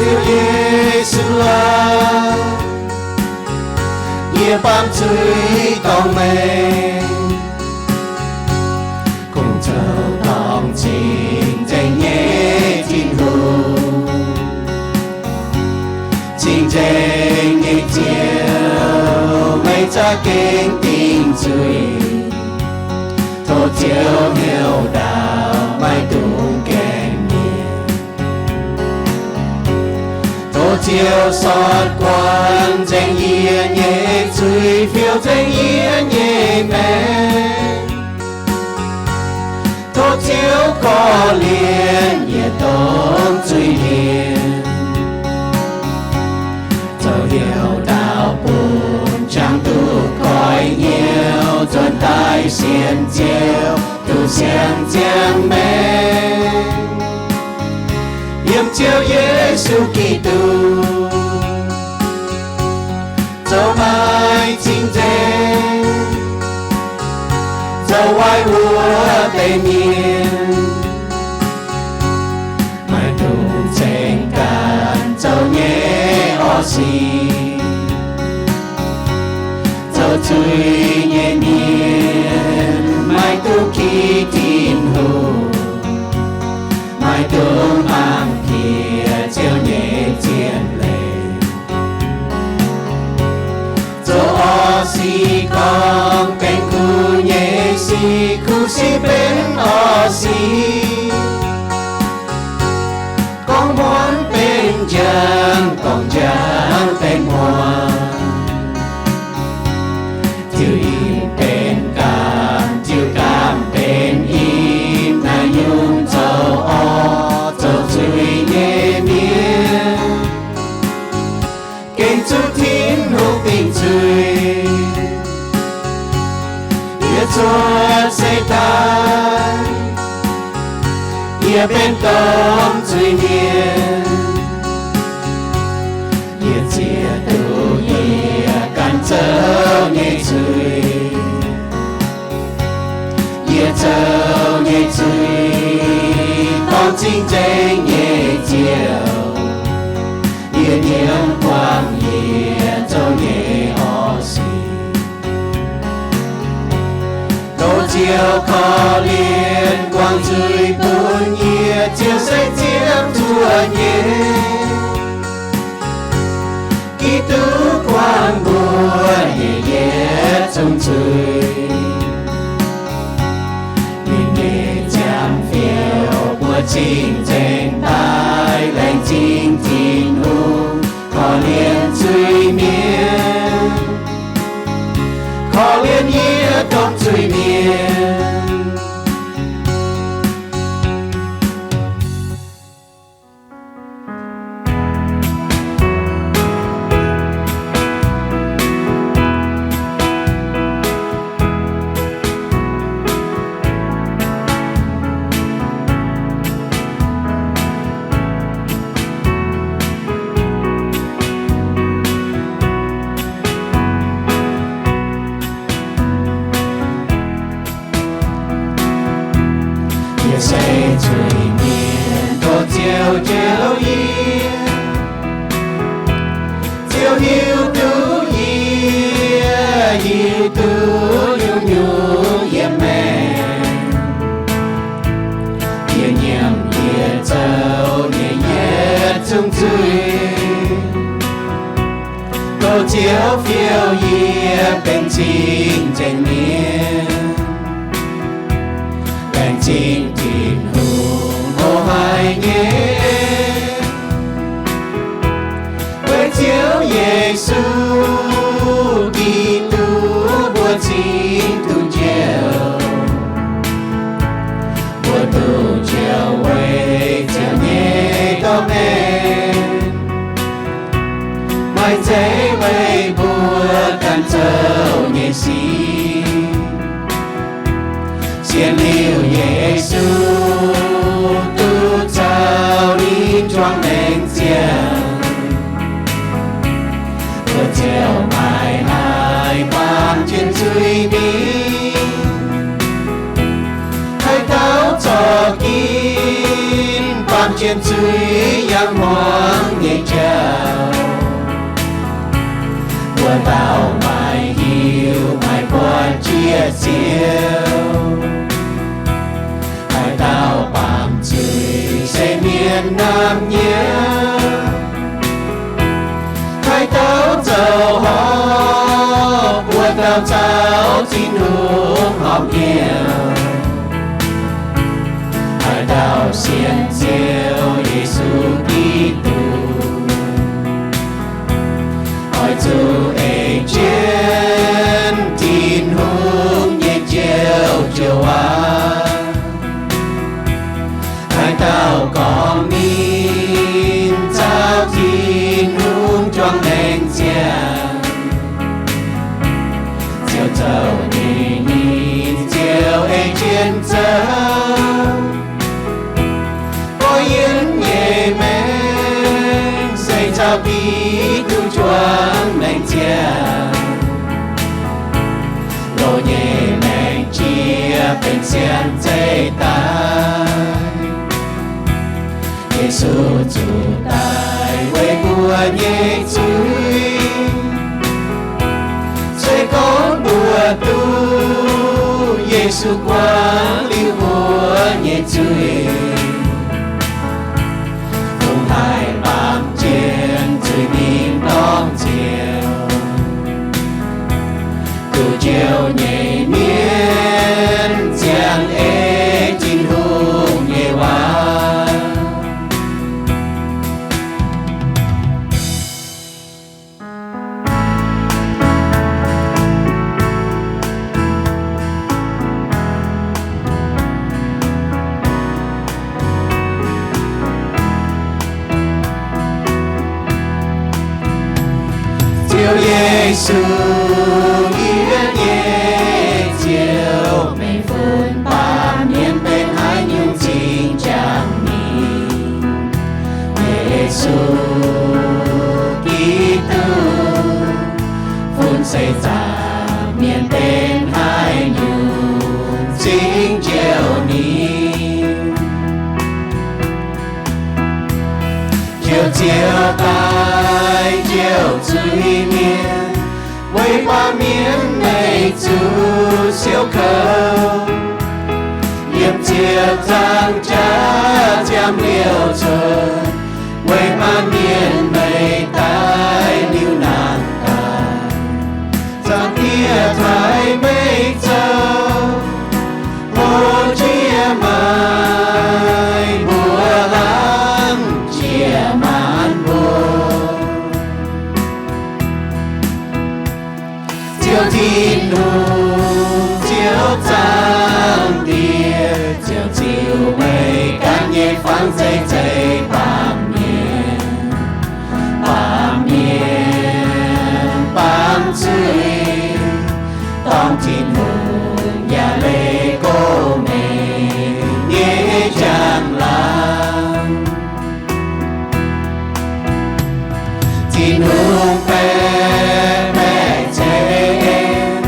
Ziouv Yesu aac, yie baamh zuiz dorngc meih, kungx zoux dorngc cing-nzengc nyei Tin-Hungh. Cing-nzengc nyei Ziouv, meih za'gengh dingc zuiz. Tov Ziouv heuc ndaauv maaih dungx gaengh mienh. Tov Ziouv sortv guanh nzengc yie nyei zuiz, fiou nzengc yie nyei maengc. Tov Ziouv korv-lienh yietc dongh zuiz-mienh, zoux heuc ndaauv bun jangx duqv koiv hnyouv, nzuonx daaih sienx Ziouv, duqv siang-ziangh maengc. Yiem Ziouv Yesu Giduc zoux maaih cing-nzengc, zoux waaic wuov deix mienh, maaih dungx ceng ganh zoux nyei orv sic. Zoux zuiz nyei mienh maaih dungx ki Tin-Hungh, maaih dungx mangc piex Ziouv nyei zien leiz. Zoux orv sic gorngv benx kuv nyei sic, kuv sic benx orv sic. Gorngv muonz benx njang, gorngv njang benx muonz. Ziux inh benx gaamv, ziux gaamv benx inh, naaiv nyungc zoux orv zoux zuiz nyei mienh, gengh zuqc Tin-Hungh dingc zuiz. Yie cuotv seix daaih, yie benx domh zuiz-mienh. Yie ziex duqv yie ganh zoux nyei zuiz. Yie zoux nyei zuiz, dorngc cing-nzengc nyei Ziouv, yie nyiemc buangh yie zoux nyei orv sic. Tov Ziouv korv-lienh guangc nzuih bun yie, Ziouv se ziepc zuoqv nyei. Giduc guangc mbuo yie yietc zungv zuiz. Ninh nyei ziangh fioux mbuo cing-nzengc daaih, laengz zingh Tin-Hungh korv-lienh zuiz-mienh, korv-lienh yie domh zuiz-mienh. Yie se zuiz-mienh, tov Ziouv njoux yie. Ziouv hiuv duqv yie, hiuv duqv nyungc-nyungc yiem maengc. Yie nyiemc yie zoux nyei yietc zungv zuiz. Tov Ziouv fiou yie benx cing-nzengc mienh, laengz zingh Tin-Hungh loz-hnoi nyei en. Weic Ziouv Yesu Giduc mbuo cingx duqv njoux, mbuo duqv njoux weic Ziouv nyei dorh maengc, maiv zeiz weic mbuo ganh zoux nyei sic. Sienx liuz Yesu duqv caux ninh juangc maengc ziangh, mbuo ziouc maiv haih baamh jienv zuiz mingh. Haaix dauh zorc ginv baamh jienv zuiz, yangh hmuangx nyei jauv. Mbuo dauh maaih hiuv maaih buatc jiex Ziouv, haaix dauh baamz zuiz se mienh naamh nyiemv. Haaix dauh zoux horpc, mbuo dauh caux Tin-Hungh horpc hnyouv. Haaix dauh sienx Ziouv Yesu Giduc, oix zuqc ei jienv Tin-Hungh nyei Ziouv joux waac. Haaix dauh gorngv ninh caux Tin-Hungh juangc maengc ziangh, ziouc zoux nyei, ninh ziouc ei jienv zoux. Mbuo yiem nyei maengc se caux Giduc juangc maengc ziangh. Loz nyei maengc jiex benx siang zeiv daaih. Yesu zuqc daic weic mbuo nyei zuiz. Se gorngv mbuo duqv Yesu guangc liuz mbuo nyei zuiz, fungx haih baamz jienv zuiz mingh dorng Ziouv. Duqv Ziouv nyei mienh ziangh ei Tin-Hungh nyei waac. Ziouv Yesu, yie nyei Ziouv, meih fun baamh mienh benx haaix nyungc cingx jangx ninh? Yesu Giduc, fun seix zaangc mienh benx haaix nyungc cingx njoux ninh? Njoux Ziouv daaih njoux zuiz-mienh, weic baamh mienh meih zuqc siouc kouv. Yiem ziepc nzaangc jaax ziangh liouc cuotv, weic baamh mienh meih daaih liuz nangh daaih. Zaangc Diex taaih meih zoux, hlo jiex maaic mbuo, hnangv jiex maanc mbuo. Ziouv Tin-Hungh, Ziouv Zaangc Diex, Ziouv ziux meih ganh nyei fangx zeiv zeiv baamh mienh. Baamh mienh baamz zuiz, dorng Tin-Hungh yaac leih go mengh nyei njang-laangc. Tin-Hungh baeqc baeqc ceix en,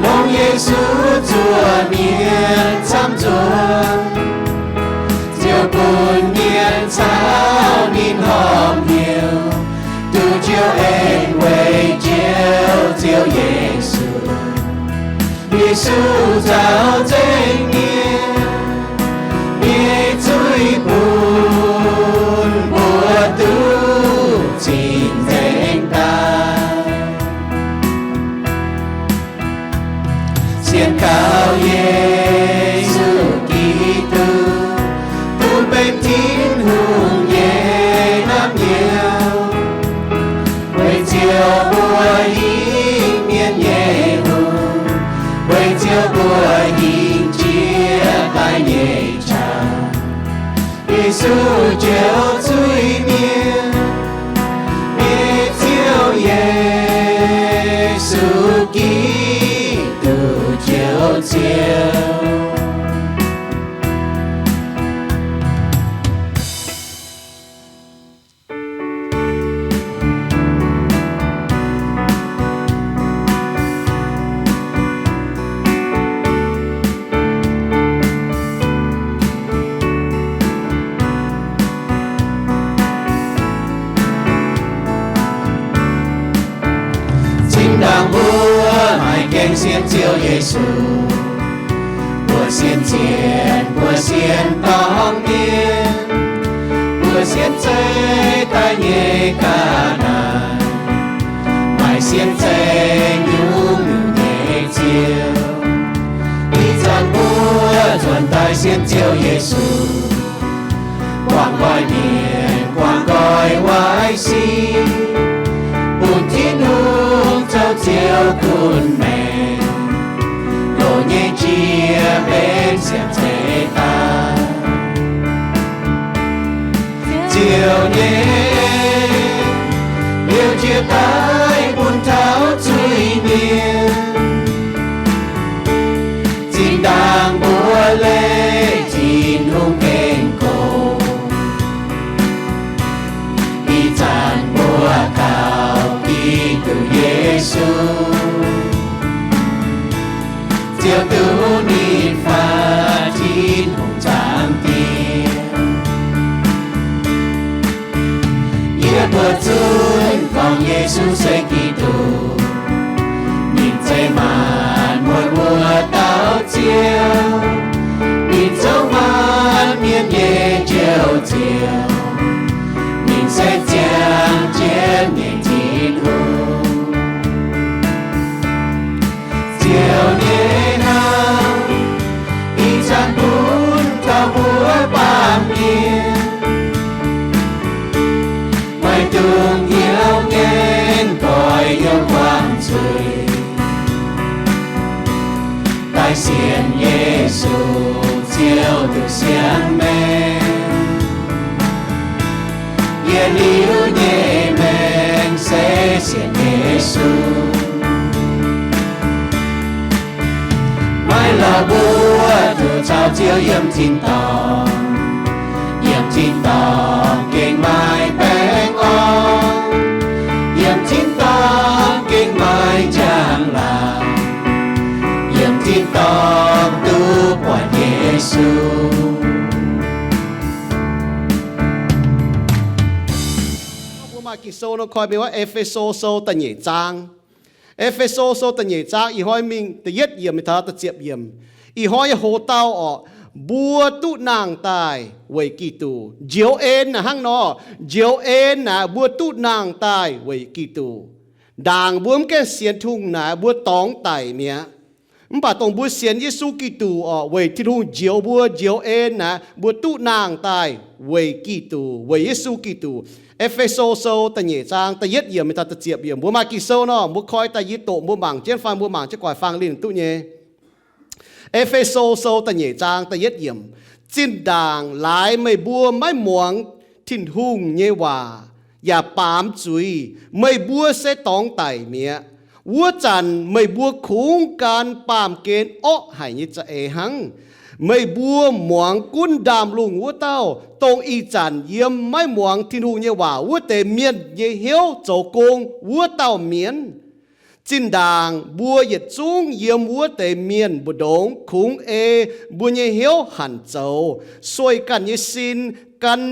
longc Yesu zuoqc mienh camv nzuonx. Ziouv bun mienh caux ninh horpc hnyouv, duqv Ziouv en weic Ziouv, Ziouv Yesu. Yesu zaux nzengc mienh nyei zuiz, bun mbuo duqv cingx nzengc daaih. Sienx kaux Yesu Giduc, duqv benx Tin-Hungh nyei hnamv nyouz. Weic Ziouv mbuo Iu-Mienh nyei Hungh, weic Ziouv mbuo hingh jiex daaih nyei qangx. Yesu njoux zuiz-mienh, nyei Ziouv Yesu Giduc njoux Ziouv. Mbuo maiv gaengh sienx Ziouv Yesu, mbuo sienx zienh, mbuo sienx dorngx mienh, mbuo sienx zeiv daaih nyei ga'naaiv, maiv sienx zeiv nyungc-nyungc nyei ziouv. Ih zanc mbuo nzuonx daaih sienx Ziouv Yesu, guangc nqoi mienh, guangc nqoi waaic sic, bun Tin-Hungh zoux Ziouv gunv maengc, loz nyei jiex benx siang zeiv daaih. Ziouv nyei, liouh jiex daaih bun taux zuiz-mienh. Zinh ndaangc mbuo leih Tin-Hungh gengh gorngv, ih zanc mbuo kaux Giduc Yesu, Ziouv duqv ninh faatv Tin-Hungh zaangc Diex. Yie mbuo zunv gorngv Yesu se Giduc, ninh zeiz maanc muotc wuov dauh Ziouv, ninh zoux maanc mienh nyei Njoux Ziouv, ninh se ziangh jienv nyei Tin-Hungh. Ziouv nyei hnamv ih zanc bun taux mbuo baamh mienh, maiv dungx hnyouv ngaengc goix hnyouv guangc zuiz, daaih sienx Yesu, Ziouv duqv siang maengc. Yietc liuz nyei maengc se sienx Yesu. Maiv lorz mbuo duqv caux Ziouv yiem tin-dorngh, yiem tin-dorngh gengh maaih baengh orn, yiem tin-dorngh gengh maaih njang-laangc, yiem tin-dorngh duqv buatc Yesu. Mbuo maaih Ging-Sou nor koi mingh wuov E^fe^so Sou da'nyeic zaang. E^fe^so Sou da'nyeic zaang, ih hnoi mingh da'yietv yiemc mingh taux da'ziepc yiemc. Ih hnoi nyei hoc-dauh orqc, mbuo duqv nangh daaih weic Giduc. Njoux en naaic hnangv nor, njoux en naaic mbuo duqv nangh daaih weic Giduc. Ndaangc mbuo mv gaengh sienx Tin-Hungh naaic mbuo dorngx daic mi'aqv. Mv baac dongh mbuo sienx Yesu Giduc orqc, weic Tin-Hungh njoux mbuo njoux en naaic mbuo duqv nangh daaih weic Giduc, weic Yesu Giduc. E^fe^so Sou da'nyeic zaang da'yietv yiemc mingh taux da'ziepc yiemc. Mbuo maaih Ging-Sou nor, mbuo koi daaih yie doqc mbuo mangc jienv fai mbuo mangc jienv guaix faang linh duqv nyei. E^fe^so Sou da'nyeic zaang da'yietv yiemc. Zinh ndaangc laaix meih mbuo maiv muangx Tin-Hungh nyei waac yaac baamz zuiz, meih mbuo se dorngx daic mi'aqv. Wuov zanc meih mbuo kungx gan baamh gen orqv haic nyei za'eix hnangv. Meih mbuo muangx gunv ndaamv-lungh wuov dauh, dongh ih zanc yiem maiv muangx Tin-Hungh nyei waac wuov deix mienh nyei hnyouv zoux gong wuov dauh mienh. Zinh ndaangc mbuo yietc zungv yiem wuov deix mienh mbu'ndongx kungx ei mbuo nyei hnyouv hanc zoux, sueih ganh nyei sin, gan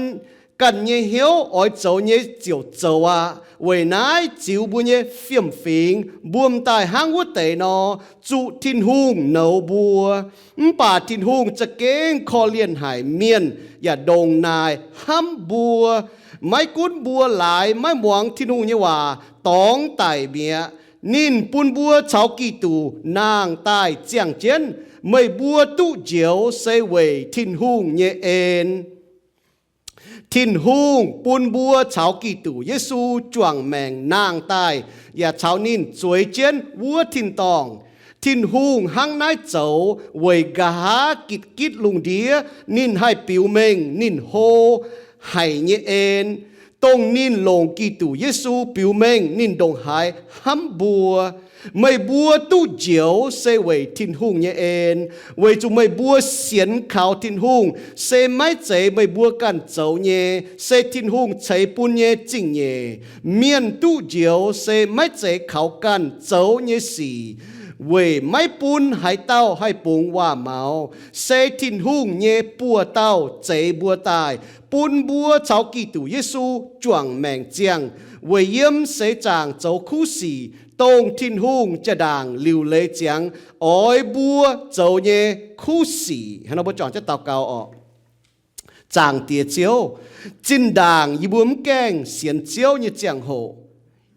ganh nyei hnyouv oix zoux nyei ziouc zoux aqv. Weic naaiv ziux mbuo nyei fiem-fingx mbuo m'daaih hnangv wuov deix nor, zuqc Tin-Hungh nouz mbuo. Mv baac Tin-Hungh za'gengh korv-lienh haic mienh yaac ndongc naaic hnamv mbuo. Maiv gunv mbuo laaix maiv muangx Tin-Hungh nyei waac, dorngx daic mi'aqv, ninh bun mbuo caux Giduc nangh daaih ziangh jienv. Meih mbuo duqv njoux se weic Tin-Hungh nyei en. Tin-Hungh bun mbuo caux Giduc Yesu juangc maengc nangh daaih, yaac caux ninh zueiz jienv wuov tin-dorngh. Tin-Hungh hnangv naaiv zoux weic nqa'haav gitv-gitv lungh ndiev ninh haih biux mengh ninh hlo haic nyei en, dongh ninh longc Giduc Yesu biux mengh ninh ndongc haaix hnamv mbuo. Meih mbuo duqv njoux se weic Tin-Hungh nyei en, weic zuqc meih mbuo sienx kaux Tin-Hungh. Se maiv zeiz meih mbuo ganh zoux nyei, se Tin-Hungh ceix bun nyei zingh nyeic. Mienh duqv njoux se maiv zeiz kaux ganh zoux nyei sic, weic maiv bun haaix dauh haih bungx waac-maux. Se Tin-Hungh nyei buoz-dauh zeix mbuo daaih, bun mbuo caux Giduc Yesu juangc maengc ziangh, weic yiem seix zaangc zoux kuv sic, dongh Tin-Hungh jaa-ndaangc liuc leiz ziangx oix mbuo zoux nyei kuv sic. Hnangv nor mbuo juangc jienv daux gaux oc. Zaangc Diex Ziouv, zinh ndaangc yie mbuo mv gaengh sienx Ziouv nyei ziangh hoc,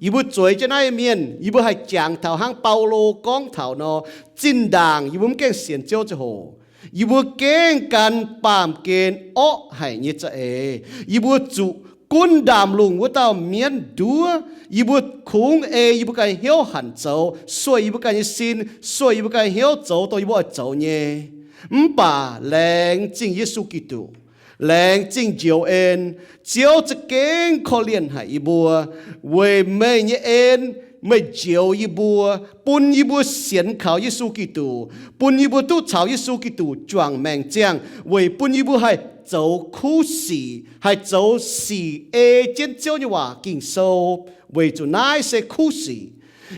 yie mbuo zueiz jienv naaiv mienh, yie mbuo haih jangx taux hnangv Baulo gorngv taux nor, zinh ndaangc yie mbuo mv gaengh sienx Ziouv ziangh hoc, yie mbuo gengh gan baamh gen orqv haic nyei za'eix. Yie mbuo zuqc gunv ndaamv-lungh wuov dauh mienv nduov. Yie mbuo kungx ei yie mbuo ganh hnyouv hanc zoux, sueih yie mbuo ganh nyei sin, sueih yie mbuo ganh hnyouv zoux dongh yie mbuo oix zoux nyei. Mv baac laengz zingh Yesu Giduc, laengz zingh njoux en. Ziouv za'gengh korv-lienh haic yie mbuo. Weic meih nyei en, meih njoux yie mbuo, bun yie mbuo sienx kaux Yesu Giduc, bun yie mbuo duqv caux Yesu Giduc juangc maengc ziangh, weic bun yie mbuo haih zoux kuv sic, haih zoux sic ei jienv Ziouv nyei waac Ging-Sou, weic zuqc naaiv se kuv sic.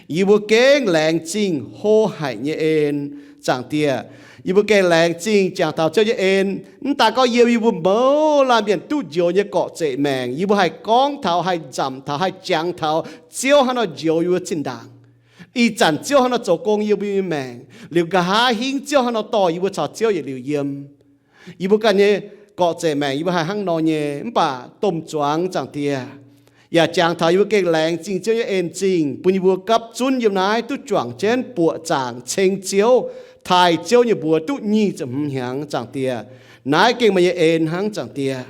Yie mbuo gengh laengz zingh hlo haic nyei en, Zaangc Diex. Yie mbuo gengh laengz zingh jangx taux Ziouv nyei en, mv daaih gorngv yiem yie mbuo mouz laanh mienh duqv njoux nyei gorqv-zeqc maengc, yie mbuo haih gorngv taux, haih nzamc taux, haih jangx taux Ziouv hnangv nor njoux yie mbuo zinh ndaangc. Ih zanc Ziouv hnangv nor zoux gong yiem yie mbuo nyei maengc, liuz nqa'haav hingv Ziouv hnangv nor dorh yie mbuo caux Ziouv yietc liuz yiem. Yie mbuo ganh nyei gorqv-zeqc maengc yie mbuo haih hnangv nor nyei, mv baac domh zuangx, Zaangc Diex, yaac jangx taux yie mbuo gengh laengz zingh Ziouv nyei en zingh, bun yie mbuo gapv zunv yiem naaiv duqv juangc jienv buoqc zaangc ceng Ziouv, taaih Ziouv nyei mbuox duqv nyic ziepc hmz hnyangx, Zaangc Diex. Naaiv gengh meih nyei en hnangv, Zaangc Diex.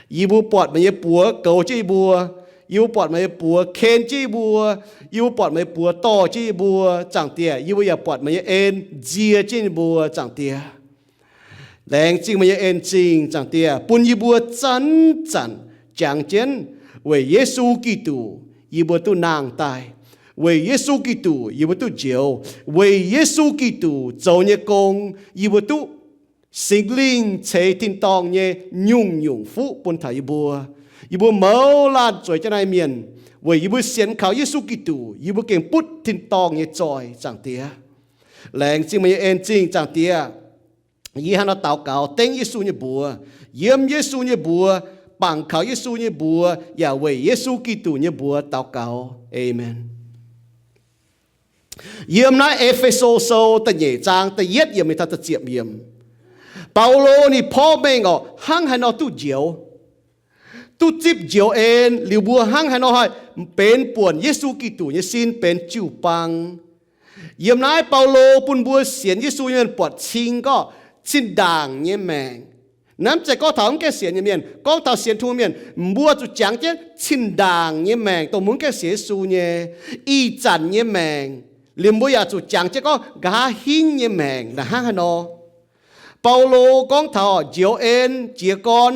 Yie mbuo buatc meih nyei buoz goux jienv yie mbuo. Yie mbuo buatc meih nyei buoz ken jienv yie mbuo. Yie mbuo buatc meih nyei buoz dorh jienv yie mbuo, Zaangc Diex. Yie mbuo yaac buatc meih nyei en nzie jienv yie mbuo, Zaangc Diex. Laengz zingh meih nyei en zingh, Zaangc Diex, bun yie mbuo zanc-zanc jangx jienv weic Yesu Giduc yie mbuo duqv nangh daaih, weic Yesu Giduc yie mbuo duqv njoux, weic Yesu Giduc zoux nyei gong yie mbuo duqv Singx Lingh ceix tin-dorngh nyei nyungc-nyungc fuqv bun taux yie mbuo. Yie mbuo mouz laanh zueiz jienv naaiv mienh, weic yie mbuo sienx kaux Yesu Giduc, yie mbuo gengh butv tin-dorngh nyei zoih, Zaangc Diex. Laengz zingh meih nyei en zingh, Zaangc Diex. Yie hnangv nor daux gaux dengv Yesu nyei mbuox, yiem Yesu nyei mbuox, bangc kaux Yesu nyei mbuox, yaac weic Yesu Giduc nyei mbuox daux gaux. Aamen. Yiem naaiv E^fe^so Sou da'nyeic zaang da'yietv yiemc mingh taux da'ziepc yiemc, Baulo ninh porv mengh orqc, hnangv haaix nor duqv njoux, duqv zipv njoux en, liuz mbuo hnangv haaix nor haih benx buonc Yesu Giduc nyei sin, benx jiu-baang. Yiem naaiv Baulo bun mbuo sienx Yesu nyei mienh buatc cing gorngv zinh ndaangc nyei maengc. Naaiv mv zeiz gorngv taux mv gaengh sienx nyei mienh, gorngv taux sienx Tin-Hungh mienh, mbuo zuqc jangx jienv zinh ndaangc nyei maengc dongh mbuo mv gaengh sienx Yesu nyei, ih zanc nyei maengc. Liuz mbuo yaac zuqc jangx jienv gorngv nqa'haav hingv nyei maengc naaic hnangv haaix nor. Baulo gorngv taux njoux en jiez gorn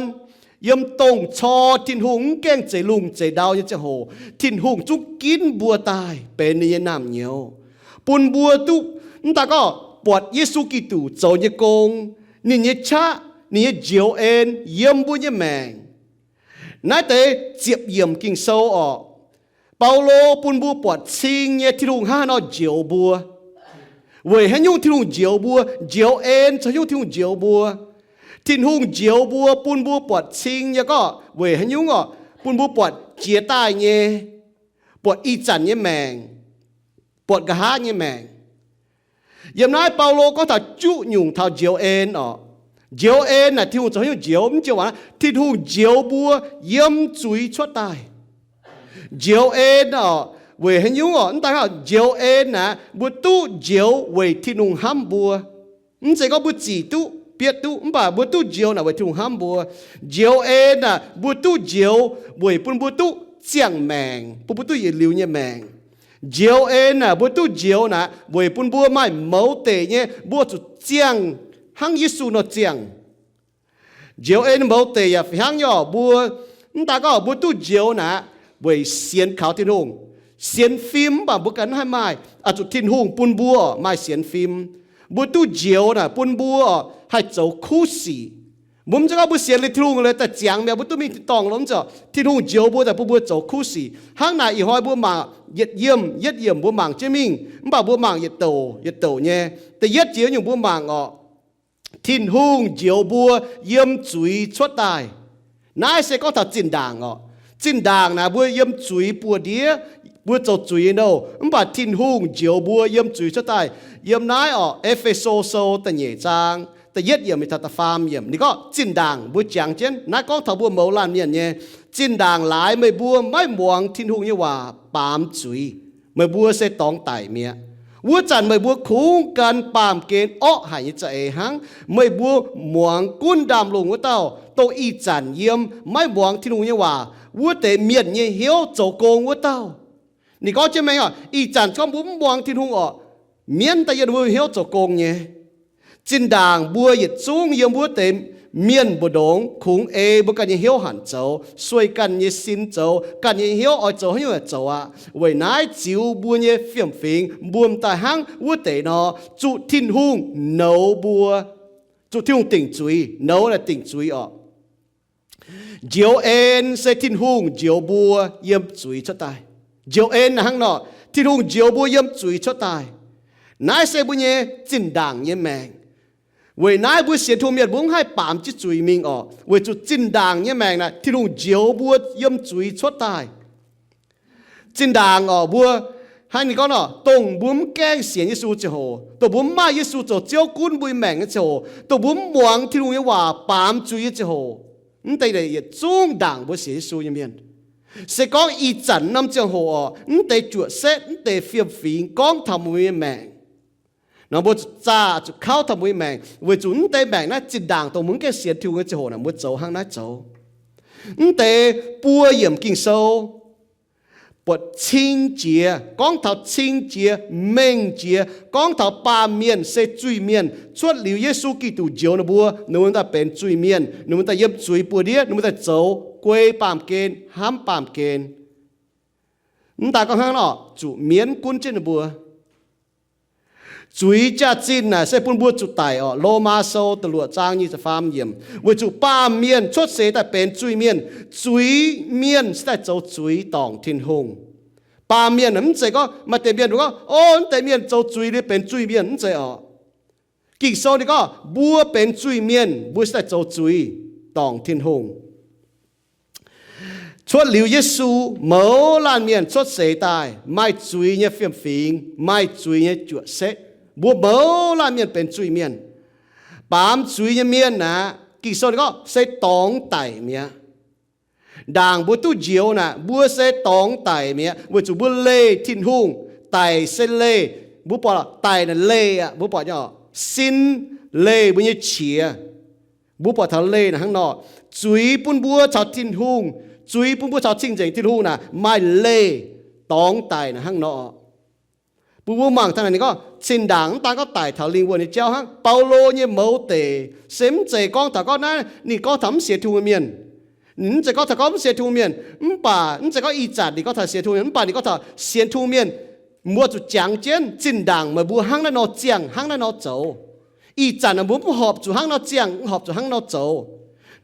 yiem dongh cor Tin-Hungh mv gaengh zeix lungh zeix ndau nyei ziangh hoc, Tin-Hungh zungv ginv mbuo daaih benx ninh nyei naamh nyouz, bun mbuo duqv mv daaih gorngv buatc Yesu Giduc zoux nyei gong, ninh nyei qaqv, ninh nyei njoux en yiem mbuo nyei maengc. Naaiv deix ziepc yiemc Ging-Sou orqc, Baulo bun mbuo buatc cing nyei Tin-Hungh hnangv haaix nor njoux mbuo. Weic haaix nyungc Tin-Hungh njoux mbuo? Njoux en zoux haaix nyungc Tin-Hungh njoux mbuo? Tin-Hungh njoux mbuo bun mbuo buatc cing nyei gorngv weic haaix nyungc orqc? Bun mbuo buatc jiex daaih nyei, buatc ih zanc nyei maengc, buatc nqa'haav nyei maengc. Yiem naaiv Baulo gorngv taux juqv nyungc taux njoux en orqc. Njoux en naaic Tin-Hungh zoux haaix nyungc njoux? Mv joux waac, Tin-Hungh njoux mbuo yiem zuiz cuotv daaih. Njoux en orqc, weic haaix nyungc orqc? Mv daaih gorngv njoux en naaic mbuo duqv njoux weic Tin-Hungh hnamv mbuo. Mv zeiz gorngv mbuo zic duqv, bietv duqv, mv baac mbuo duqv njoux naaic weic Tin-Hungh hnamv mbuo. Njoux en naaic mbuo duqv njoux weic bun mbuo duqv ziangh maengc, bun mbuo duqv yietc liuz nyei maengc. Njoux en naaic mbuo duqv njoux naaic weic bun mbuo maaih mouz deic nyei, mbuo zuqc ziangh hnangv Yesu nor ziangh. Njoux en mouz deic yaac fih hnangv nyei orqc, mbuo mv daaih gorngv mbuo duqv njoux naaic weic sienx kaux Tin-Hungh. Sienx fim mv baac mbuo ganh mv haih maaih, oix zuqc Tin-Hungh bun mbuo maaih sienx fim. Mbuo duqv njoux naaic bun mbuo haih zoux kuv sic. Mbuo mv zeiz gorngv mbuo sienx liuz Tin-Hungh liuz daaih ziangx mi'aqv, mbuo duqv mingh tin-dorngh loh, mv zeiz orqc. Tin-Hungh njoux mbuo daaih bun mbuo zoux kuv sic. Hnangv naaic ih hnoi mbuo mangc yietc yiem, yietc yiemc mbuo mangc jienv mingh, mv baac mbuo mangc yietc douc, yietc douc nyei. Da'yietv jiex nyungc mbuo mangc orqc, Tin-Hungh njoux mbuo yiem zuiz cuotv daaih. Naaiv se gorngv taux zinh ndaangc orqc. Zinh ndaangc naaic mbuo yiem zuiz buoz-ndiev, Mbuo zoux zuiz nyei nouh, mv baac Tin-Hungh njoux mbuo yiem zuiz cuotv daaih. Yiem naaiv orqc, E^fe^so Sou da'nyeic zaang da'yietv yiemc mingh taux da'faam yiemc, ninh gorngv zinh ndaangc mbuo jangx jienv naaiv gorngv taux mbuo mouz laanh mienh nyei, zinh ndaangc laaix meih mbuo maiv muangx Tin-Hungh nyei waac, baamz zuiz, meih mbuo se dorngx daic mi'aqv. Wuov zanc meih mbuo kungx gan baamh gen orqv haic nyei za'eix hnangv. Meih mbuo muangx gunv ndaamv-lungh wuov dauh, dongh ih zanc yiem maiv muangx Tin-Hungh nyei waac wuov deix mienh nyei hnyouv zoux gong wuov dauh. Ninh gorngv jienv mengh orqc, ih zanc gorngv mbuo mv muangx Tin-Hungh orqc, mienv daaih yiem mbuo hnyouv zoux gong nyei. Zinh ndaangc mbuo yietc zungv yiem wuov deix mienh mbu'ndongx kungx ei mbuo ganh nyei hnyouv hanc zoux, sueih ganh nyei sin zoux, ganh nyei hnyouv oix zoux haaix nyungc yaac zoux aqv. Weic naaiv ziux mbuo nyei fiem-fingx mbuo m'daaih hnangv wuov deix nor, zuqc Tin-Hungh nouz mbuo, zuqc Tin-Hungh dingc zuiz, nouz naaic dingc zuiz orqc. Njoux en se Tin-Hungh njoux mbuo yiem zuiz cuotv daaih. Njoux en hnangv nor, Tin-Hungh njoux mbuo yiem zuiz cuotv daaih. Naaiv se mbuo nyei zinh ndaangc nyei maengc. Weic naaiv mbuo sienx Tin-Hungh mienh mbuo mv haih baamz jienv zuiz mingh orqc, weic zuqc zinh ndaangc nyei maengc naaic Tin-Hungh njoux mbuo yiem zuiz cuotv daaih. Zinh ndaangc orqc, mbuo hnangv ninh gorngv nor, dongh mbuo mv gaengh sienx Yesu ziangh hoc, dongh mbuo mv maaih Yesu zoux Ziouv gunv mbuo nyei maengc nyei ziangh hoc, dongh mbuo mv muangx Tin-Hungh nyei waac baamz zuiz nyei ziangh hoc, mv deix yietc zungv ndaangc mbuo sienx Yesu nyei mienh. Se gorngv ih zanc norm ziangh hoc orqc, mv deix juoqc setv, mv deix fiem-fingx gorngv taux mbuo nyei maengc nor, mbuo zuqc zaah, zuqc kauv taux mbuo nyei maengc, weic zuqc mv deix maengc naaiv zinh ndaangc dongh mbuo mv gaengh sienx Tin-Hungh nyei ziangh hoc naaic mbuo zoux hnangv naaiv zoux. Mv deix buo yiemc Ging-Sou buatc cing jiex, gorngv taux cing jiex, mengh jiex, gorngv taux baamh mienh se zuiz-mienh cuotv liuz Yesu Giduc njoux ninh mbuo, ninh mbuo daaih benx zuiz-mienh, ninh mbuo daaih yiem zuiz buoz-ndiev, ninh mbuo daaih zoux guei baamh gen, hnamv baamh gen. Mv daaih gorngv hnangv nor, zuqc mienv gunv jienv ninh mbuo. Zuiz jaax-zinh naaic se bun mbuo zuqc daic orqc. Lomaa Sou da'luoqc zaang nyic ziepc faam yiemc, weic zuqc baamh mienh cuotv seix daaih benx zuiz-mienh. Zuiz-mienh se daaih zoux zuiz dorngc Tin-Hungh. Baamh mienh mv zeiz gorngv maaih deix mienh gorngv, o, mv deix mienh zoux zuiz liuz benx zuiz-mienh, mv zeiz orqc. Ging-Sou ninh gorngv mbuo benx zuiz-mienh, mbuo se daaih zoux zuiz dorngc Tin-Hungh. Cuotv liuz Yesu, mouz laanh mienh cuotv seix daaih maaih zuiz nyei fiem-fingx, maaih zuiz nyei juoqc setv. Mbuo mouz laanh mienh benx zuiz-mienh. Baamz zuiz nyei mienh aqv, Ging-Sou ninh gorngv se dorngx daic mi'aqv. Ndaangc mbuo duqv njoux naaic, mbuo se dorngx daic mi'aqv, weic zuqc mbuo leih Tin-Hungh. Daic se leih, mbuo buatc daic naaic leih aqv, mbuo buatc nyei sin leih mbuo nyei qiex. Mbuo buatc taux leih naaic hnangv nor, zuiz bun mbuo caux Tin-Hungh, zuiz bun mbuo caux cing-nzengc Tin-Hungh naaic maaih leih, dorngx daic naaic hnangv nor. Bun mbuo mangc taux naaic ninh gorngv zinh ndaangc mv daan gorngv daic taux lingh wuonh nyei jauv hnangv. Baulo nyei mouz deic se mv zeiz gorngv taux gorngv naaiv ninh gorngv taux mv sienx Tin-Hungh nyei mienh. Ninh mv zeiz gorngv taux gorngv mv sienx Tin-Hungh mienh, mv baac mv zeiz gorngv ih zanc ninh gorngv taux sienx Tin-Hungh mienh, mv baac ninh gorngv taux sienx Tin-Hungh mienh, mbuo zuqc jangx jienv zinh ndaangc meih mbuo hnangv naaiv nor ziangh, hnangv naaiv nor zoux. Ih zanc naaic mbuo mv horpc zuqc hnangv nor ziangh, mv horpc zuqc hnangv nor zoux.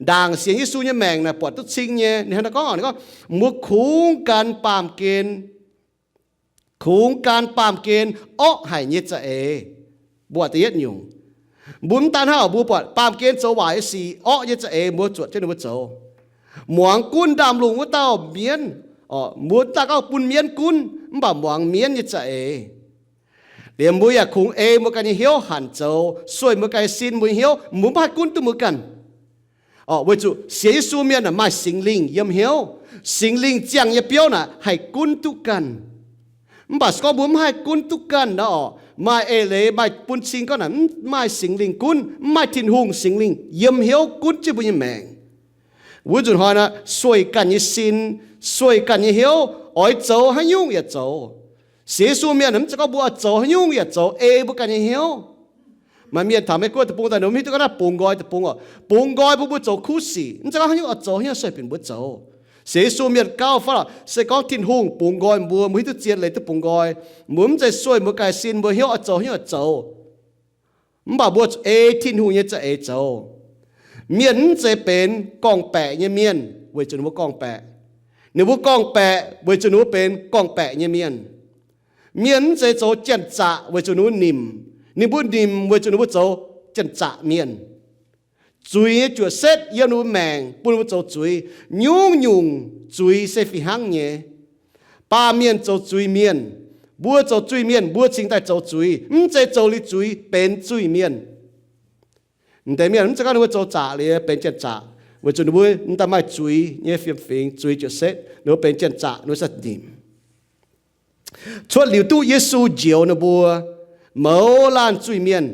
Ndaangc sienx Yesu nyei maengc naaic buatc duqv cing nyei. Ninh hnangv naaiv gorngv, ninh gorngv, mbuo kungx gan baamh gen, kungx gan baamh gen orqv haic nyei za'eix. Mbuo da'yietv nyungc, mbuo mv daan hnangv mbuo buatc baamh gen zoux waaic nyei sic, orqv nyei za'eix mbuo zuotc jienv ninh mbuo zoux. Muangx gunv ndaamv-lungh wuov dauh mienv, mbuo mv daan gorngv bun mienv gunv, mv baac muangx mienv nyei za'eix. Liemh mbuo yaac kungx ei mbuo ganh nyei hnyouv hanc zoux, sueih mbuo ganh nyei sin, mbuo nyei hnyouv, mbuo mv haih gunv duqv mbuo ganh. Orqc, weic zuqc sienx Yesu mienh naaic maaih Singx Lingh yiem hnyouv. Singx Lingh ziangh nyei biouv naaic haih gunv duqv ganh. Mv baac se gorngv mbuo mv haih gunv duqv ganh nor orqc, maaih eix leiz maaih bun cing gorngv naaic mv maaih Singx Lingh gunv, mv maaih Tin-Hungh Singx Lingh yiem hnyouv gunv jienv mbuo nyei maengc. Wuov nzunc hnoi naaic sueih ganh nyei sin, sueih ganh nyei hnyouv, oix zoux haaix nyungc yaac zoux. Sienx Yesu mienh mv zeiz gorngv mbuo oix zoux haaix nyungc yaac zoux ei mbuo ganh nyei hnyouv. Maaih mienh taux Meiv Guoqv deic-bung daaih, ninh mbuo mv hiuv duqv gorngv naaiv bungx nqoi deic-bung orqc. Bungx nqoi bun mbuo zoux kuv sic, mv zeiz gorngv haaix nyungc oix zoux haaix nyungc sueih bienh mbuo zoux. Sienx Yesu mienh gauh faaux lorqc, se gorngv Tin-Hungh bungx nqoi mbuo, mbuo hiuv duqv zien leiz duqv bungx nqoi. Mbuo mv zeiz sueih mbuo ganh sin, mbuo hnyouv oix zoux haaix nyungc oix zoux. Mv baac mbuo zuqc ei Tin-Hungh nyei za'eix zoux. Mienh mv zeiz benx gorngv-baeqc nyei mienh weic zuqc ninh mbuo gorngv-baeqc. Ninh mbuo gorngv-baeqc weic zuqc ninh mbuo benx gorngv-baeqc nyei mienh. Mienh mv zeiz zoux janx-zaqc weic zuqc ninh mbuo nimc. Ninh mbuo nimc weic zuqc ninh mbuo zoux janx-zaqc mienh. Zuiz nyei juoqc setv yiem ninh mbuo maengc bun ninh mbuo zoux zuiz. Nyungc-nyungc zuiz se fih hnangv nyei. Baamh mienh zoux zuiz-mienh. Mbuo zoux zuiz-mienh, mbuo cingx daaih zoux zuiz, mv zeiz zoux liuz zuiz benx zuiz-mienh. M'deix mienh mv zeiz gorngv ninh mbuo zoux zaqc liuz benx janx-zaqc, weic zuqc ninh mbuo mv daaih maaih zuiz nyei fiem-fingx, zuiz ziouc setv ninh mbuo benx janx-zaqc, ninh mbuo za'nzimc. Cuotv liuz duqv Yesu njoux ninh mbuo, mouz laanh zuiz-mienh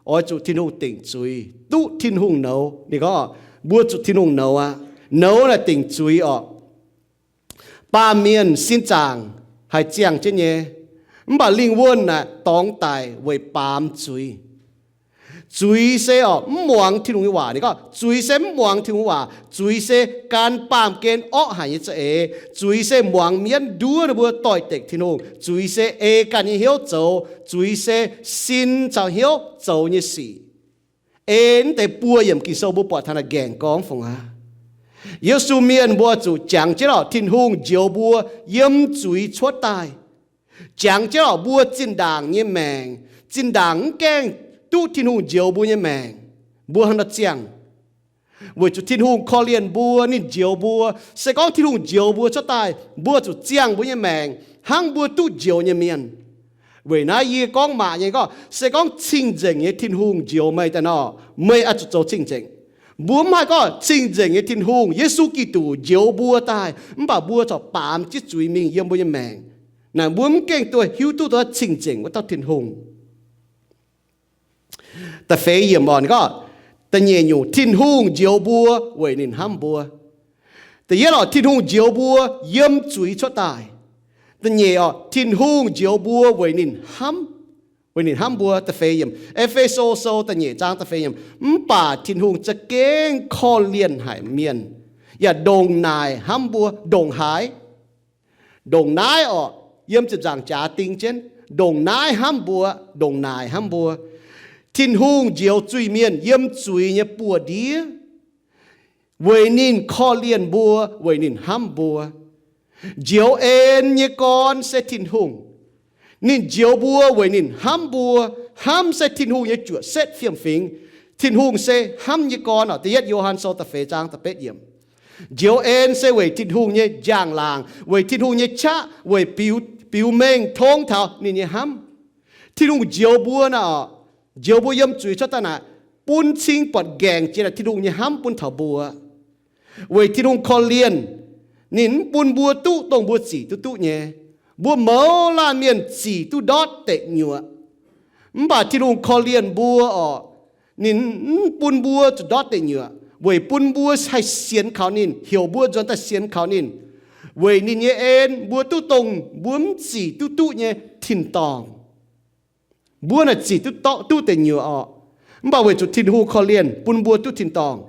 oix zuqc Tin-Hungh dingc zuiz, duqv Tin-Hungh nouz. Ninh gorngv mbuo zuqc Tin-Hungh nouz aqv. Nouz naaic dingc zuiz orqc. Baamh mienh sin zaangc haih ziangh jienv nyei, mv baac lingh wuonh naaic dorngx daic weic baamz zuiz. Zuiz se orqc mv muangx Tin-Hungh nyei waac. Ninh gorngv zuiz se mv muangx Tin-Hungh nyei waac. Zuiz se gan baamh gen orqv haic nyei za'eix. Zuiz se muangx mienv nduov ninh mbuo doix-dekc Tin-Hungh. Zuiz se ei ganh nyei hnyouv zoux. Zuiz se sin caux hnyouv zoux nyei sic. Ei mv deix buo yiemc Ging-Sou mbuo buatc taux naaic nqaengc gorngv fungc aqv. Yesu mienh mbuo zuqc jangx jienv orqc, Tin-Hungh njoux mbuo yiem zuiz cuotv daaih. Jangx jienv orqc, mbuo zinh ndaangc nyei maengc, zinh ndaangc mv gaengh duqv Tin-Hungh njoux mbuo nyei maengc, mbuo hnangv nor ziangh. Weic zuqc Tin-Hungh korv-lienh mbuo, ninh njoux mbuo. Se gorngv Tin-Hungh njoux mbuo cuotv daaih, mbuo zuqc ziangh mbuo nyei maengc hnangv mbuo duqv njoux nyei mienh. Weic naaiv yie gorngv maac nyei gorngv, se gorngv cing-nzengc nyei Tin-Hungh njoux meih daaih nor, meih oix zuqc zoux cing-nzengc. Mbuo mv haih gorngv cing-nzengc nyei Tin-Hungh, Yesu Giduc njoux mbuo daaih, mv baac mbuo corc baamz jienv zuiz mingh yiem mbuo nyei maengc. Naaic mbuo mv gaengh duqv hiuv duqv dongh cing-nzengc wuov dauh Tin-Hungh. Da'feix yiemc orqc, ninh gorngv, da'nyeic nyungc, Tin-Hungh njoux mbuo weic ninh hnamv mbuo. Da'yietv orqc, Tin-Hungh njoux mbuo yiem zuiz cuotv daaih. Da'nyeic orqc, Tin-Hungh njoux mbuo weic ninh hnamv, weic ninh hnamv mbuo. Da'feix yiemc, E^fe^so Sou da'nyeic zaang da'feix yiemc, mv baac Tin-Hungh za'gengh korv-lienh haic mienh, yaac ndongc naaic hnamv mbuo ndongc haaix. Ndongc naaiv orqc, yiem ziepc nzaangc jaax ding jienv, ndongc naaiv hnamv mbuo, ndongc naaic hnamv mbuo. Tin-Hungh njoux zuiz-mienh yiem zuiz nyei buoz-ndiev, weic ninh korv-lienh mbuo, weic ninh hnamv mbuo. Njoux en nyei gorn se Tin-Hungh. Ninh njoux mbuo weic ninh hnamv mbuo. Hnamv se Tin-Hungh nyei juoqc setv fiem-fingx. Tin-Hungh se hnamv nyei gorn orqc. Da'yietv Yo^han Sou da'feix zaang da'betv yiemc. Njoux en se weic Tin-Hungh nyei njang-laangc, weic Tin-Hungh nyei qaqv, weic biux, biux mengh tong taux ninh nyei hnamv. Tin-Hungh njoux mbuo naaic orqc, njoux mbuo yiem zuiz cuotv daaih naaic, bun cing buatc nqaengc jiex naaic Tin-Hungh nyei hnamv bun taux mbuo. Weic Tin-Hungh korv-lienh, ninh mv bun mbuo duqv dongh mbuo zic duqv duqv nyei. Mbuo mouz laanh mienh zic duqv ndortv deic nyuoqc. Mv baac Tin-Hungh korv-lienh mbuo orqc, ninh mv bun mbuo zuqc ndortv deic nyuoqc, weic bun mbuo haih sienx kaux ninh, heuc mbuo nzuonx daaih sienx kaux ninh. Weic ninh nyei en, mbuo duqv dongh mbuo mv zic duqv duqv nyei tin-dorngh. Mbuo naaic zic duqv, duqv deic nyuoqc orqc, mv baac weic zuqc Tin-Hungh korv-lienh bun mbuo duqv tin-dorngh.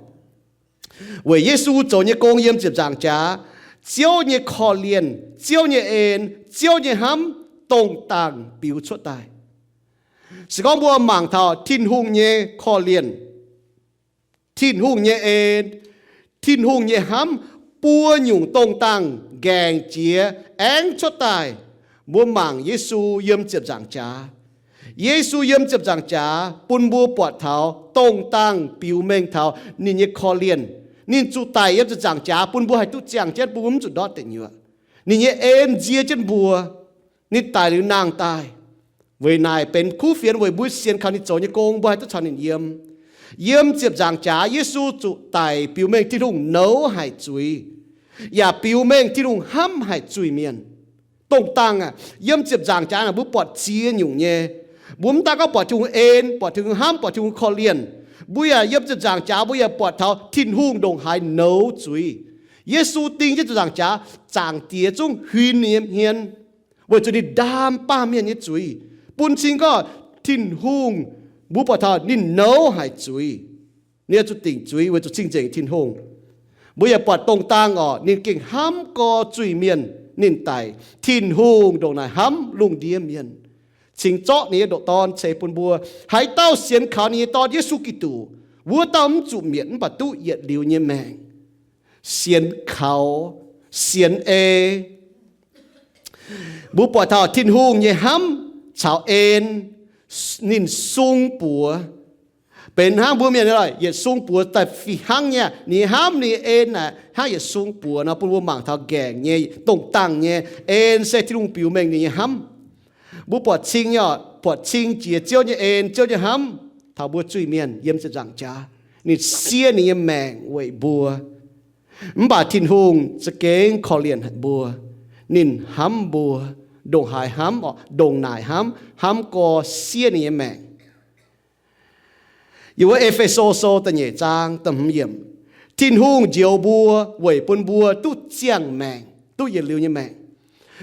Weic Yesu zoux nyei gong yiem ziepc nzaangc jaax, Ziouv nyei korv-lienh, Ziouv nyei en, Ziouv nyei hnamv dongh dangh biux cuotv daaih. Se gorngv mbuo mangc taux Tin-Hungh nyei korv-lienh, Tin-Hungh nyei en, Tin-Hungh nyei hnamv buo nyungc dongh dangh nqaengc jiex aengv cuotv daaih, mbuo mangc Yesu yiem ziepc nzaangc jaax. Yesu yiem ziepc nzaangc jaax bun mbuo buatc taux dongh dangh biux mengh taux ninh nyei korv-lienh. Ninh zuqc daic yiem ziepc nzaangc jaax bun mbuo haih duqv ziangh jienv, bun mbuo mv zuqc ndortv deic nyuoqc. Ninh nyei en nzie jienv mbuo. Ninh daic liuz nangh daaih. Weic naaic benx kuv fienx weic mbuo sienx kaux ninh zoux nyei gong, mbuo haih duqv caux ninh yiem. Yiem ziepc nzaangc jaax Yesu zuqc daic biux mengh Tin-Hungh nouz haic zuiz, yaac biux mengh Tin-Hungh hnamv haic zuiz-mienh. Dongh dangh aac, yiem ziepc nzaangc jaax naaic mbuo buatc ziex nyungc nyei. Mbuo mv daan gorngv buatc Tin-Hungh en, buatc Tin-Hungh hnamv, buatc Tin-Hungh korv-lienh. Mbuo yaac yiem ziepc nzaangc jaax mbuo yaac buatc taux Tin-Hungh ndongc haaix nouz zuiz. Yesu ding jienv ziepc nzaangc jaax, Zaangc Diex zungv huin ninh nyei hmien, weic zuqc ninh ndaam baamh mienh nyei zuiz, bun cing gorngv Tin-Hungh, mbuo buatc taux ninh nouz haic zuiz. Ninh oix zuqc dingc zuiz weic zuqc cing-nzengc Tin-Hungh. Mbuo yaac buatc dongh dangh orqc, ninh gengh hnamv gorx zuiz-mienh, ninh daic. Tin-Hungh ndongc naaic hnamv lungh ndiev mienh, cingx zorqv ninh nyei ndoqc Dorn ceix bun mbuo. Haaix dauh sienx kaux ninh nyei Dorn, Yesu Giduc, wuov dauh mv zuqc mietc mv baac duqv yietc liuz nyei maengc. Sienx kaux, sienx ei. Mbuo buatc taux Tin-Hungh nyei hnamv caux en, ninh sung buoz. Benx hnangv mbuo mienh nyei lorqc, yietc sung buoz daaih fih hnangv nyei. Ninh nyei hnamv, ninh nyei en naaic hnangv yietc sung buoz nor, bun mbuo mangc taux nqaengc nyei, dongh dangh nyei. En se Tin-Hungh biux mengh ninh nyei hnamv. Mbuo buatc cing nyei, buatc cing jiex Ziouv nyei en, Ziouv nyei hnamv taux mbuo zuiz-mienh yiem ziepc nzaangc jaax. Ninh siev ninh nyei maengc weic mbuo. Mv baac Tin-Hungh za'gengh korv-lienh haic mbuo. Ninh hnamv mbuo, ndongc haaix hnamv, ndongc naaic hnamv, hnamv gorx siev ninh nyei maengc. Yiem wuov E^fe^so Sou da'nyeic zaang da'hmz yiemc, Tin-Hungh njoux mbuo weic bun mbuo duqv ziangh maengc, duqv yietc liuz nyei maengc.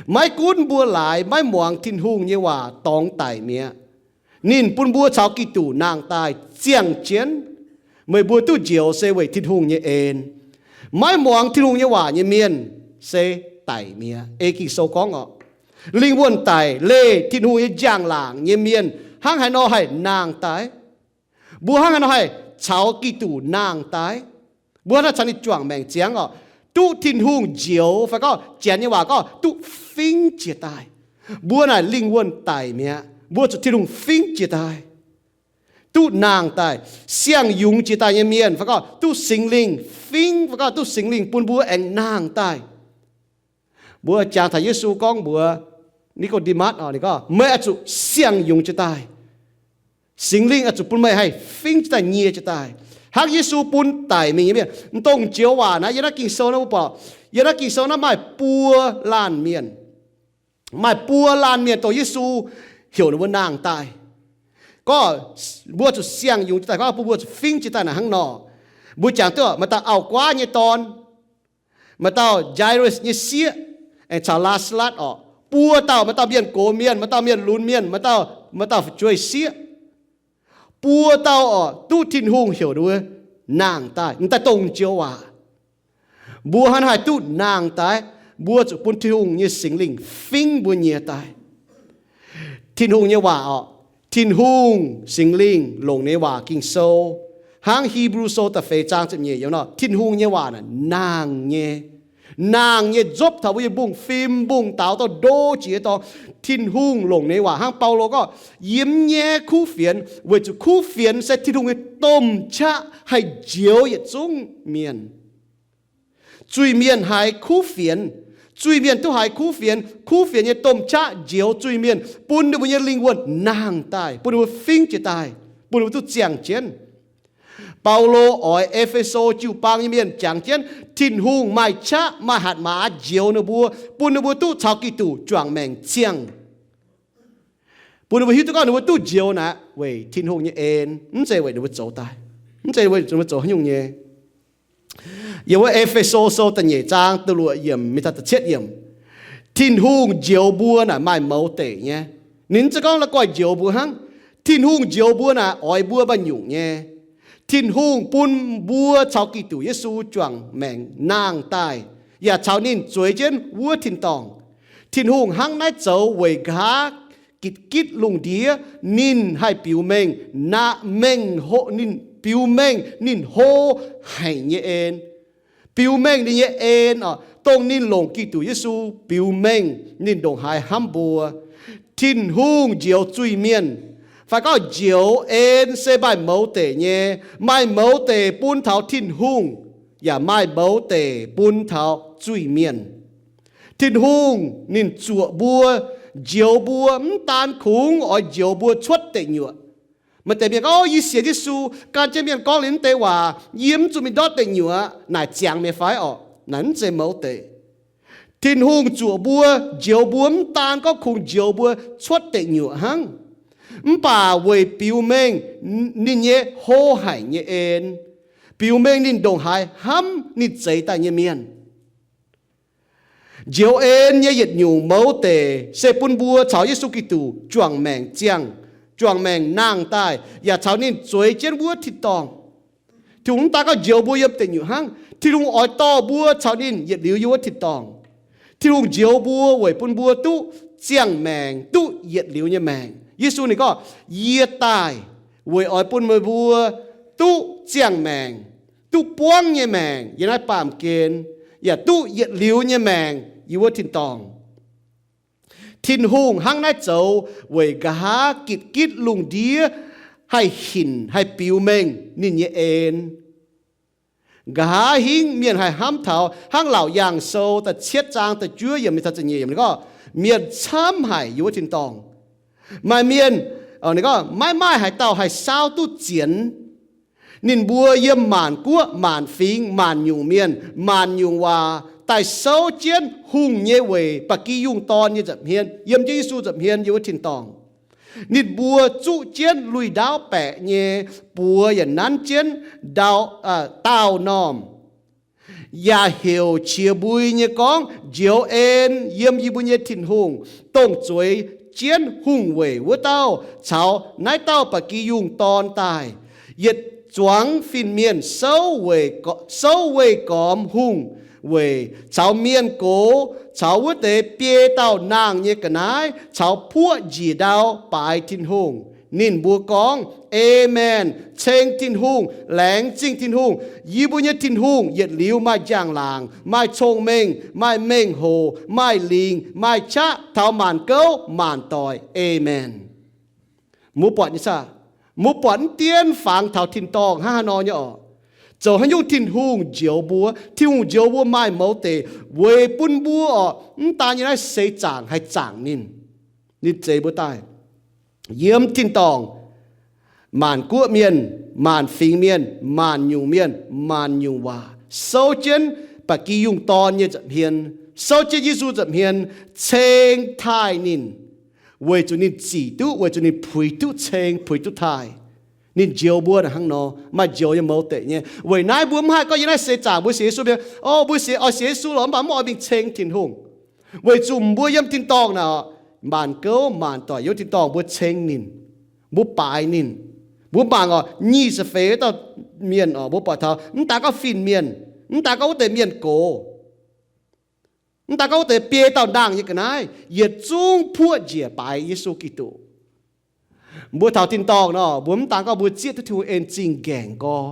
Maiv gunv mbuo laaix maiv muangx Tin-Hungh nyei waac dorngx daic mi'aqv, ninh bun mbuo caux Giduc nangh daaih ziangh jienv. Meih mbuo duqv njoux se weic Tin-Hungh nyei en. Maiv muangx Tin-Hungh nyei waac nyei mienh se daic mi'aqv. Ei Ging-Sou gorngv orqc, lingh wuonh daic leih Tin-Hungh nyei njang-laangc nyei mienh hnangv haaix nor haih nangh daaih? Mbuo hnangv haaix nor haih caux Giduc nangh daaih? Mbuo hnangv haaix nor caux ninh juangc maengc ziangx orqc? Duqv Tin-Hungh njoux, fai gorngv Janx nyei waac gorngv duqv fingv jiez daaih. Mbuo naaic lingh wuonh daic mi'aqv, mbuo zuqc Tin-Hungh fingv jiez daaih, duqv nangh daaih, siang-yungz jiez daaih nyei mienh, fai gorngv duqv Singx Lingh fingv, fai gorngv duqv Singx Lingh bun mbuo aengx nangh daaih. Mbuo jangx taux Yesu gorngv mbuox Ni^ko^nde^matv orqc, ninh gorngv, meih oix zuqc siang-yungz jiez daaih. Singx Lingh oix zuqc bun meih haih fingv jiez daaih, nyie jiez daaih, hnangv Yesu bun daic mingh nyei mienh. M'dongc joux waac naaiv yiem naaiv Ging-Sou naaiv mbuo buatc, yiem naaiv Ging-Sou naaiv maaih buo laanh mienh. Maaih buo laanh mienh dongh Yesu heuc ninh mbuo nangh daaih, gorngv mbuo zuqc siang-yungz jiez daaih, gorngv bun mbuo zuqc fingv jiez daaih naaic hnangv nor. Mbuo jangx duqv maaih dauh auv-guaav nyei dorn, maaih dauh Njaai^le^si nyei sieqv, aengx caux Laa^saa^latv orqc. Buo dauh, maaih dauh mienh gox mienh, maaih dauh mienh lunx mienh, maaih dauh, maaih dauh fu'jueiv sieqv. Buo dauh orqc, duqv Tin-Hungh heuc ninh mbuo nangh daaih. M'daaih dongh joux waac, mbuo hnangv haaix duqv nangh daaih? Mbuo zuqc bun Tin-Hungh nyei Singx Lingh fingv mbuo nyie daaih. Tin-Hungh nyei waac orqc, Tin-Hungh Singx Lingh longc nyei waac Ging-Sou, hnangv Hipv^lu Sou da'feix zaang ziepc nyeic yiemc nor, Tin-Hungh nyei waac naaic nangh nyei. Nangh nyei nzopv taux mbuo nyei mbungv-fim mbungv-daaux dorh ndo jiex dorngx. Tin-Hungh longc nyei waac hnangv Baulo gorngv, yiem nyei kuv fienx, weic zuqc kuv fienx se Tin-Hungh nyei domh qaqv haih njoux yietc zungv mienh. Zuiz-mienh haiz kuv fienx, zuiz-mienh duqv haiz kuv fienx, kuv fienx nyei domh qaqv njoux zuiz-mienh, bun ninh mbuo nyei lingh wuonh nangh daaih, bun ninh mbuo fingv jiez daaih, bun ninh mbuo duqv ziangh jienv. Baulo oix E^fe^so jiu-baang nyei mienh jangx jienv Tin-Hungh maaih qaqv maaih hatc maaz njoux ninh mbuo, bun ninh mbuo duqv caux Giduc juangc maengc ziangh. Bun ninh mbuo hiuv duqv gorngv ninh mbuo duqv njoux naaic weic Tin-Hungh nyei en, mv zeiz weic ninh mbuo zoux daaih, mv zeiz weic ninh mbuo zoux haaix nyungc nyei. Yiem wuov E^fe^so Sou da'nyeic zaang da'luoqc yiemc mingh taux da'cietv yiemc, Tin-Hungh njoux mbuo naaic maaih mouz deic nyei. Ninh mv zeiz gorngv la'guaih njoux mbuo hnangv. Tin-Hungh njoux mbuo naaic oix mbuo maaih nyungc nyei. Tin-Hungh bun mbuo caux Giduc Yesu juangc maengc nangh daaih, yaac caux ninh zueiz jienv wuov tin-dorngh. Tin-Hungh hnangv naaiv zoux weic nqa'haav gitv-gitv lungh ndiev ninh haih biux mengh, naaic mengh, ninh biux mengh ninh hlo haic nyei en. Biux mengh ninh nyei en oc, dongh ninh longc Giduc Yesu biux mengh ninh ndongc haaix hnamv mbuo. Tin-Hungh njoux zuiz-mienh, fai gorngv njoux en se maaih mouz deic nyei. Maaih mouz deic bun taux Tin-Hungh, yaac maaih mouz deic bun taux zuiz-mienh. Tin-Hungh ninh zuoqc mbuo, njoux mbuo, mv daan kungx oix njoux mbuo cuotv deic nyuoqc. Maaih deix mienh gorngv, yie sienx Yesu, gan jienv mienh gorngv liuz mv deix waac, yie mv zuqc mingh ndortv deic nyuoqc aqv. Naaic ziangx meih fai orqc? Naaic mv zeiz mouz deic. Tin-Hungh zuoqc mbuo, njoux mbuo mv daan gorngv kungx njoux mbuo cuotv deic nyuoqc hnangv, mv baac weic biux mengh ninh nyei hlo haic nyei en, biux mengh ninh ndongc haaix hnamv ninh zeix daaih nyei mienh. Njoux en nyei yietc nyungc mouz deic se bun mbuo caux Yesu Giduc juangc maengc ziangh, juangc maengc nangh daaih, yaac caux ninh zueiz jienv wuov tin-dorngh. Tin-Hungh mv daan gorngv njoux mbuo yiem deic nyuoqc hnangv, Tin-Hungh oix dorh mbuo caux ninh yietc liuz yiem wuov tin-dorngh. Tin-Hungh njoux mbuo weic bun mbuo duqv ziangh maengc, duqv yietc liuz nyei maengc. Yesu ninh gorngv, yie daaih weic oix bun meih mbuo duqv ziangh maengc, duqv buangv nyei maengc yiem naaiv baamh gen, yaac duqv yietc liuz nyei maengc yiem wuov tin-dorngh. Tin-Hungh hnangv naaiv zoux weic nqa'haav gitv-gitv lungh ndiev haih hinc, haih biux mengh ninh nyei en. Nqa'haav hingv mienh haih hnamv taux hnangv Laauc Yaangh Sou da'cietv zaang da'juov yiemc mingh taux da'nyeic yiemc ninh gorngv, mienh camv haic yiem wuov tin-dorngh. Maaih mienh, ninh gorngv, maiv maaih haaix dauh haih saauv duqv zienx. Ninh mbuo yiem maanc guoqv, maanc fingx, maanc nyungc mienh, maanc nyungc waac daaih souv jienv hungh nyei weic ba'gi yungh dorn nyei nza'hmien, yiem jienv Yesu nza'hmien yiem wuov tin-dorngh. Ninh mbuo zuqv jienv lui-ndaauv baeqc nyei buoz yaac nanv jienv ndau, daauh normh, yaac heuc qiex mbui nyei gorngv, Njoux en yiem yie mbuo nyei Tin-Hungh, dongh zueiz jienv hungh weic wuov dauh caux naaiv dauh ba'gi yungh dorn daaih. Yietc zuangx fin-mienh souv weih, souv weih gormx hungh weic caux mienh gox, caux wuov deix biei dauh nangh nyei ga'naaiv, caux puoqv njiec ndau baaix Tin-Hungh. Ninh mbuo gorngv, Aamen! Ceng Tin-Hungh, laengz zingh Tin-Hungh. Yie mbuo nyei Tin-Hungh yietc liuz maaih njang-laangc, maaih cong-mengh, maaih mengh hoc, maaih lingc, maaih qaqv taux maanc gouv maanc doic. Aamen. Mbuo buatc nyei saah? Mbuo buatc mv dienv fangx taux tin-dorngh hnangv haaix nor nyei orqc? Zoux haaix nyungc Tin-Hungh njoux mbuo? Tin-Hungh njoux mbuo maaih mouz deic weic bun mbuo orqc, mv daan yiem naaiv seix zaangc haih zaangc ninh. Ninh zeix mbuo daaih yiem tin-dorngh, maanc guoqv mienh, maanc fingx mienh, maanc nyungc mienh, maanc nyungc waac, souv jienv ba'gi yungh dorn nyei nza'hmien, souv jienv Yesu nza'hmien, ceng taaih ninh, weic zuqc ninh zic duqv, weic zuqc ninh puix duqv ceng, puix duqv taaih. Ninh njoux mbuo hnangv nor, maaih njoux nyei mouz deic nyei. Weic naaiv mbuo mv haih gorngv yiem naaiv seix zaangc mbuo sienx Yesu mienh, o, mbuo sienx, oix sienx Yesu lorqc, mv baac mv oix mingh ceng Tin-Hungh. Weic zuqc mbuo yiem tin-dorngh naaic, maanc gouv maanc doic yiem tin-dorngh mbuo ceng ninh, mbuo baaix ninh. Mbuo mangc orqc, nyic ziepc feix dauh mienh orqc, mbuo buatc taux mv daan gorngv fin-mienh, mv daan gorngv wuov deix mienh gox, mv daan gorngv wuov deix biei dauh nangh nyei ga'naaiv yietc zungv puoqv njiec baaix Yesu Giduc. Mbuo taux tin-dorngh nor, mbuo mv daan gorngv mbuo zieqv duqv Tin-Hungh en zingh nqaengc nqor,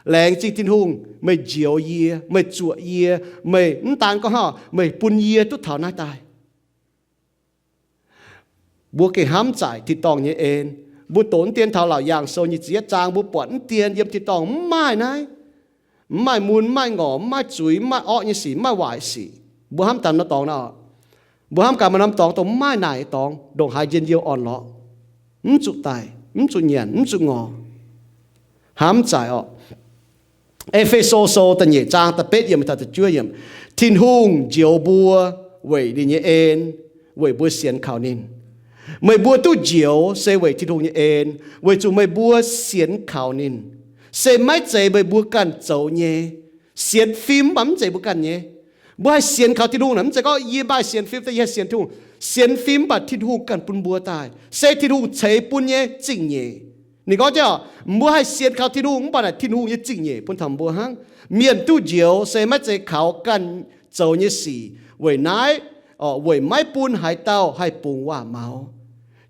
laengz zingh Tin-Hungh, meih njoux yie, meih zuoqc yie, meih mv daan gorngv hnangv, meih bun yie duqv taux naaiv daaih. Mbuo gengh hnamv zaaic tin-dorngh nyei en. Mbuo doqc mv dien taux Laauc Yaangh Sou nyic ziepc yietv zaang, mbuo buatc mv dien yiem tin-dorngh mv maaih naaiv, mv maaih mun, mv maaih ngorc, mv maaih zuiz, mv maaih orqv nyei sic, mv maaih waaic sic. Mbuo hnamv gaax norm dorngx nor, mbuo hnamv gaax maaih norm dorngx dongh mv maaih naaic nyei dorngx, ndongc haaix njien-youh orn-lorqc, mv zuqc daic, mv zuqc nyanc, mv zuqc ngorc. Hnamv zaaic orqc. E^fe^so Sou da'nyeic zaang da'betv yiemc taux da'juov yiemc, Tin-Hungh njoux mbuo weic ninh nyei en, weic mbuo sienx kaux ninh. Meih mbuo duqv njoux se weic Tin-Hungh nyei en, weic zuqc meih mbuo sienx kaux ninh. Se maiv zeiz meih mbuo ganh zoux nyei. Sienx fim mv baac mv zeiz mbuo ganh nyei. Mbuo haih sienx kaux Tin-Hungh naaic, mv zeiz gorngv yie maaih sienx fim daaih yie haih sienx Tin-Hungh. Sienx fim mv baac Tin-Hungh ganh bun mbuo daaih, se Tin-Hungh ceix bun nyei zingh nyeic. Ninh gorngv jienv, mbuo haih sienx kaux Tin-Hungh mv baac naaic Tin-Hungh nyei zingh nyeic bun taux mbuo hnangv. Mienh duqv njoux se maiv zeiz kaux ganh zoux nyei sic. Weic naaiv, weic maiv bun haaix dauh haih bungx waac-maux.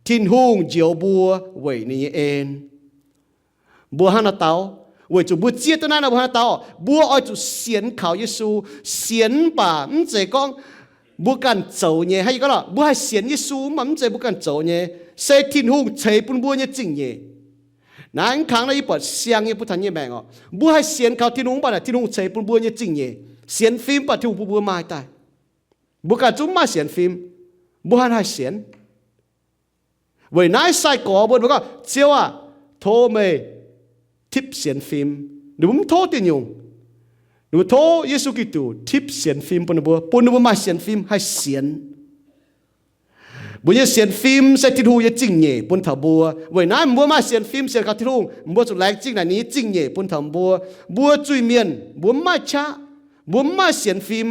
Tin-Hungh njoux mbuo weic ninh nyei en. Mbuo hnangv naaiv dau, weic zuqc mbuo zieqv duqv naaiv nor, mbuo hnangv naaiv dau, mbuo oix zuqc sienx kaux Yesu. Sienx mv baac mv zeiz gorngv mbuo ganh zoux nyei. Hnangv yie gorngv nor, mbuo haih sienx Yesu mv baac mv zeiz mbuo ganh zoux nyei, se Tin-Hungh ceix bun mbuo nyei zingh nyeic. Naaiv mv kangx nor yie buatc siang nyei bun taux nyei maengc orqc. Mbuo haih sienx kaux Tin-Hungh mv baac naaic Tin-Hungh ceix bun mbuo nyei zingh nyeic. Sienx fim mv baac Tin-Hungh bun mbuo maaih daaih. Mbuo ganh zungv mv maaih sienx fim, mbuo hnangv haih sienx? Weic naaiv sai-gorx mbuo, mbuo gorngv, Ziouv aah, tov meih tipv sienx fim. Ninh mbuo mv tov diuh nyungc. Ninh mbuo tov Yesu Giduc tipv sienx fim bun ninh mbuo, bun ninh mbuo maaih sienx fim haih sienx. Mbuo nyei sienx fim se Tin-Hungh nyei zingh nyeic bun taux mbuo. Weic naaiv mbuo maaih sienx fim sienx kaux Tin-Hungh, mbuo zuqc laengz zingh naaic ninh nyei zingh nyeic bun taux mbuo. Mbuo zuiz-mienh mbuo mv maaih qaqv, mbuo mv maaih sienx fim.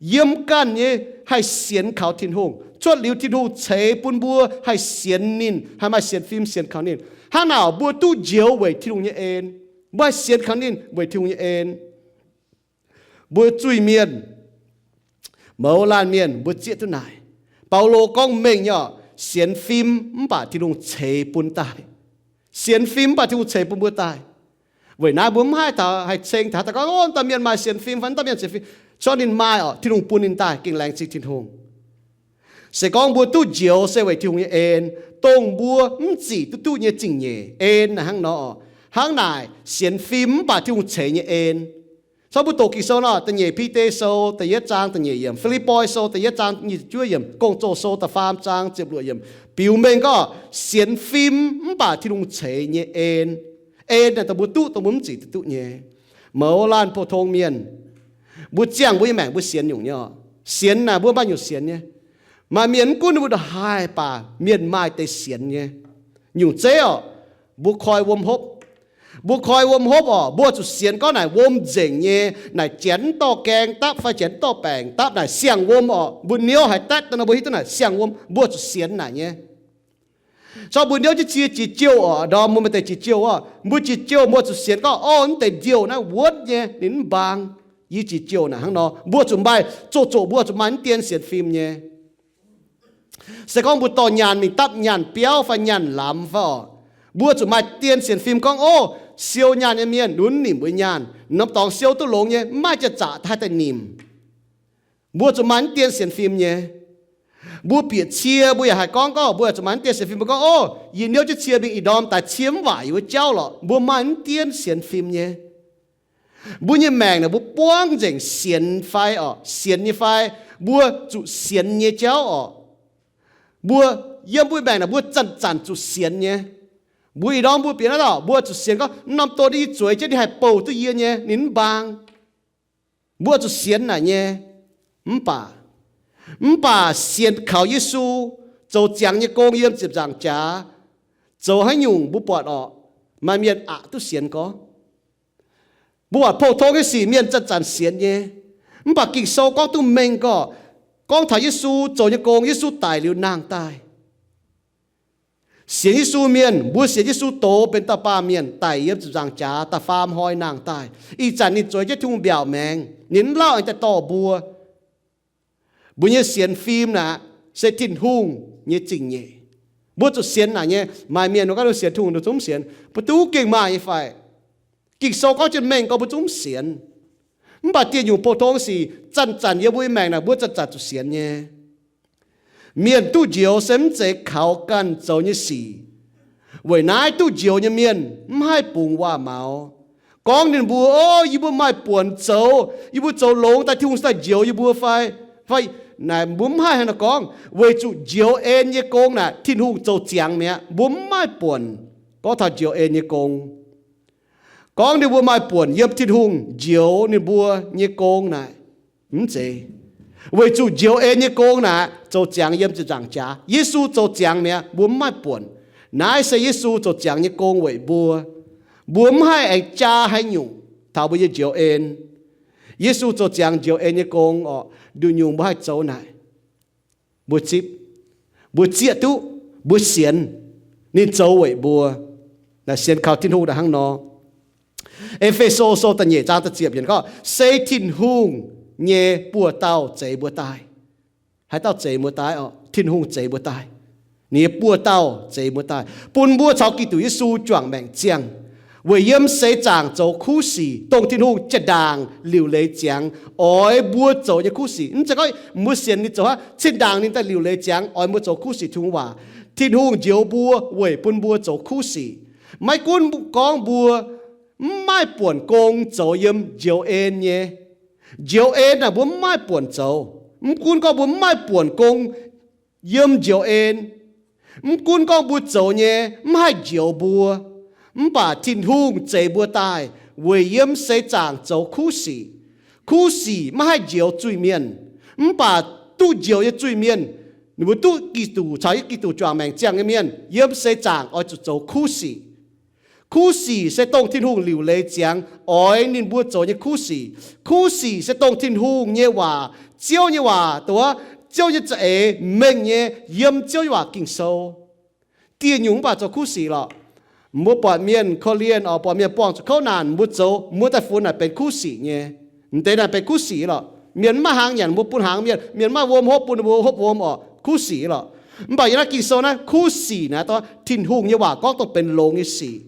Yiem ganh nyei haih sienx kaux Tin-Hungh. Cuotv liuz Tin-Hungh ceix bun mbuo haih sienx ninh, haih maaih sienx fim sienx kaux ninh. Hnangv naaic mbuo duqv njoux weic Tin-Hungh nyei en. Mbuo haih sienx kaux ninh weic Tin-Hungh nyei en. Mbuo zuiz-mienh, mouz laanh mienh, mbuo zieqv duqv naaic. Baulo gorngv mengh nyei orqc, sienx fim mv baac Tin-Hungh ceix bun daaih. Sienx fim mv baac Tin-Hungh ceix bun mbuo daaih. Weic naaiv mbuo mv haih taux haih ceng taux daaih gorngv, O, dauh mienh maaih sienx fim fai dauh mienh sienx fim. Cuotv ninh maaih orqc, Tin-Hungh bun ninh daaih, gengh laengz zingh Tin-Hungh. Se gorngv mbuo duqv njoux se weic Tin-Hungh nyei en, dongh mbuo mv zic duqv duqv nyei zingh nyeic. En naaic hnangv nor, hnangv naaic sienx fim mv baac Tin-Hungh ceix nyei en. Caux mbuo doqc Ging-Sou nor, da'nyeic Bide Sou da'yietv zaang da'nyeic yiemc, Fi^lipv^poi Sou da'yietv zaang nyic ziepc juov yiemc, Gong-Zoh Sou da'faam zaang ziepc luoqc yiemc, biux mengh gorngv sienx fim mv baac Tin-Hungh ceix nyei en. En naaic dongh mbuo duqv, dongh mbuo mv zic duqv duqv nyei. Mouz laanh pou-tong mienh, mbuo ziangh mbuo nyei maengc mbuo sienx nyungc nyei oc. Sienx naaic mbuo maaih nyungc sienx nyei. Maaih mienh mv gunv ninh mbuo ndongc haaix baac mienh maaih deix sienx nyei. Nyungc zeiv oc, mbuo koi wuom hopv. Mbuo koi wuom hopv oc, mbuo zuqc sienx gorngv naaic wuom nzengc nyei, naaic janx mv dorh gaeng dapv fai janx mv dorh baengc dapv, naaic siang-wuom oc. Mbuo niouv haaix datv nor mbuo hiuv duqv naaic siang-wuom, mbuo zuqc sienx naaic nyei. Caux mbuo niouv jienv cie jiex jouh oc, ndorm mbuo maaih deix jiex jouh oc, mbuo jiex jouh mbuo zuqc sienx gorngv, orv, mv deix ndiouh naaiv wuonv nyei, ninh mv mbaang. Yie jiex jouh naaic hnangv nor, mbuo zuqc maaih zoqc zoqc, mbuo zuqc maaih mv dien sienx fim nyei. Se gorngv mbuo dorh nyaanh mingh dapv nyaanh biauv fai nyaanh lamz fai oc, mbuo zuqc maaih dien sienx fim gorngv, orv, siou nyaanh nyei mienh lunx nimc mbuo nyaanh, norm dorngx siou duqv longx nyei, mv maaih jiex zaqc haih daaih nimc. Mbuo zuqc maaih mv dien sienx fim nyei. Mbuo bieqc cie mbuo yaac haih gorngv, gorngv mbuo zuqc maaih mv dien sienx fim. Mbuo gorngv, orv, yie niouv jienv cie mingh ih ndorm daaih cie mv waaic yie wuov jauv lorqc. Mbuo maaih mv dien sienx fim nyei. Mbuo nyei maengc naaic mbuo buangv nzengc sienx fai oc, sienx nyei fai, mbuo zuqc sienx nyei jauv oc. Mbuo yiem mbuo maengc naaic mbuo zanc-zanc zuqc sienx nyei. Mbuo ih ndorm mbuo bieqc naaiv dauh mbuo zuqc sienx gorngv, norm don yie zueiz jienv ninh haih bouh duqv yie nyei, ninh mv mbaang. Mbuo zuqc sienx naaic nyei. Mv baac, mv baac sienx kaux Yesu zoux ziangx nyei gong yiem ziepc nzaangc jaax, zoux haaix nyungc mbuo buatc orqc, maaih mienh aqc duqv sienx gorngv. Mbuo buatc pou-tong nyei sic mienh zanc-zanc sienx nyei. Mv baac Ging-Sou gorngv duqv mengh gorqv, gorngv taux Yesu zoux nyei gong, Yesu daic liuz nangh daaih. Sienx Yesu mienh, mbuo sienx Yesu doz benx dauh baamh mienh daic yiem ziepc nzaangc jaax da'faam hnoi nangh daaih. Ih zanc ninh zueiz jienv Tin-Hungh mbiaauc maengx, ninh mv lauh aengx daaih dorh mbuo. Mbuo nyei sienx fim naaic se Tin-Hungh nyei zingh nyeic. Mbuo zuqc sienx naaic nyei. Maaih mienh mbuo gorngv ninh sienx Tin-Hungh, ninh zungv mv sienx. Mbuo duqv gengh maaih nyei fai? Ging-Sou gorngv jienv mengh gorngv mbuo zungv mv sienx. Mv baac dieh nyungc pou-tong sic zanc-zanc yiem mbuo nyei maengc naaic mbuo zanc-zanc zuqc sienx nyei. Mienh duqv njoux se mv zeiz kaux ganh zoux nyei sic. Weic naaiv duqv njoux nyei mienh mv haih bungx waac-maux. Gorngv ninh mbuo, o, yie mbuo maaih buonc zoux, yie mbuo zoux longx daaih Tin-Hungh cingx daaih njoux yie mbuo fai? Fai naaic mbuo mv haih hnangv naaiv gorngv, weic zuqc njoux en nyei gong naaic Tin-Hungh zoux ziangx mi'aqv, mbuo mv maaih buonc gorngv taux njoux en nyei gong. Gorngv ninh mbuo maaih buonc yiem Tin-Hungh njoux ninh mbuo nyei gong naaic, mv zeiz. Weic zuqc njoux en nyei gong naaic zoux ziangx yiem ziepc nzaangc jaax. Yesu zoux ziangx mi'aqv, mbuo mv maaih buonc. Naaiv se Yesu zoux ziangx nyei gong weic mbuo. Mbuo mv haih aengx jaa haaix nyungc taux mbuo nyei njoux en. Yesu zoux ziangx njoux en nyei gong orqc, nduqc nyungc mbuo haih zoux naaic. Mbuo zipv, mbuo zieqv duqv, mbuo sienx ninh zoux weic mbuo. Naaic sienx kaux Tin-Hungh naaic hnangv nor. E^fe^so Sou da'nyeic zaang da'ziepc yiemc gorngv, se Tin-Hungh nyei buoz-dauh zeix mbuo daaih. Haaix dauh zeix mbuo daaih orqc? Tin-Hungh zeix mbuo daaih. Ninh nyei buoz-dauh zeix mbuo daaih, bun mbuo caux Giduc Yesu juangc maengc ziangh, weic yiem seix zaangc zoux kuv sic, dongh Tin-Hungh jaa-ndaangc liuc leiz ziangx oix mbuo zoux nyei kuv sic. Mv zeiz gorngv mbuo sienx ninh zoux hnangv, zinh ndaangc ninh daaih liuc leiz ziangx oix mbuo zoux kuv sic Tin-Hungh waac. Tin-Hungh njoux mbuo weic bun mbuo zoux kuv sic. Maiv gunv gorngv mbuo mv maaih buonc gong zoux yiem njoux en nyei. Njoux en naaic mbuo mv maaih buonc zoux. Mv gunv gorngv mbuo mv maaih buonc gong yiem njoux en, mv gunv gorngv mbuo zoux nyei mv haih njoux mbuo, mv baac Tin-Hungh zeix mbuo daaih weic yiem seix zaangc zoux kuv sic. Kuv sic maiv haih njoux zuiz-mienh, mv baac duqv njoux nyei zuiz-mienh, ninh mbuo duqv Giduc caux Giduc juangc maengc ziangh nyei mienh, yiem seix zaangc oix zuqc zoux kuv sic. Kuv sic se dongh Tin-Hungh liuc leiz ziangx oix ninh mbuo zoux nyei kuv sic. Kuv sic se dongh Tin-Hungh nyei waac, Ziouv nyei waac, dongh wuov Ziouv nyei za'eix mengh nyei yiem Ziouv nyei waac Ging-Sou. Dieh nyungc mv baac zoux kuv sic lorqc. Mbuo buatc mienh korv-lienh oc, buatc mienh buangh zuqc kouv naanc, mbuo zoux, mbuo daaih funx naaic benx kuv sic nyei. M'deix naaic benx kuv sic lorqc. Mienh mv maaih hnaangx nyanc, mbuo bun hnaangx mienh. Mienh mv maaih wuom hopv, bun mbuo hopv wuom oc, kuv sic lorqc. Mv baac yiem naaiv Ging-Sou naaiv kuv sic naaiv, Tin-Hungh nyei waac gorngv dongh benx longx nyei sic.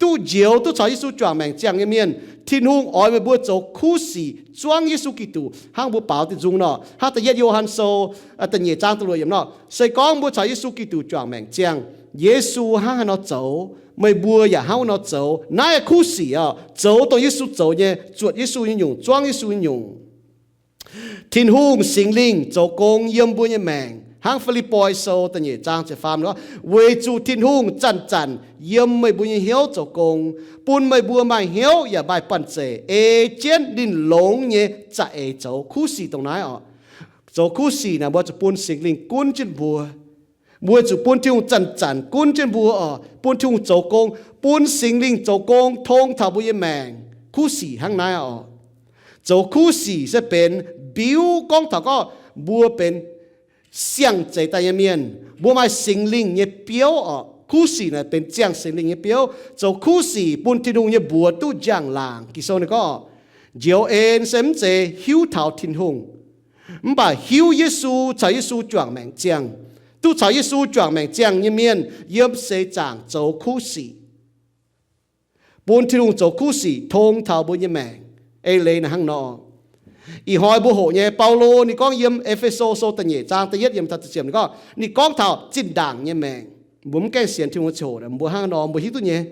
duqv njoux, duqv caux Yesu juangc maengc ziangh nyei mienh, Tin-Hungh oix meih mbuo zoux kuv sic zuangv Yesu Giduc, hnangv mbuo baaux diuh nzung nor, hnangv da'yietv Yo^han Sou da'nyeic zaang da'luoqc yiemc nor, se gorngv mbuo caux Yesu Giduc juangc maengc ziangh, Yesu hnangv haaix nor zoux, meih mbuo yaac hnangv wuov nor zoux. Naaiv kuv sic oc, zoux dongh Yesu zoux nyei, zuotc Yesu nyei nyungc, zuangv Yesu nyei nyungc. Tin-Hungh Singx Lingh zoux gong yiem mbuo nyei maengc, hnangv Fi^lipv^poi Sou da'nyeic zaang ziepc faam nor, weic zuqc Tin-Hungh zanc-zanc yiem meih mbuo nyei hnyouv zoux gong, bun meih mbuo maaih hnyouv yaac maaih banh zeic ei jienv ninh longx nyei za'eix zoux kuv sic dongh naaiv oc. Zoux kuv sic naaic mbuo zuqc bun Singx Lingh gunv jienv mbuo. Mbuo zuqc bun Tin-Hungh zanc-zanc gunv jienv mbuo oc, bun Tin-Hungh zoux gong, bun Singx Lingh zoux gong tong taux mbuo nyei maengc. Kuv sic hnangv naaiv oc. Zoux kuv sic se benx mbiuv gorngv taux gorngv mbuo benx siang-zeix daaih nyei mienh, mbuo maaih Singx Lingh nyei biouv oc. Kuv sic naaic benx ziangh Singx Lingh nyei biouv. Zoux kuv sic bun Tin-Hungh nyei mbuox duqv njang-laangc. Ging-Sou ninh gorngv, njoux en se mv zeiz hiuv taux Tin-Hungh, mv baac hiuv Yesu caux Yesu juangc maengc ziangh. Duqv caux Yesu juangc maengc ziangh nyei mienh yiem seix zaangc zoux kuv sic, bun Tin-Hungh zoux kuv sic tong taux mbuo nyei maengc. Eix leiz naaic hnangv nor. Ih hnoi mbuo hoqc nyei Baulo ninh gorngv yiem E^fe^so Sou da'nyeic zaang da'yietv yiemc taux da'ziepc yiemc ninh gorngv, ninh gorngv taux zinh ndaangc nyei maengc. Mbuo mv gaengh sienx Tin-Hungh ziouc mbuo hnangv nor mbuo hiuv duqv nyei.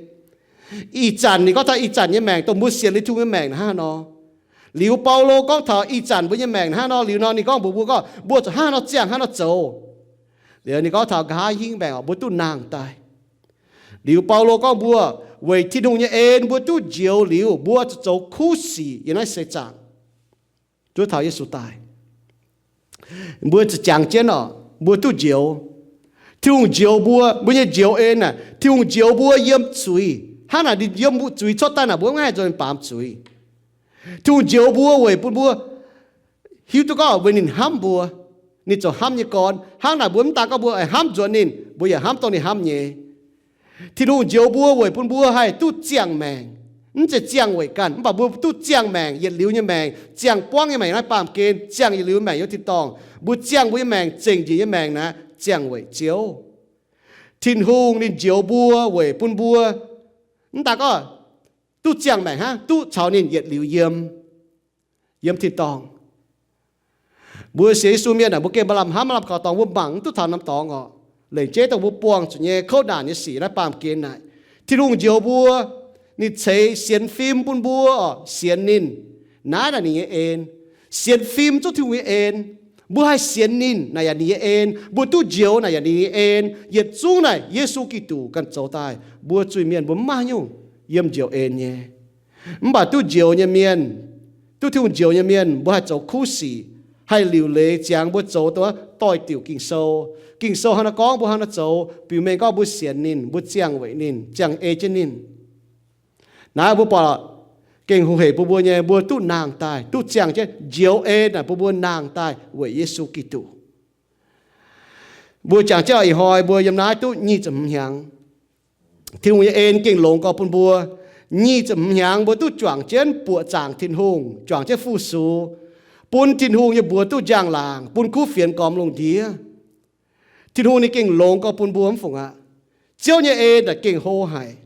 Ih zanc ninh gorngv taux ih zanc nyei maengc, dongh mbuo sienx liuz Tin-Hungh nyei maengc hnangv haaix nor. Liuz Baulo gorngv taux ih zanc mbuo nyei maengc hnangv haaix nor liuz nor, ninh gorngv mbuox mbuo gorngv mbuo zuqc hnangv haaix nor ziangh hnangv haaix nor zoux. Liuz ninh gorngv taux nqa'haav hingv maengc oc, mbuo duqv nangh daaih. Liuz Baulo gorngv mbuo, weic Tin-Hungh nyei en mbuo duqv njoux liuz, mbuo zuqc zoux kuv sic yiem naaiv seix zaangc. Zuov taux Yesu daaih, mbuo zuqc jangx jienv oc, mbuo duqv njoux. Tin-Hungh njoux mbuo, mbuo nyei njoux en aah, Tin-Hungh njoux mbuo yiem zuiz. Hnangv naaic ninh yiem zuiz cuotv daaih naaic, mbuo mv haih nzunc baamz zuiz. Tin-Hungh njoux mbuo weic bun mbuo hiuv duqv gorngv weic ninh hnamv mbuo, ninh zoux hnamv nyei gorn. Hnangv naaic mbuo mv daan gorngv mbuo hnamv nzuonx ninh, mbuo yaac hnamv dongh ninh hnamv nyei. Tin-Hungh njoux mbuo weic bun mbuo haih duqv ziangh maengc. Mv zeiz ziangh weic ganh, mv baac mbuo duqv ziangh maengc, yietc liuz nyei maengc, ziangh buangv nyei maengc naaiv baamh gen, ziangh yietc liuz maengc yiem tin-dorngh. Mbuo ziangh mbuo nyei maengc, zengc njiec nyei maengc naaiv ziangh weic Ziouv. Tin-Hungh ninh njoux mbuo weic bun mbuo, mv daan gorngv duqv ziangh maengc hnangv, duqv caux ninh yietc liuz yiem, yiem tin-dorngh. Mbuo sienx Yesu mienh aah, mbuo gengh maaih lamh hnamv, maaih lamh kaux dorngx, mbuo mangc mv duqv taux norm dorngx oc. Lengc jeiv dongh mbuo buangh zuqc nyei kouv naanc nyei sic naaiv baamh gen naaic, Tin-Hungh njoux mbuo, ninh ceix sienx fim bun mbuo oc, sienx ninh. Naaiv naaic ninh nyei en. Sienx fim zungv Tin-Hungh nyei en. Mbuo haih sienx ninh naaic yaac ninh nyei en. Mbuo duqv njoux naaic yaac ninh nyei en. Yietc zungv naaic Yesu Giduc ganh zoux daaih. Mbuo zuiz-mienh mbuo mv maaih nyungc yiem njoux en nyei. Mv baac duqv njoux nyei mienh, duqv Tin-Hungh njoux nyei mienh, mbuo haih zoux kuv sic, haih liuc leiz ziangx mbuo zoux dongh doix-diuc Ging-Sou. Ging-Sou hnangv naaiv gorngv mbuo hnangv naaiv zoux, biux mengh gorngv mbuo sienx ninh, mbuo ziangh weic ninh, ziangh ei jienv ninh. Naaiv mbuo buatc gengh hungh hec bun mbuo nyei, mbuo duqv nangh daaih, duqv ziangh jienv njoux en naaic bun mbuo nangh daaih weic Yesu Giduc. Mbuo jangx jienv ih hnoi mbuo yiem naaiv duqv nyic ziepc hmz hnyangx. Tin-Hungh nyei en gengh longx gorx bun mbuo. Nyic ziepc hmz hnyangx mbuo duqv juangc jienv buoqc zaangc Tin-Hungh, juangc jienv fu-sux, bun Tin-Hungh nyei mbuox duqv njang-laangc, bun kuv fienx gormx lungh ndiev. Tin-Hungh ninh gengh longx gorx bun mbuo mv fungc aqv. Ziouv nyei en naaic gengh hlo haic.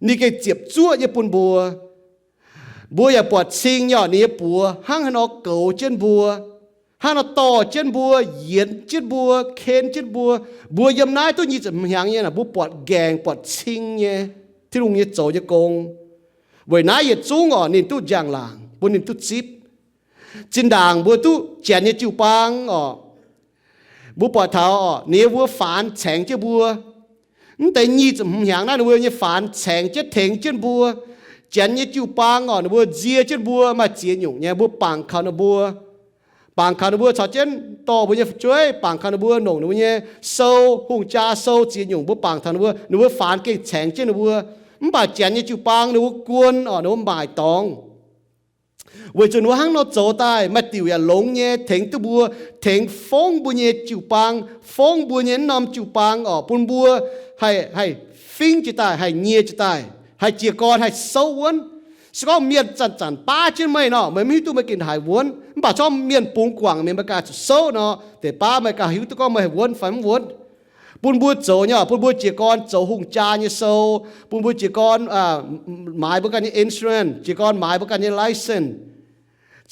Ninh gengh ziepc zuoqv nyei bun mbuo. Mbuo yaac buatc cing nyei oc, ninh nyei buoz hnangv haaix nor goux jienv mbuo, hnangv haaix nor dorh jienv mbuo, yienz jienv mbuo, ken jienv mbuo. Mbuo yiem naaiv duqv nyic ziepc hmz hnyangx nyei naaic, mbuo buatc nqaengc buatc cing nyei Tin-Hungh nyei zoux nyei gong. Weic naaiv yietc zungv oc, ninh duqv njang-laangc bun ninh duqv zipv. Zinh ndaangc mbuo duqv Janx nyei jiu-baang oc, mbuo buatc taux oc, ninh mbuo faanx caengx jienv mbuo. Mv deix nyic ziepc hmz hnyangx naaiv ninh mbuo nyei faanx caengx jienv tengx jienv mbuo. Janx nyei jiu-baang oc, ninh mbuo nzie jienv mbuo maaih ziex nyungc nyei, mbuo bangc kaux ninh mbuo. Bangc kaux ninh mbuo caux jienv dorh mbuo nyei fu'jueiv, bangc kaux ninh mbuo nongc ninh mbuo nyei sou, hungh jaa sou ziex nyungc mbuo bangc taux ninh mbuo, ninh mbuo faanx gengh caengx jienv ninh mbuo. Mv baac Janx nyei jiu-baang ninh mbuo guon oc, ninh mbuo maaic dorngx. Weic zuqc ninh mbuo hnangv nor zoux daaih, maaih diuc yaac longx nyei tengx duqv mbuo, tengx fongv mbuo nyei jiu-baang, fongv mbuo nyei norm jiu-baang oc, bun mbuo haih, haih fingv jiez daaih, haih nyie jiez daaih, haih jiez gorn, haih souv wuonv. Se gorngv mienh zanc-zanc baav jienv meih nor, meih mv hiuv duqv meih gengh haaix wuonv. Mv baac corc mienh bungx guangc meih, meih ganh zuqc souv nor, deix baav meih ganh hiuv duqv gorngv meih haih wuonv fai mv wuonv. Bun mbuo zoux nyei, bun mbuo jiez gorn zoux hungh jaa nyei sou, bun mbuo jiez gorn maaiz mbuo ganh nyei insurance, jiez gorn maaiz mbuo ganh nyei license.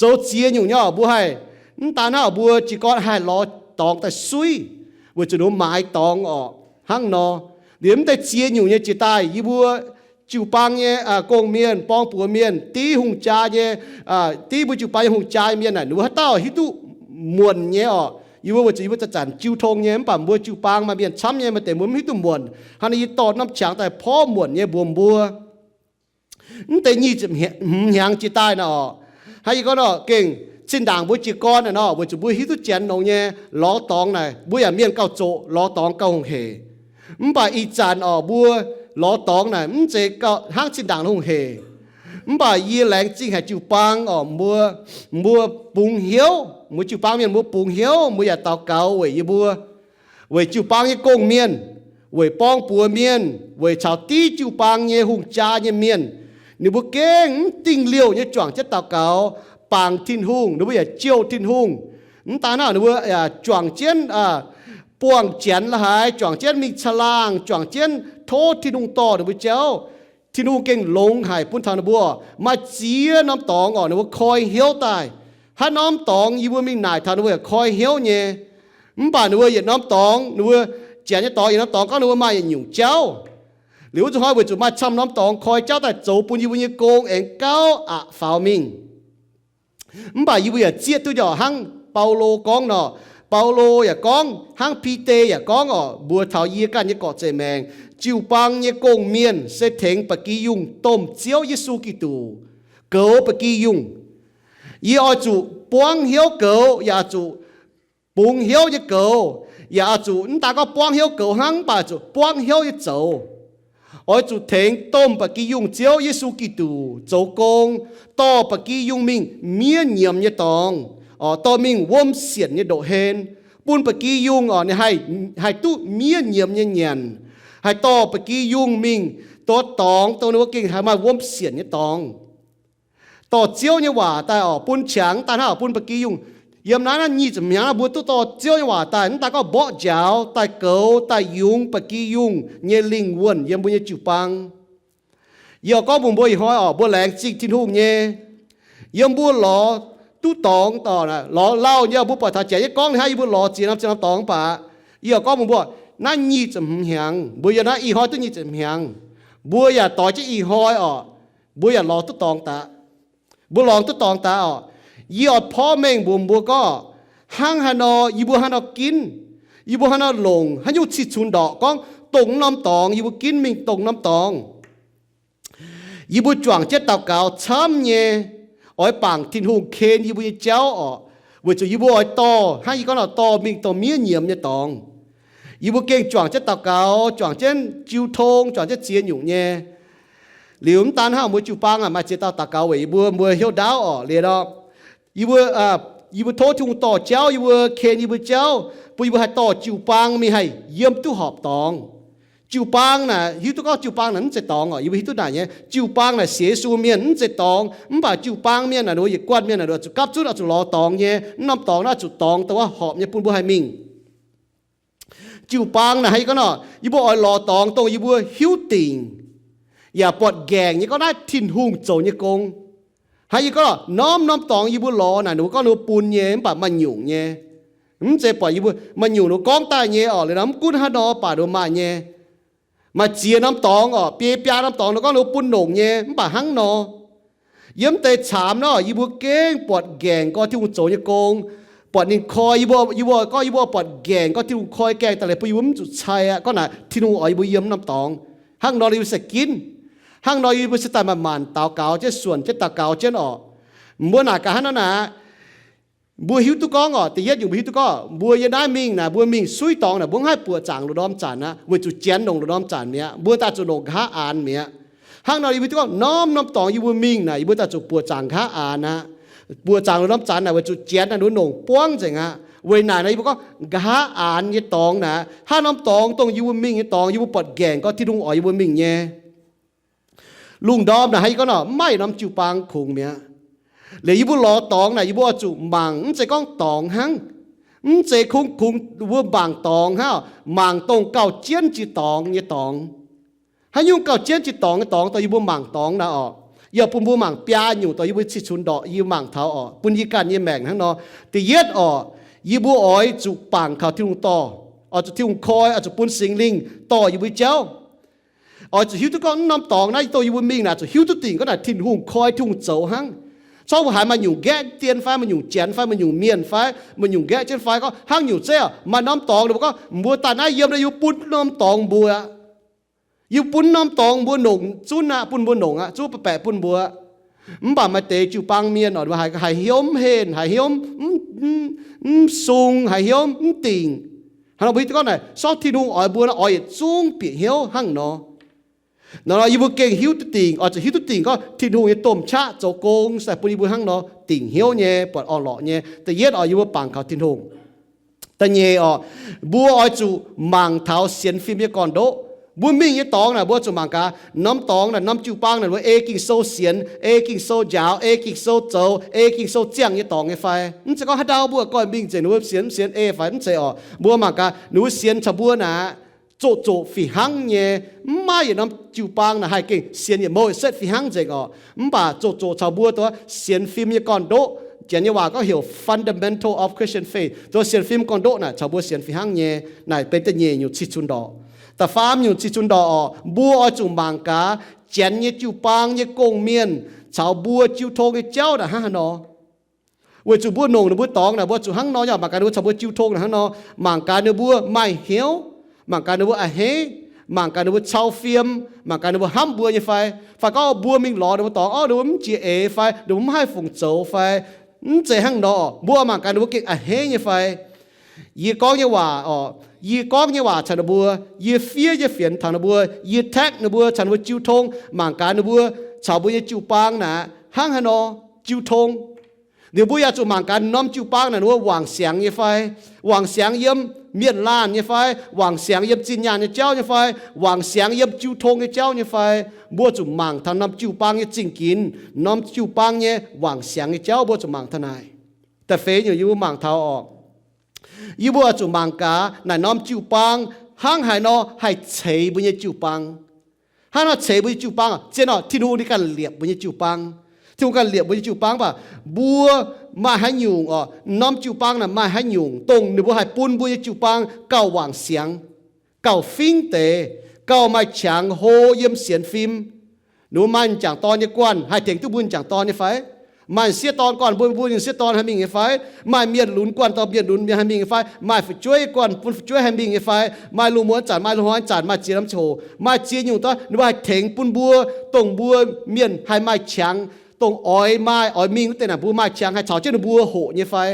Zoux ziex nyungc nyei oc, mbuo haih, mv daan hnangv mbuo jiez gorn haih lorz dorngx daaih suiv, weic zuqc ninh mbuo maaiz dorngx oc, hnangv nor. Liuz mv deix ziex nyungc nyei jiex daaih yie mbuo jiu-baang nyei gong-mienh, borng-buoz mienh, div hungh jaa nyei, div mbuo jiu-baang nyei hungh jaa nyei mienh naaic, ninh mbuo haaix dauh hiuv duqv muonc nyei oc. Yie mbuo weic zuqc yie mbuo zanc-zanc jiu tong nyei, mv baac mbuo jiu-baang maaih mienh camv nyei, maaih deix mbuo mv hiuv duqv muonc. Hnangv naaic yie dorh norm qangx daaih porv muonc nyei mbuox mbuo. Mv deix nyic ziepc hmz hnyangx jiex daaih naaic oc, hnangv yie gorngv nor, gengh zinh ndaangc mbuo jiez gorn naaic nor, weic zuqc mbuo hiuv duqv janx longx nyei, lorz dorngx naaic mbuo yaac mienh gauh zoqc, lorz dorngx gauh hungh hec. Mv baac ih zanc oc, mbuo lorz dorngx naaic mv zeiz hnangv zinh ndaangc hungh hec. Mv baac yie laengz zingh haic jiu-baang oc, mbuo, mbuo bungx hnyouv, mbuo jiu-baang mienh mbuo bungx hnyouv, mbuo yaac daux gaux weic yie mbuo, weic jiu-baang nyei gong-mienh, weic borng-buoz mienh, weic caux div jiu-baang nyei hungh jaa nyei mienh. Ninh mbuo gengh mv dingh liouh nyei juangc jienv daux gaux, bangc Tin-Hungh, ninh mbuo yaac jouh Tin-Hungh. Mv daan hnangv, ninh mbuo yaac juangc jienv buangh janx la'haaix, juangc jienv mingh caangh laangh, juangc jienv tov Tin-Hungh dorh ninh mbuo jauv. Tin-Hungh gengh longx haic bun taux ninh mbuo maaih ziex norm dorngx oc, ninh mbuo koi hnyouv daaih. Haaix norm dorngx yie mbuo mingh naaic taux ninh mbuo yaac koi hnyouv nyei. Mv baac ninh mbuo yietc norm dorngx, ninh mbuo janx nyei dorngx, yietc norm dorngx gorngv ninh mbuo maaih yietc nyungc jauv. Liuz wuov zuqc hnoi weic zuqc maaih camv norm dorngx koi jauv daaih zoux bun yie mbuo nyei gong aengx gauh aqc faaux mingh. Mv baac yie mbuo yaac zieqv duqv nyei oc, hnangv Baulo gorngv nor, Baulo yaac gorngv, hnangv Bide yaac gorngv oc, mbuox taux yie ganh nyei gorqv-zeic maengc, jiu-baang nyei gong-mienh se tengx ba'gi yungh domh Ziouv Yesu Giduc, goux ba'gi yungh. Yie oix zuqc buangv hnyouv goux, yaac oix zuqc bungx hnyouv nyei goux, yaac oix zuqc mv daan gorngv buangv hnyouv goux hnangv, mv baac zuqc buangv hnyouv nyei zoux. Oix zuqc tengx domh ba'gi yungh Ziouv Yesu Giduc zoux gong, dorh ba'gi yungh mingh miev nyiemz nyei dorngx, dorh mingh wuom sienc nyei ndoqv-hlen, bun ba'gi yungh oc ninh haih duqv miev nyiemz nyei nyanc, haih dorh ba'gi yungh mingh duqv dorngx dongh ninh mbuo gengh haih maaih wuom sienc nyei dorngx. Dorh Ziouv nyei waac daaih oc bun qangx daaih hnangv oc bun ba'gi yungh. Yiem naaiv naaiv nyic ziepc hnyangx mbuo duqv dorh Ziouv nyei waac daaih, mv daan gorngv mborqv njaaux, daaih goux, daaih yungz ba'gi yungh nyei lingh wuonh yiem mbuo nyei jiu-baang. Yie oix gorngv mbuox mbuo ih hnoi oc, mbuo laengz zingh Tin-Hungh nyei. Yiem mbuo lorz duqv dorngx oc, lorz lauh nyei, mbuo buatc taux janx nyei gorngv ninh hnangv yie mbuo lorz ziex norm ziex norm dorngx mv baac, yie oix gorngv mbuox mbuo, naaiv nyic ziepc hmz hnyangx, mbuo yiem naaiv ih hnoi duqv nyic ziepc hnyangx, mbuo yaac doix jienv ih hnoi oc, mbuo yaac lorz duqv dorngx daaih. Mbuo lorz duqv dorngx daaih oc. Yie oix porv mengh mbuox mbuo gorngv, hnangv haaix nor yie mbuo haaix nor ginv, yie mbuo haaix nor longc haaix nyungc cih cunx ndorqc gorngv dongh norm dorngx yie mbuo ginv mingh dongh norm dorngx. Yie mbuo juangc jienv daux gaux camv nyei, oix bangc Tin-Hungh ken yie mbuo nyei jauv oc, weic zuqc yie mbuo oix dorh, hnangv yie gorngv nor, dorh mingh dongh miev nyiemz nyei dorngx. Yie mbuo gengh juangc jienv daux gaux, juangc jienv jiu tong, juangc jienv ziex nyungc nyei. Liuz mv daan hnangv, mbuo jiu-baang maaih ziex dauh daux gaux weic yie mbuo, mbuo hnyouv ndaauv oc. Liuz nor, yie mbuo, yie mbuo tov Tin-Hungh dorh jauv, yie mbuo ken yie mbuo jauv, bun yie mbuo haih dorh jiu-baang mingh haih yiem duqv horpc dorngx. Jiu-baang naaic, hiuv duqv gorngv jiu-baang naaic mv zeiz dorngx oc. Yie mbuo hiuv duqv naaic nyei, jiu-baang naaic sienx Yesu mienh mv zeiz dorngx, mv baac jiu-baang mienh naaic, ninh mbuo yietc guanh mienh naaic, zuqc gapv zunv oix zuqc lorz dorngx nyei. Mv norm dorngx naaiv zuqc dorngx dongh wuov horpc nyei bun mbuo haih mingh. Jiu-baang naaic, hnangv yie gorngv nor, yie mbuo oix lorz dorngx dongh yie mbuo hiuv dingc yaac buatc nqaengc nyei gorngv naaiv Tin-Hungh zoux nyei gong. Hnangv yie gorngv nor, norm norm dorngx yie mbuo lorz naaic, ninh mbuo gorngv ninh mbuo bun nyei, mv baac maaih nyungc nyei. Mv zeiz buatc yie mbuo, maaih nyungc ninh mbuo gorngv daaih nyei oc. Liuz nor mv gunv haaix nor baac ninh mbuo maaih nyei. Maaih ziex norm dorngx oc, biei biaa norm dorngx ninh mbuo gorngv ninh mbuo bun longc nyei, mv baac hnangv nor, yiem deix caamx nor, yie mbuo gengh buatc nqaengc gorngv Tin-Hungh zoux nyei gong, buatc ninh koi yie mbuo, yie mbuo gorngv yie mbuo buatc nqaengc gorngv Tin-Hungh koi gaengh daaih leiz bun yie mbuo mv zuqc cai aqv. Gorngv naaic Tin-Hungh oix yie mbuo yiem norm dorngx. Hnangv nor yie mbuo se ginv. Hnangv nor yie mbuo se daaih manc-manc daux gaux jienv, suonc jienv daux gaux jienv oc. Mbuo naaic gaax hnangv nor naaic, mbuo hiuv duqv gorngv oc, da'yietv nyungc mbuo hiuv duqv gorngv mbuo yiem naaiv mingh naaic, mbuo mingh suiv dorngx naaic, mbuo mv haih buoqc zaangc lungh ndorm zanc aqv, weic zuqc janx longc lungh ndorm zanc mi'aqv. Mbuo daaih zuqc longc nqa'haav aanx mi'aqv. Hnangv nor yie mbuo duqv gorngv norm norm dorngx yie mbuo mingh naaic, yie mbuo daaih zuqc buoqc zaangc nqa'haav aanx aqv. Buoqc zaangc lungh ndorm zanc naaic weic zuqc janx naaic ninh longc buangv nzengc aqv. Weic naaic nor yie mbuo gorngv nqa'haav aanx nyei dorngx naaic, haaix norm dorngx dongh yie mbuo mingh nyei dorngx, yie mbuo buatc nqaengc gorngv Tin-Hungh oix yie mbuo mingh nyei. Lungh ndorm naaic, hnangv yie gorngv nor, mv maaih norm jiu-baang kungx mi'aqv. Liuz yie mbuo lorz dorngx naaic, yie mbuo oix zuqc mangc, mv zeiz gorngv dorngx hnangv. Mv zeiz kungx, kungx mbuo mangc dorngx hnangv, mangc dongh gauh jienv jiex dorngx nyei dorngx. Haaix nyungc gauh jienv jiex dorngx nyei dorngx, dongh yie mbuo mangc dorngx naaic orqc, yaac bun mbuo mangc biaa nyungc, dongh yie mbuo cih cunx ndorqc yie mangc taux orqc, bun yie ganh nyei maengc hnangv nor. Da'yietv orqc, yie mbuo oix zuqc bangc kaux Tin-Hungh dorh, oix zuqc Tin-Hungh koi, oix zuqc bun Singx Lingh dorh yie mbuo jauv. Oix zuqc hiuv duqv gorngv mv norm dorngx naaiv, dongh yie mbuo mingh naaic, zuqc hiuv duqv dingc gorngv naaic Tin-Hungh koi, Tin-Hungh zoux hnangv. Corc mbuo haiz maaih nyungc nqaeqv dien fai, maaih nyungc janx fai, maaih nyungc mienh fai, maaih nyungc nqaeqv jienv fai, gorngv hnangv nyungc zeiv orqc, maaih norm dorngx ninh mbuo gorngv, mbuo daaih naaiv yiem, yie mbuo bun norm dorngx mbuo. Yie mbuo bun norm dorngx mbuo nongc zunv aqv, bun mbuo nongc aqv, zunv baeqc baeqc bun mbuo. Mv baac maaih deix jiu-baang mienh orqc, haiz hnyouv mv henh, haiz hnyouv mv sung, haiz hnyouv mv dingc. Hnangv nor mbuo hiuv duqv gorngv naaic, sortv Tin-Hungh oix mbuo nor, oix yietc zungv bieqc hnyouv hnangv nor. Nor, yie mbuo gengh hiuv duqv dingc, oix zuqc hiuv duqv dingc gorngv Tin-Hungh nyei domh qaqv zoux gong se bun yie mbuo hnangv nor dingc hnyouv nyei, buatc orn-lorqc nyei. Da'yietv orqc, yie mbuo bangc kaux Tin-Hungh. Da'nyeic orqc, mbuo oix zuqc mangc taux sienx fim nyei gorn-ndoqv. Mbuo mingh nyei dorngx naaic, mbuo zuqc mangc gaax norm dorngx naaic, norm jiu-baang naaic, mbuo ei Ging-Sou sienx, ei Ging-Sou njaaux, ei Ging-Sou zoux, ei Ging-Sou ziangh nyei dorngx nyei fai? Mv zeiz gorngv haaix ndau mbuo goiv mingh nzengc ninh mbuo sienx, mv sienx ei fai? Mv zeiz orqc. Mbuo mangc gaax ninh mbuo sienx caux mbuo naaic, zoqc zoqc fih hnangv nyei. Mv maaih yietc norm jiu-baang naaic haih gengh sienx yietc mouh yietc setv fih hnangv nzengc orqc. Mv baac zoqc zoqc caux mbuo duqv sienx fim nyei gorn-ndoqv, Janx nyei waac gorngv heuc fundamental of Christian faith, duqv sienx fim gorn-ndoqv naaic caux mbuo sienx fih hnangv nyei. Naaic benx da'nyeic nyungc cih cunx ndorqc. Da'faam nyungc cih cunx ndorqc orqc, mbuo oix zuqc mangc gaax Janx nyei jiu-baang nyei gong-mienh caux mbuo jiu tong nyei jauv naaic hnangv haaix nor. Weic zuqc mbuo nongc ninh mbuo dorngx naaic, mbuo zuqc hnangv nor, yaac mangc gaax ninh mbuo caux mbuo jiu tong naaic hnangv nor, mangc gaax ninh mbuo maaih hnyouv, mangc gaax ninh mbuo a'hneiv, mangc gaax ninh mbuo cau fiem, mangc gaax ninh mbuo hnamv mbuo nyei fai. Fai gorngv mbuo mingh lorz ninh mbuo dorngx, orv, ninh mbuo mv jiex eix fai, ninh mbuo mv haih fungc zoux fai. Mv zeiz hnangv nor, mbuo mangc gaax ninh mbuo gengh a'hneiv nyei fai. Yie gorngv nyei waac orqc, yie gorngv nyei waac caux ninh mbuo, yie fiev nyei fienx taux ninh mbuo, yie text ninh mbuo caux ninh mbuo jiu tong, mangc gaax ninh mbuo caux mbuo nyei jiu-baang naaic hnangv haaix nor jiu tong. Liuz mbuo yaac zuqc mangc gaax norm jiu-baang naaic ninh mbuo wangc siangx nyei fai, wangc siangx yiem mienh laanh nyei fai, wangc siangx yiem zinh nyaanh nyei jauv nyei fai, wangc siangx yiem jiu tong nyei jauv nyei fai. Mbuo zuqc mangc taux norm jiu-baang nyei zingh ginx, norm jiu-baang nyei wangc siangx nyei jauv, mbuo zuqc mangc taux naaic. Da'feix nyungc yie mbuo mangc taux orqc, yie mbuo zuqc mangc gaax naaic norm jiu-baang hnangv haaix nor haih ceix mbuo nyei jiu-baang. Hnangv nor ceix mbuo nyei jiu-baang, zien orqc, Tin-Hungh ninh ganh liepc mbuo nyei jiu-baang. Tin-Hungh ganh liepc mbuo nyei jiu-baang baac mbuo maaih haaix nyungc orqc, norm jiu-baang naaic maaih haaix nyungc dongh ninh mbuo haih bun mbuo nyei jiu-baang gauh wangc siangx, gauh fingv deix, gauh maaih qangx hlo yiem sienx fim. Ninh mbuo maaih m'jangc dorn nyei guanh haih tengx duqv mbuo m'jangc dorn nyei fai? Maaih m'sieqv dorn guanh mbuo, mbuo m'sieqv dorn haih mingh nyei fai? Maaih mienh lunx guanh dorh mienh lunx mienh haih mingh nyei fai? Maaih fu'jueiv guanh bun fu'jueiv haih mingh nyei fai? Maaih lungh muonz zanc, maaih lungh hnoi zanc, maaih ziex norm ziangh hoc, maaih ziex nyungc dorv ninh mbuo haih tengx bun mbuo, dongh mbuo mienh haih maaih qangx, dongh oix maaih oix mingh wuov deix naaic mbuo maaih qangx haih caux jienv ninh mbuo hoqc nyei fai?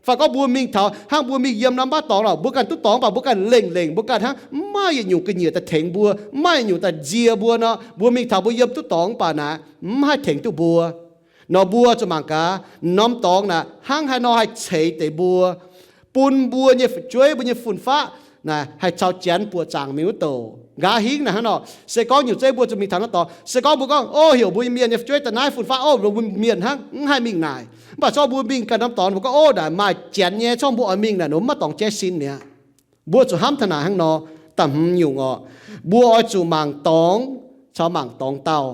Fai gorngv mbuo mingh taux hnangv mbuo mingh yiem norm baav dorngx lorqc, mbuo ganh duqv dorngx baac mbuo ganh lengh lengc, mbuo ganh hnangv mv maaih yietc nyungc ga'nyiec daaih tengx mbuo, mv maaih yietc nyungc daaih nzie mbuo nor, mbuo mingh taux mbuo yiem duqv dorngx baac naaic mv haih tengx duqv mbuo. Nor mbuo zuqc mangc gaax norm dorngx naaic hnangv haaix nor haih ceix deix mbuo, bun mbuo nyei fu'jueiv, mbuo nyei fun-faqv naaic haih caux Janx buoqc zaangc mingh wuov douc. Nqa'haav hingv naaic hnangv nor, se gorngv nyungc zeiv mbuo zuqc mingh taux naaiv dorngx, se gorngv mbuo gorngv, o, heuc mbuo nyei mienh nyei fu'jueiv daaih naaiv fun-faqv, o, mbuo mienh hnangv mv haih mingh naaic. Mv baac corc mbuo mingh ganh norm dorngx, mbuo gorngv, o, naaic maaih Janx nyei, corc mbuo oix mingh naaic, ninh mbuo mv maaih dorngx jaiv sin mi'aqv. Mbuo zuqc hnamv taux naaic hnangv nor. Da'hmz nyungc orqc, mbuo oix zuqc mangc dorngx caux mangc dorngx dauh.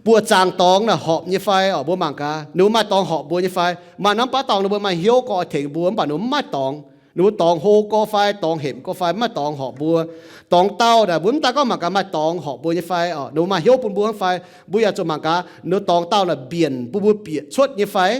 Buoqc zaangc dorngx naaic horpc nyei fai orqc? Mbuo mangc gaax ninh mbuo maaih dorngx horpc mbuo nyei fai? Maaih norm baav dorngx ninh mbuo maaih hnyouv gorngv oix tengx mbuo, mv baac ninh mbuo mv maaih dorngx. Ninh mbuo dorngx hlo gorx fai, dorngx hepc gorx fai, mv maaih dorngx horpc mbuo. Dorngx dauh naaic mbuo mv daan gorngv mangc gaax maaih dorngx horpc mbuo nyei fai orqc, ninh mbuo maaih hnyouv bun mbuo hnangv fai. Mbuo yaac zuqc mangc gaax ninh mbuo dorngx dauh naaic mbienc bun mbuo bieqc cuotv nyei fai.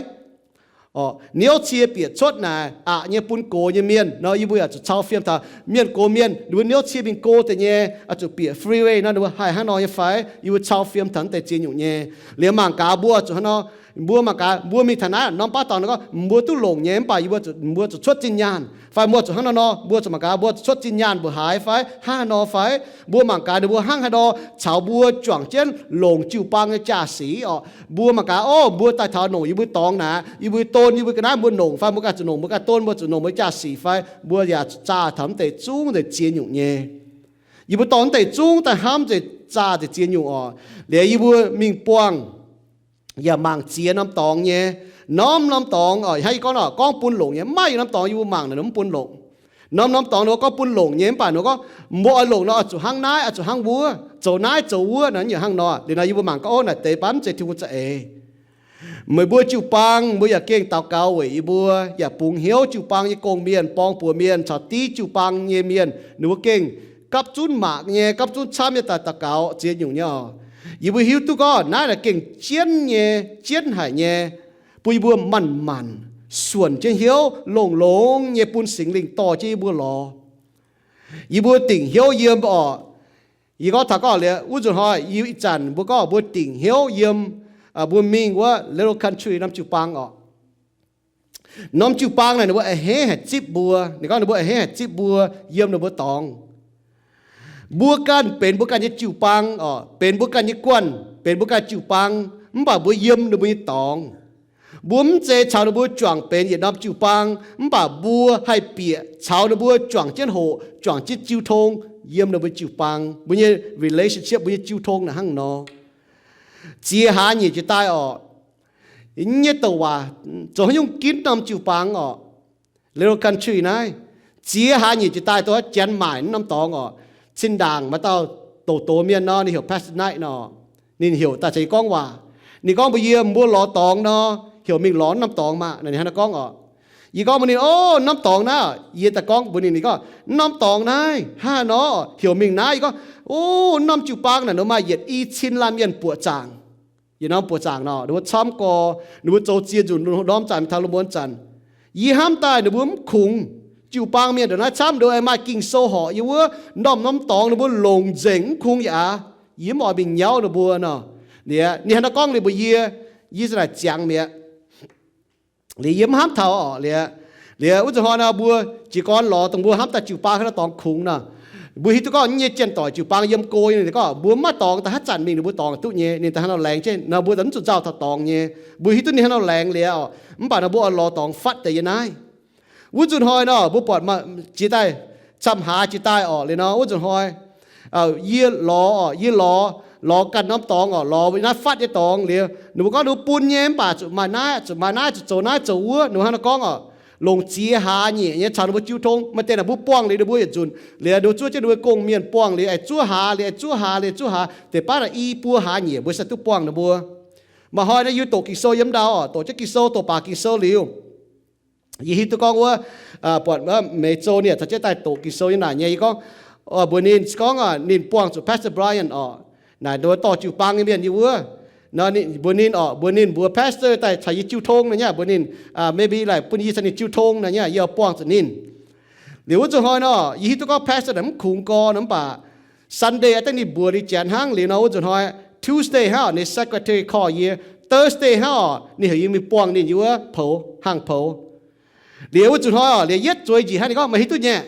Orqc, niouv cie bieqc cuotv naaic aqc nyei bun gox nyei mienh nor, yie mbuo yaac zuqc cau fiem taux mienh gox mienh, ninh mbuo niouv cie mingh go deix nyei, oix zuqc bieqc freeway nor, ninh mbuo haih hnangv nor nyei fai? Yie mbuo cau fiem taux naaiv deix ziex nyungc nyei. Liuz mangc gaax mbuo zuqc hnangv nor, mbuo mangc gaax mbuo mingh taux naaiv norm baav dorngx nor gorngv mbuo duqv longc nyei, mv baac yie mbuo zuqc, mbuo zuqc cuotv zinh nyaanh fai? Mbuo zuqc hnangv nor nor, mbuo zuqc mangc gaax mbuo zuqc cuotv zinh nyaanh mbuoqc haaix fai hnangv haaix nor fai? Mbuo mangc gaax ninh mbuo hnangv haaix nor caux mbuo juangc jienv longc jiu-baang nyei jaa-sic orqc. Mbuo mangc gaax, o, mbuo daaih taux nongc yie mbuo dorngx naaic, yie mbuo don yie mbuo ga'naaiv mbuo nongc fai? Mbuo ganh zuqc nongc, mbuo ganh don, mbuo zuqc nongc mbuo jaa-sic fai? Mbuo yaac zuqc zaah taux mv deix zungv deix ziex nyungc nyei. Yie mbuo dorh mv deix zungv daaih hnamv nzengc zaah deix ziex nyungc orqc. Liuz yie mbuo mingh buangh yaac mangc ziex norm dorngx nyei. Norm-norm dorngx, hnangv yie gorngv nor, gorngv bun longc nyei, mv maaih norm dorngx yie mbuo mangc naaic ninh mv bun longc. Norm-norm dorngx ninh mbuo gorngv bun longc nyei, mv baac ninh mbuo gorngv, mbuo oix longc nor oix zuqc hnangv naaiv, oix zuqc hnangv wuov, zoux naaiv zoux wuov, naaic yaac hnangv nor. Liuz nor yie mbuo mangc gorngv, ov, naaic deix baav mv zeiz Tin-Hungh za'eix. Meih mbuo jiu-baang, mbuo yaac gengh daux gaux weic yie mbuo, yaac bungx hnyouv jiu-baang nyei gong-mienh, borng-buoz mienh, caux div jiu-baang nyei mienh, ninh mbuo gengh gapv zunv mangc nyei, gapv zunv camv nyei daaih daux gaux ziex nyungc nyei oc. Yie mbuo hiuv duqv gorngv naaiv naaic gengh jienv nyei, jienv haic nyei, bun yie mbuo manc-manc suonc jienv hnyouv longx-longx nyei bun Singx Lingh dorh jienv yie mbuo lorz. Yie mbuo dingc hnyouv yiem oc. Yie gorngv taux gorngv liuz, wuov nzunc hnoi yie ih zanc mbuo gorngv mbuo dingc hnyouv yiem, mbuo mingh wuov Little Country norm jiu-baang oc. Norm jiu-baang naaic ninh mbuo a'hneiv haic zipv mbuo. Ninh gorngv ninh mbuo a'hneiv haic zipv mbuo yiem ninh mbuo dorngx. Mbuo ganh benx mbuo ganh nyei jiu-baang oc, benx mbuo ganh nyei guanh, benx mbuo ganh jiu-baang, mv baac mbuo yiem ninh mbuo nyei dorngx. Mbuo mv zeiz caux ninh mbuo juangc benx yietc norm jiu-baang, mv baac mbuo haih bieqc caux ninh mbuo juangc jienv hoqc, juangc jienv jiu tong yiem ninh mbuo jiu-baang. Mbuo nyei relationship, mbuo nyei jiu tong naaic hnangv nor. Ziex hlaax nyeic jiex daaih oc, nyei douc waac zoux haaix nyungc ginv norm jiu-baang oc. Little Country naaiv, ziex hlaax nyeic jiex daaih dongh Janx maaic norm dorngx oc. Cin-ndaangc maaih dauh douz-douz mienh nor, ninh heuc Pastor Knight nor. Ninh heuc daaih caux yie gorngv waac. Ninh gorngv mbuox yie, mbuo lorz dorngx nor, heuc mingh lorz norm dorngx maah. Ninh hnangv naaiv gorngv oc. Yie gorngv mbuox ninh, ov, norm dorngx naaiv. Yie daaih gorngv mbuox ninh, ninh gorngv, norm dorngx naaiv hnangv nor, heuc mingh naaiv. Yie gorngv, ov, norm jiu-baang naaic ninh maaih yietc i cin laanh mienh buoqc zaangc. Yietc norm buoqc zaangc nor, ninh mbuo camv gorx, ninh mbuo zoux ziex nzunc, norm zanc taux lungh muonz zanc. Yie hnamv daaih ninh mbuo mv kungx. Jiu-baang mienh ndongc naaiv camv, ndongc maaih Ging-Sou horpc yiem wuov, ndorm-norm dorngx ninh mbuo longc nzengc mv kungx yaac aqv. Yie mv oix mingh nyauv ninh mbuo nor. Liuz ninh hnangv naaiv gorngv liuz mbuox yie, yie za'naaic ziangx mi'aqv. Liuz yie mv hnamv taux oc. Liuz, liuz wuov nzunc hnoi nor mbuo jiez gorn lorz dongh mbuo hnamv daaih jiu-baang hnangv naaiv dorngx kungx nor. Mbuo hiuv duqv gorngv nyei janx-doic jiu-baang yiem go nyei, ninh gorngv mbuo mv maaih dorngx daaih haaix zanc mingh ninh mbuo dorngx duqv nyei. Ninh daaih hnangv nor laengz jienv nor, mbuo mv zuqc nzauh taux dorngx nyei. Mbuo hiuv duqv ninh hnangv nor laengz liuz oc, mv baac nor mbuo oix lorz dorngx fatv deix yiem naaiv. Wuov nzunc hnoi nor mbuo buatc jiex daaih, camv-haaix jiex daaih oc. Liuz nor wuov nzunc hnoi yie lorz oc, yie lorz, lorz ganh norm dorngx oc, lorz naaiv fatv nyei dorngx liuz, ninh mbuo gorngv ninh mbuo bun nyei, mv baac zuqc maaih naaiv, zuqc maaih naaiv, zuqc zoux naaiv zoux wuov. Ninh mbuo hnangv naaiv gorngv oc. Longc ziex hlaax nyeic nyei caux ninh mbuo jiu tong. Maaih deix naaic mbuo buangh liuz ninh mbuo yietc nzunc, liuz ninh mbuo zuov jienv ninh mbuo gong-mienh buangh liuz aengx zuov hlaax, liuz aengx zuov hlaax, liuz zuov hlaax, deix baav naaic i buo hlaax nyeic mbuo se duqv buangh ninh mbuo. Maaih hnoi naaiv yie doqc Ging-Sou yiem ndau oc, doqc jienv Ging-Sou, doqc baac Ging-Sou liuz, yie hiuv duqv gorngv wuov, buatc Meiz Zou ninh caux jienv daaih doqc Ging-Sou nyei naaic nyei. Yie gorngv, mbuox ninh, gorngv ninh buangh zuqc Pastor Brian oc, naaic ninh mbuo dorh jiu-baang nyei mienh yie wuov. Mbuox ninh oc, mbuox ninh mbuox pastor daaih caux yie jiu tong nor nyei, mbuox ninh, maybe like bun yie caux ninh jiu tong nor nyei, yie buangh zuqc ninh. Liuz wuov nzunc hnoi nor, yie hiuv duqv gorngv pastor naaic mv kungx gorx nor, mv baac Sunday aqv dangh ninh mbuox liuz janx hnangv. Liuz nor wuov nzunc hnoi, Tuesday hnangv oc, ninh secretary call yie. Thursday hnangv oc, ninh heuc yie mingh buangh ninh yiem wuov poux, hangh poux. Liuz wuov nzunc hnoi oc, liuz yietv zueiz njiec hnangv, ninh gorngv, meih hiuv duqv nyei,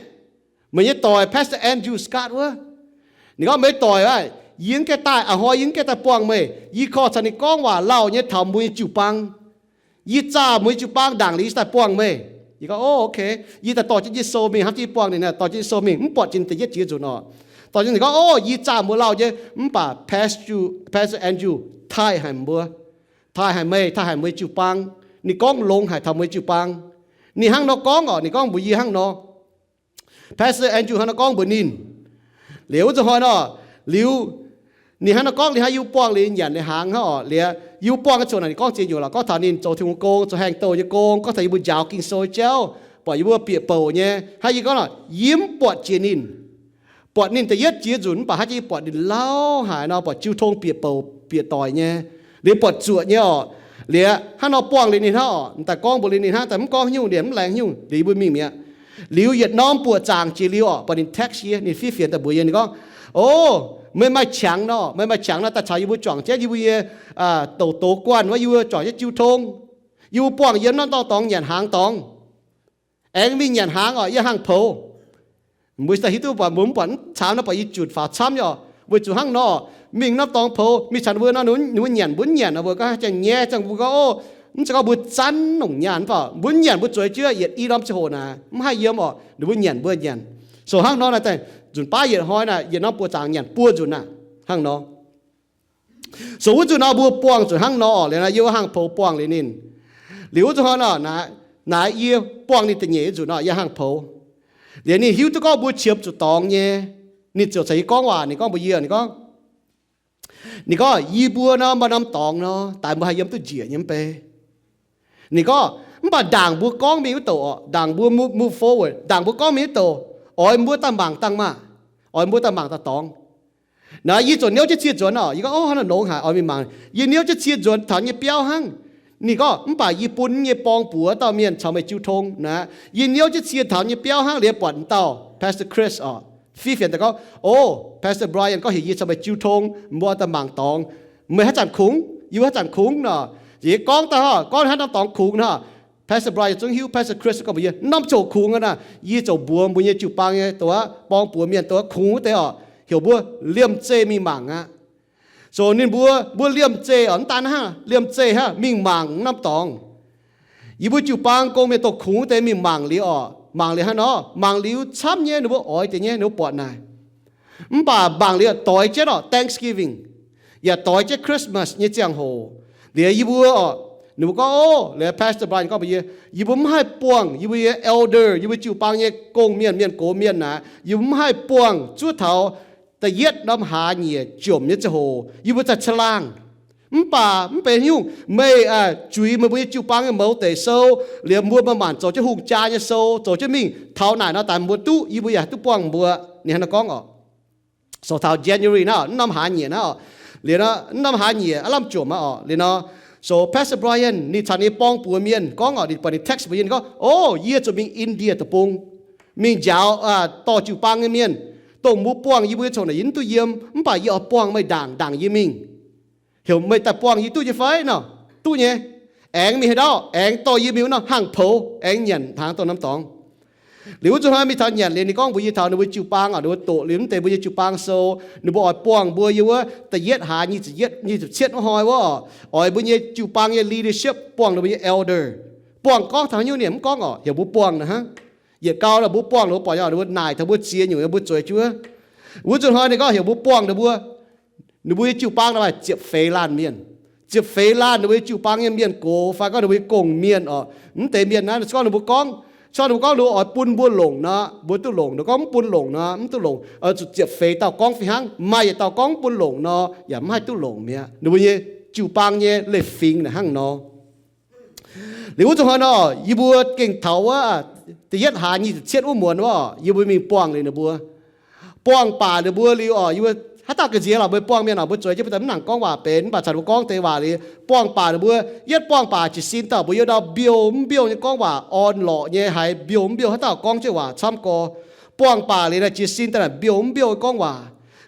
meih nyei doic Pastor Andrew Scott wuov. Ninh gorngv, meih doic aac, yie mv gaengh daaih, a'hnoi yie mv gaengh daaih buangh meih. Yie korv caux ninh gorngv waac lauh nyei taux mbuo nyei jiu-baang. Yie zaah mbuo nyei jiu-baang ndaangc liuz yie daaih buangh meih. Yie gorngv, o, ok. Yie daaih dorh jienv Ging-Sou mingh, hnamv jienv buangh ninh, dorh jienv Ging-Sou mingh, mv buatc jiex deix yietv jiex nzunc oc. Dorh jienv ninh gorngv, o, yie zaah mbuo lauh nyei, mv baac Pastor Andrew taaih haic mbuo, taaih haic meih, taaih haic mbuo nyei jiu-baang. Ninh gorngv longx haic taux mbuo nyei jiu-baang. Ninh hnangv nor gorngv oc, ninh gorngv mbuox yie hnangv nor. Pastor Andrew hnangv nor gorngv mbuox ninh. Liuz wuov nzunc hnoi nor, liuz ninh hnangv nor gorngv liuz hnangv, yie mbuo buangh liuz nyanc liuz hnaangx hnangv oc. Liuz yie mbuo buangh nyei ziangh naaic ninh gorngv ziex nyungc lorqc, gorngv taux ninh zoux Tin-Hungh gong, zoux haengh douh nyei gong, gorngv taux yie mbuo njaaux Ging-Sou nyei jauv, buatc yie mbuo bieqc bouc nyei. Hnangv yie gorngv nor, yie mv buatc jiex ninh. Buatc ninh da'yietv jiex nzunc mv baac hnangv yie buatc ninh lauh haic nor, buatc jiu tong bieqc bouc bieqc doic nyei. Liuz buatc zuoqc nyei oc. Liuz hnangv nor buangh liuz ninh hnangv oc, daaih gorngv mbuox liuz ninh hnangv, daaih mv gorngv nyungc, ninh mv laengz nyungc, liuz yie mbuo mingh mi'aqv. Liuz yietc norm buoqc zaangc jiex liuz oc, buatc ninh text yie, ninh fiev fienx daaih mbuox yie, ninh gorngv, o, meih maaih qangx nor, meih maaih qangx nor daaih caux yie mbuo juangc jienv yie mbuo nyei douc doz guanh wuov, yie mbuo juangc jienv jiu tong. Yie mbuo buangh yiem norm dorngx nyanc hnaangx dorngx. Aengx mingh nyanc hnaangx oc, yiem hangh poux. Mbuo daaih hiuv duqv buatc mbuo mv buatc mv caamv nor buatc yie junc faaux camv nyei oc. Weic zuqc hnangv nor, mingh norm dorngx poux mingh caux ninh mbuo nor, ninh mbuo nyanc mbuo mv nyanc nor, mbuo gorngv jangx nyei, jangx mbuo gorngv, o, mv zeiz gorngv mbuo zanv nongc nyaanh mv baac mbuo nyanc mbuo zueiz jienv yietc i norm ziangh hoc naaic mv haih yiem oc, ninh mbuo nyanc mbuo nyanc. So hnangv nor naaic daaih nzunc baav yietc hnoi naaic yietc norm buoqc zaangc nyanc buo nzunc aqv. Hnangv nor. So wuov nzunc nor mbuo buangh zuqc hnangv nor oc, liuz nor yie wuov hangh poux buangh liuz ninh. Liuz wuov zuqc hnoi nor, naaiv yie buangh ninh da'nyeic nzunc nor, yie hnangv poux. Liuz ninh hiuv duqv gorngv mbuo qiemx zuqc dorngx nyei, ninh ziouc caux yie gorngv waac. Ninh gorngv mbuox yie, ninh gorngv, ninh gorngv, yie mbuo nor maaih norm dorngx nor, daaih mbuo haih yiem duqv njiec nyei mv bei. Ninh gorngv, mv baac ndaangc mbuo gorngv mingh wuov douc oc, ndaangc mbuo move, move forward, ndaangc mbuo gorngv mingh wuov douc, oix mbuo daaih mangc dangh maah, oix mbuo daaih mangc daaih dorngx. Naaiv yie ziouc niouv jienv cie nzuonx oc. Yie gorngv, ov, hnangv naaiv nongx haic, oix mingh mangc. Yie niouv jienv cie nzuonx taux nyei biauv hnangv. Ninh gorngv, mv baac yie bun nyei borng-buoz dauh mienh caux meih jiu tong naaiv. Yie niouv jienv cie taux nyei biauv hnangv liuz buatc dauh Pastor Chris oc, fiev fienx daaih gorngv, ov, Pastor Brian gorngv heuc yie caux meih jiu tong, mbuo daaih mangc dorngx. Meih haaix zanc kungx? Yie mbuo haaix zanc kungx nor? Yie gorngv daaih, gorngv haaix norm dorngx kungx nor, Pastor Brian zungv hiuv. Pastor Chris gorngv mbuox yie, norm ziouc kungx aqv. Naaiv yie ziouc mbuox mbuo nyei jiu-baang nyei dongh wuov borng-buoz mienh dongh wuov kungx wuov deix oc, heuc mbuo liemh zeih mingh mangc aqv. So ninh mbuo, mbuo liemh zeih oc, mv daan hnangv, liemh zeih hnangv mingh mangc norm dorngx. Yie mbuo jiu-baang gong-mienh dongh kungx wuov deix mingh mangc liuz oc, mangc liuz hnangv nor, mangc liuz camv nyei, ninh mbuo oix deix nyei, ninh mbuo buatc naaic. Mv baac mangc liuz doix jienv oc, Thanksgiving, yaac doix jienv Christmas nyei ziangh hoc. Liuz yie mbuo oc, ninh mbuo gorngv, ov, liuz Pastor Brian gorngv mbuox yie, yie mbuo mv haih buangh yie mbuo nyei elder, yie mbuo jiu-baang nyei gong-mienh, mienh gox mienh naaic, yie mbuo mv haih buangh zuov taux da'yietv norm hlaax nyieqc jomc nyei ziangh hoc yie mbuo daaih caangh laangh. Mv baac mv benx nyungc, meih, aa, zuiz meih mbuo nyei jiu-baang nyei mouz deic sou, liuz mbuo maaih maanc zoux jienv hungh jaa nyei sou, zoux jienv mingh taux naaic nor daaih mbuo duqv, yie mbuo yaac duqv buangh mbuo. Ninh hnangv naaiv gorngv oc. So taux January naaiv, norm hlaax nyieqc naaiv oc, liuz nor, norm hlaax nyieqc aav lamh jomc aqv oc. Liuz nor, so Pastor Brian ninh caux ninh borng-buoz mienh gorngv oc, ninh buatc ninh text mbuox yie, ninh gorngv, ov, yie zuqc mingh India deic-bung, mingh njaaux, aa, dorh jiu-baang nyei mienh, dongh mbuo buangh yie mbuo nyei cong naaic yie mv duqv yiem, mv baac yie oix buangh meih ndaangc, ndaangc yie mingh. Heuc meih daaih buangh yie duqv nyei fai nor? Duqv nyei. Aengx mingh haaix ndau? Aengx dorh yie mingh wuov norm hangx-poux, aengx nyanc hnaangx dongh norm dorngx. Liuz wuov zuqc hnoi mingh taux nyanc liuz ninh gorngv mbuox yie taux ninh mbuo jiu-baang oc, ninh mbuo doqc liuz mv deix mbuo nyei jiu-baang sou, ninh mbuo oix buangh mbuo yiem wuov da'yietv hlaax nyic ziepc cietv wuov hnoi wuov oc, oix mbuo nyei jiu-baang nyei leadership buangh ninh mbuo nyei elder. Buangh gorngv taux haaix nyungc ninh mv gorngv oc, heuc mbuo buangh naaic hnangv. Yietc gau nor mbuo buangh liuz mbuo buatc nyei, ninh mbuo naaic taux mbuo ziex nyungc, mbuo zueiz jienv wuov. Wuov zuqc hnoi ninh gorngv heuc mbuo buangh ninh mbuo, ninh mbuo nyei jiu-baang naaic maaih ziepc feix laanh mienh. Ziepc feix laanh ninh mbuo nyei jiu-baang nyei mienh gox fai gorngv ninh mbuo nyei gong-mienh oc, mv deix mienh naaiv, se gorngv ninh mbuo gorngv, se gorngv ninh mbuo gorngv ninh mbuo oix bun mbuo longc nor, mbuo duqv longc. Ninh gorngv mv bun longc nor, mv duqv longc. Zuqc ziepc feix dauh gorngv fih hnangv. Maaih yietc dauh gorngv mv bun longc nor, yaac mv haih duqv longc mi'aqv. Ninh mbuo nyei jiu-baang nyei leiz-fingx naaic hnangv nor. Liuz wuov zuqc hnoi nor, yie mbuo gengh taux wuov da'yietv hlaax nyic ziepc cietv wuov muonz wuov, yie mbuo mingh buangh liuz ninh mbuo. Buangh baac ninh mbuo liuz oc, yie mbuo haaix dauh ga'nziex lorqc, mbuo buangh mienh oc, mbuo zueiz jienv mbuo daaih mv nangc gorngv waac benx, mv baac caux ninh mbuo gorngv deix waac liuz, buangh baac ninh mbuo, yietv buangh baac jiez sin daaih mbuo yiem ndau mbiouh mv mbiouh nyei gorngv waac, orn-lorqc nyei haiz mbiouh mv mbiouh haaix dauh gorngv jienv waac camv gorx. Buangh baac liuz naaiv jiez sin daaih naaic mbiouh mv mbiouh nyei gorngv waac.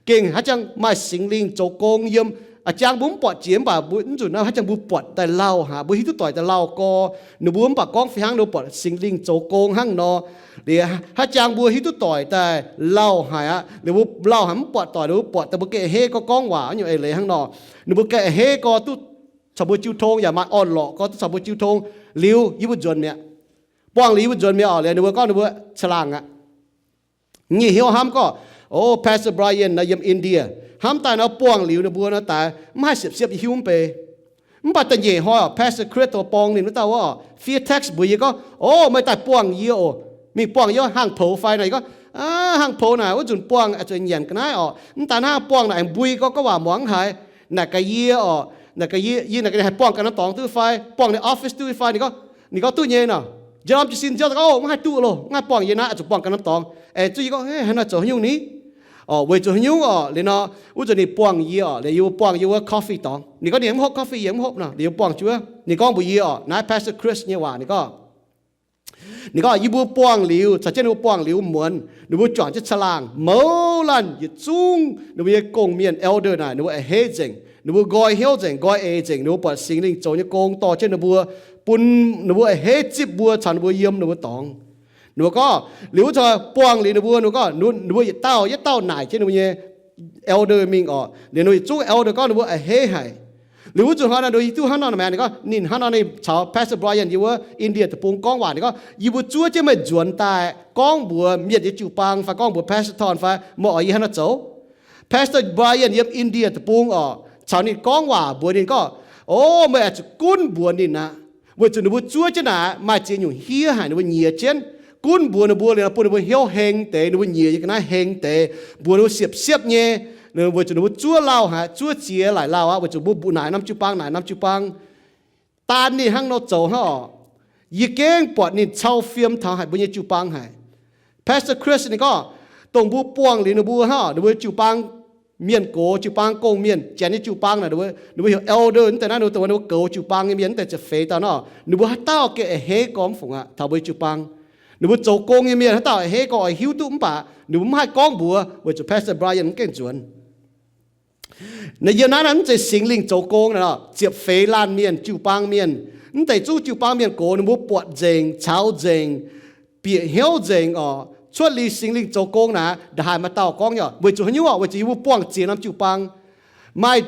Gengh haaix jangx maaih Singx Lingh zoux gong yiem. A'jangv mbuo mv buatc jiex mv baac mbuo mv nzunc naaiv haaix jangx mbuo buatc daaih lauh haic, mbuo hiuv duqv doic daaih lauh gorx. Ninh mbuo mv baac gorngv fih hnangv ninh mbuo buatc Singx Lingh zoux gong hnangv nor. Liuz haaix jangx mbuo hiuv duqv doic daaih lauh haic aqv. Liuz mbuo lauh haic mv buatc doic, ninh mbuo buatc daaih mbuo gengh a'hneiv gorngv gorngv waac nyungc eix leiz hnangv nor. Ninh mbuo gengh a'hneiv gorx duqv caux mbuo jiu tong, yaac maaih orn-lorqc gorx duqv caux mbuo jiu tong. Liuz yie mbuo nzuonx mi'aqv. Buangh liuz yie mbuo nzuonx mi'aqv oc. Liuz ninh mbuo gorngv ninh mbuo caangh laangh aqv. Nyei hnyouv hnamv gorngv, o, Pastor Brian nor yiem India, hnamv daaih nor buangh liuz ninh mbuo nor daaih mv haih siepv-siepv yie hiuv mv bei. Mv baac da'nyeic hnoi oc, Pastor Chris, borng ninh wuov dauh wuov, fiev text mbuox yie gorngv, o, meih daaih buangh yie oc. Mingh buangh yie hangh poux fai nor? Yie gorngv, hangh poux naaic wuov nzunc buangh zuqc nyanc ga'naaiv oc. Mv daaih hnangv buangh naaic aengx mbui gorngv gorngv waac muangx mv haiz. Naaic gaax yie oc, naaic gaax yie, yie naaic gaax ninh haih buangh ganh norm dorngx duqv fai, buangh ninh office duqv fai? Ninh gorngv, ninh gorngv duqv nyei nor. Njang norm jiez sin nziouv gorngv, o, mv haih duqv loh, mv haih buangh yie naaiv, zuqc buangh ganh norm dorngx. Aengx zuqv yie gorngv, heh, haaix nor zoux haaix nyungc ni? Oc, weic zuqc haaix nyungc oc? Liuz nor, wuov nzunc ninh buangh yie oc, liuz yie mbuo buangh yie wuov coffee dorngx. Ninh gorngv ninh mv hopv coffee, yie mv hopv nor, liuz yie mbuo buangh jienv wuov. Ninh gorngv mbuox yie oc, naaiv Pastor Chris nyei waac ninh gorngv, ninh gorngv yie mbuo buangh liuz, caux jienv ninh mbuo buangh liuz muonz, ninh mbuo juangc jienv caangh laangh mouz laanh yietc zungv ninh mbuo nyei gong-mienh elder naaic, ninh mbuo a'hneiv nzengc, ninh mbuo nqoi hnyouv nzengc, nqoi eix nzengc, ninh mbuo buatc Singx Lingh zoux nyei gong dorh jienv ninh mbuo, bun ninh mbuo a'hneiv zipv mbuo caux ninh mbuo yiem ninh mbuo dorngx. Ninh mbuo gorngv liuz wuov zanc buangh liuz ninh mbuo, ninh mbuo gorngv ninh mbuo yietc dauh yietc dauh naaic jienv ninh mbuo nyei elder mingh oc. Liuz ninh mbuo yietc zungv elder gorngv ninh mbuo a'hneiv haic. Liuz wuov zanc hnoi naaic, ninh mbuo hiuv duqv hnangv nor maah, ninh gorngv ninh hnangv nor ninh caux Pastor Brian yiem wuov India deic-bung gorngv waac, ninh gorngv, yie mbuo zuov jienv meih nzuonx daaih gorngv mbuox mienh nyei jiu-baang fai gorngv mbuox Pastor Ton fai meih oix yie hnangv nor zoux. Pastor Brian yiem India deic-bung oc, caux ninh gorngv waac mbuox ninh gorngv, o, meih oix zuqc gunv mbuox ninh aqv. Weic zuqc ninh mbuo zuov jienv naaic maaih ziex nyungc hiev haic ninh mbuo nyiex jienv. Gunv mbuox ninh mbuo liuz bun ninh mbuo hnyouv heng deix, ninh mbuo nyiex nyei ga'naaiv heng deix, mbuox ninh mbuo siepv-siepv nyei. Weic zuqc ninh mbuo zuov lauh haic, zuov ziex laaic lauh aqv, weic zuqc mbuo mbuox naaic norm jiu-baang, naaic norm jiu-baang. Daan ninh hnangv nor zoux hnangv oc. Yie gengh buatc ninh cau fiem taux haic mbuo nyei jiu-baang haic. Pastor Chris ninh gorngv, dongh mbuo buangh liuz ninh mbuo hnangv, ninh mbuo jiu-baang mienh gox, jiu-baang gong-mienh, janx nyei jiu-baang naaic, ninh mbuo heuc elder, mv deix naaiv ninh mbuo goux jiu-baang nyei mienh, mv deix ziepc feix dauh nor, ninh mbuo haaix dauh gengh a'hneiv gorx mv fungc aqv taux mbuo jiu-baang. Ninh mbuo zoux gong nyei mienh haaix dauh a'hneiv gorx oix hiuv duqv mv baac ninh mbuo mv haih gorngv mbuox, weic zuqc Pastor Brian mv gaengh nzuonx. Naaiv yiem naaiv naaiv mv zeiz Singx Lingh zoux gong naaic, ziepc feix laanh mienh, jiu-baang mienh, mv deix zungv jiu-baang mienh gox ninh mbuo buatc nzengc, caux nzengc, bieqc hnyouv nzengc oc. Cuotv liuz Singx Lingh zoux gong naaic, ndongc haaix maaih dauh gorngv nyei, weic zuqc haaix nyungc? Weic zuqc yie mbuo buangh ziex norm jiu-baang. Maaih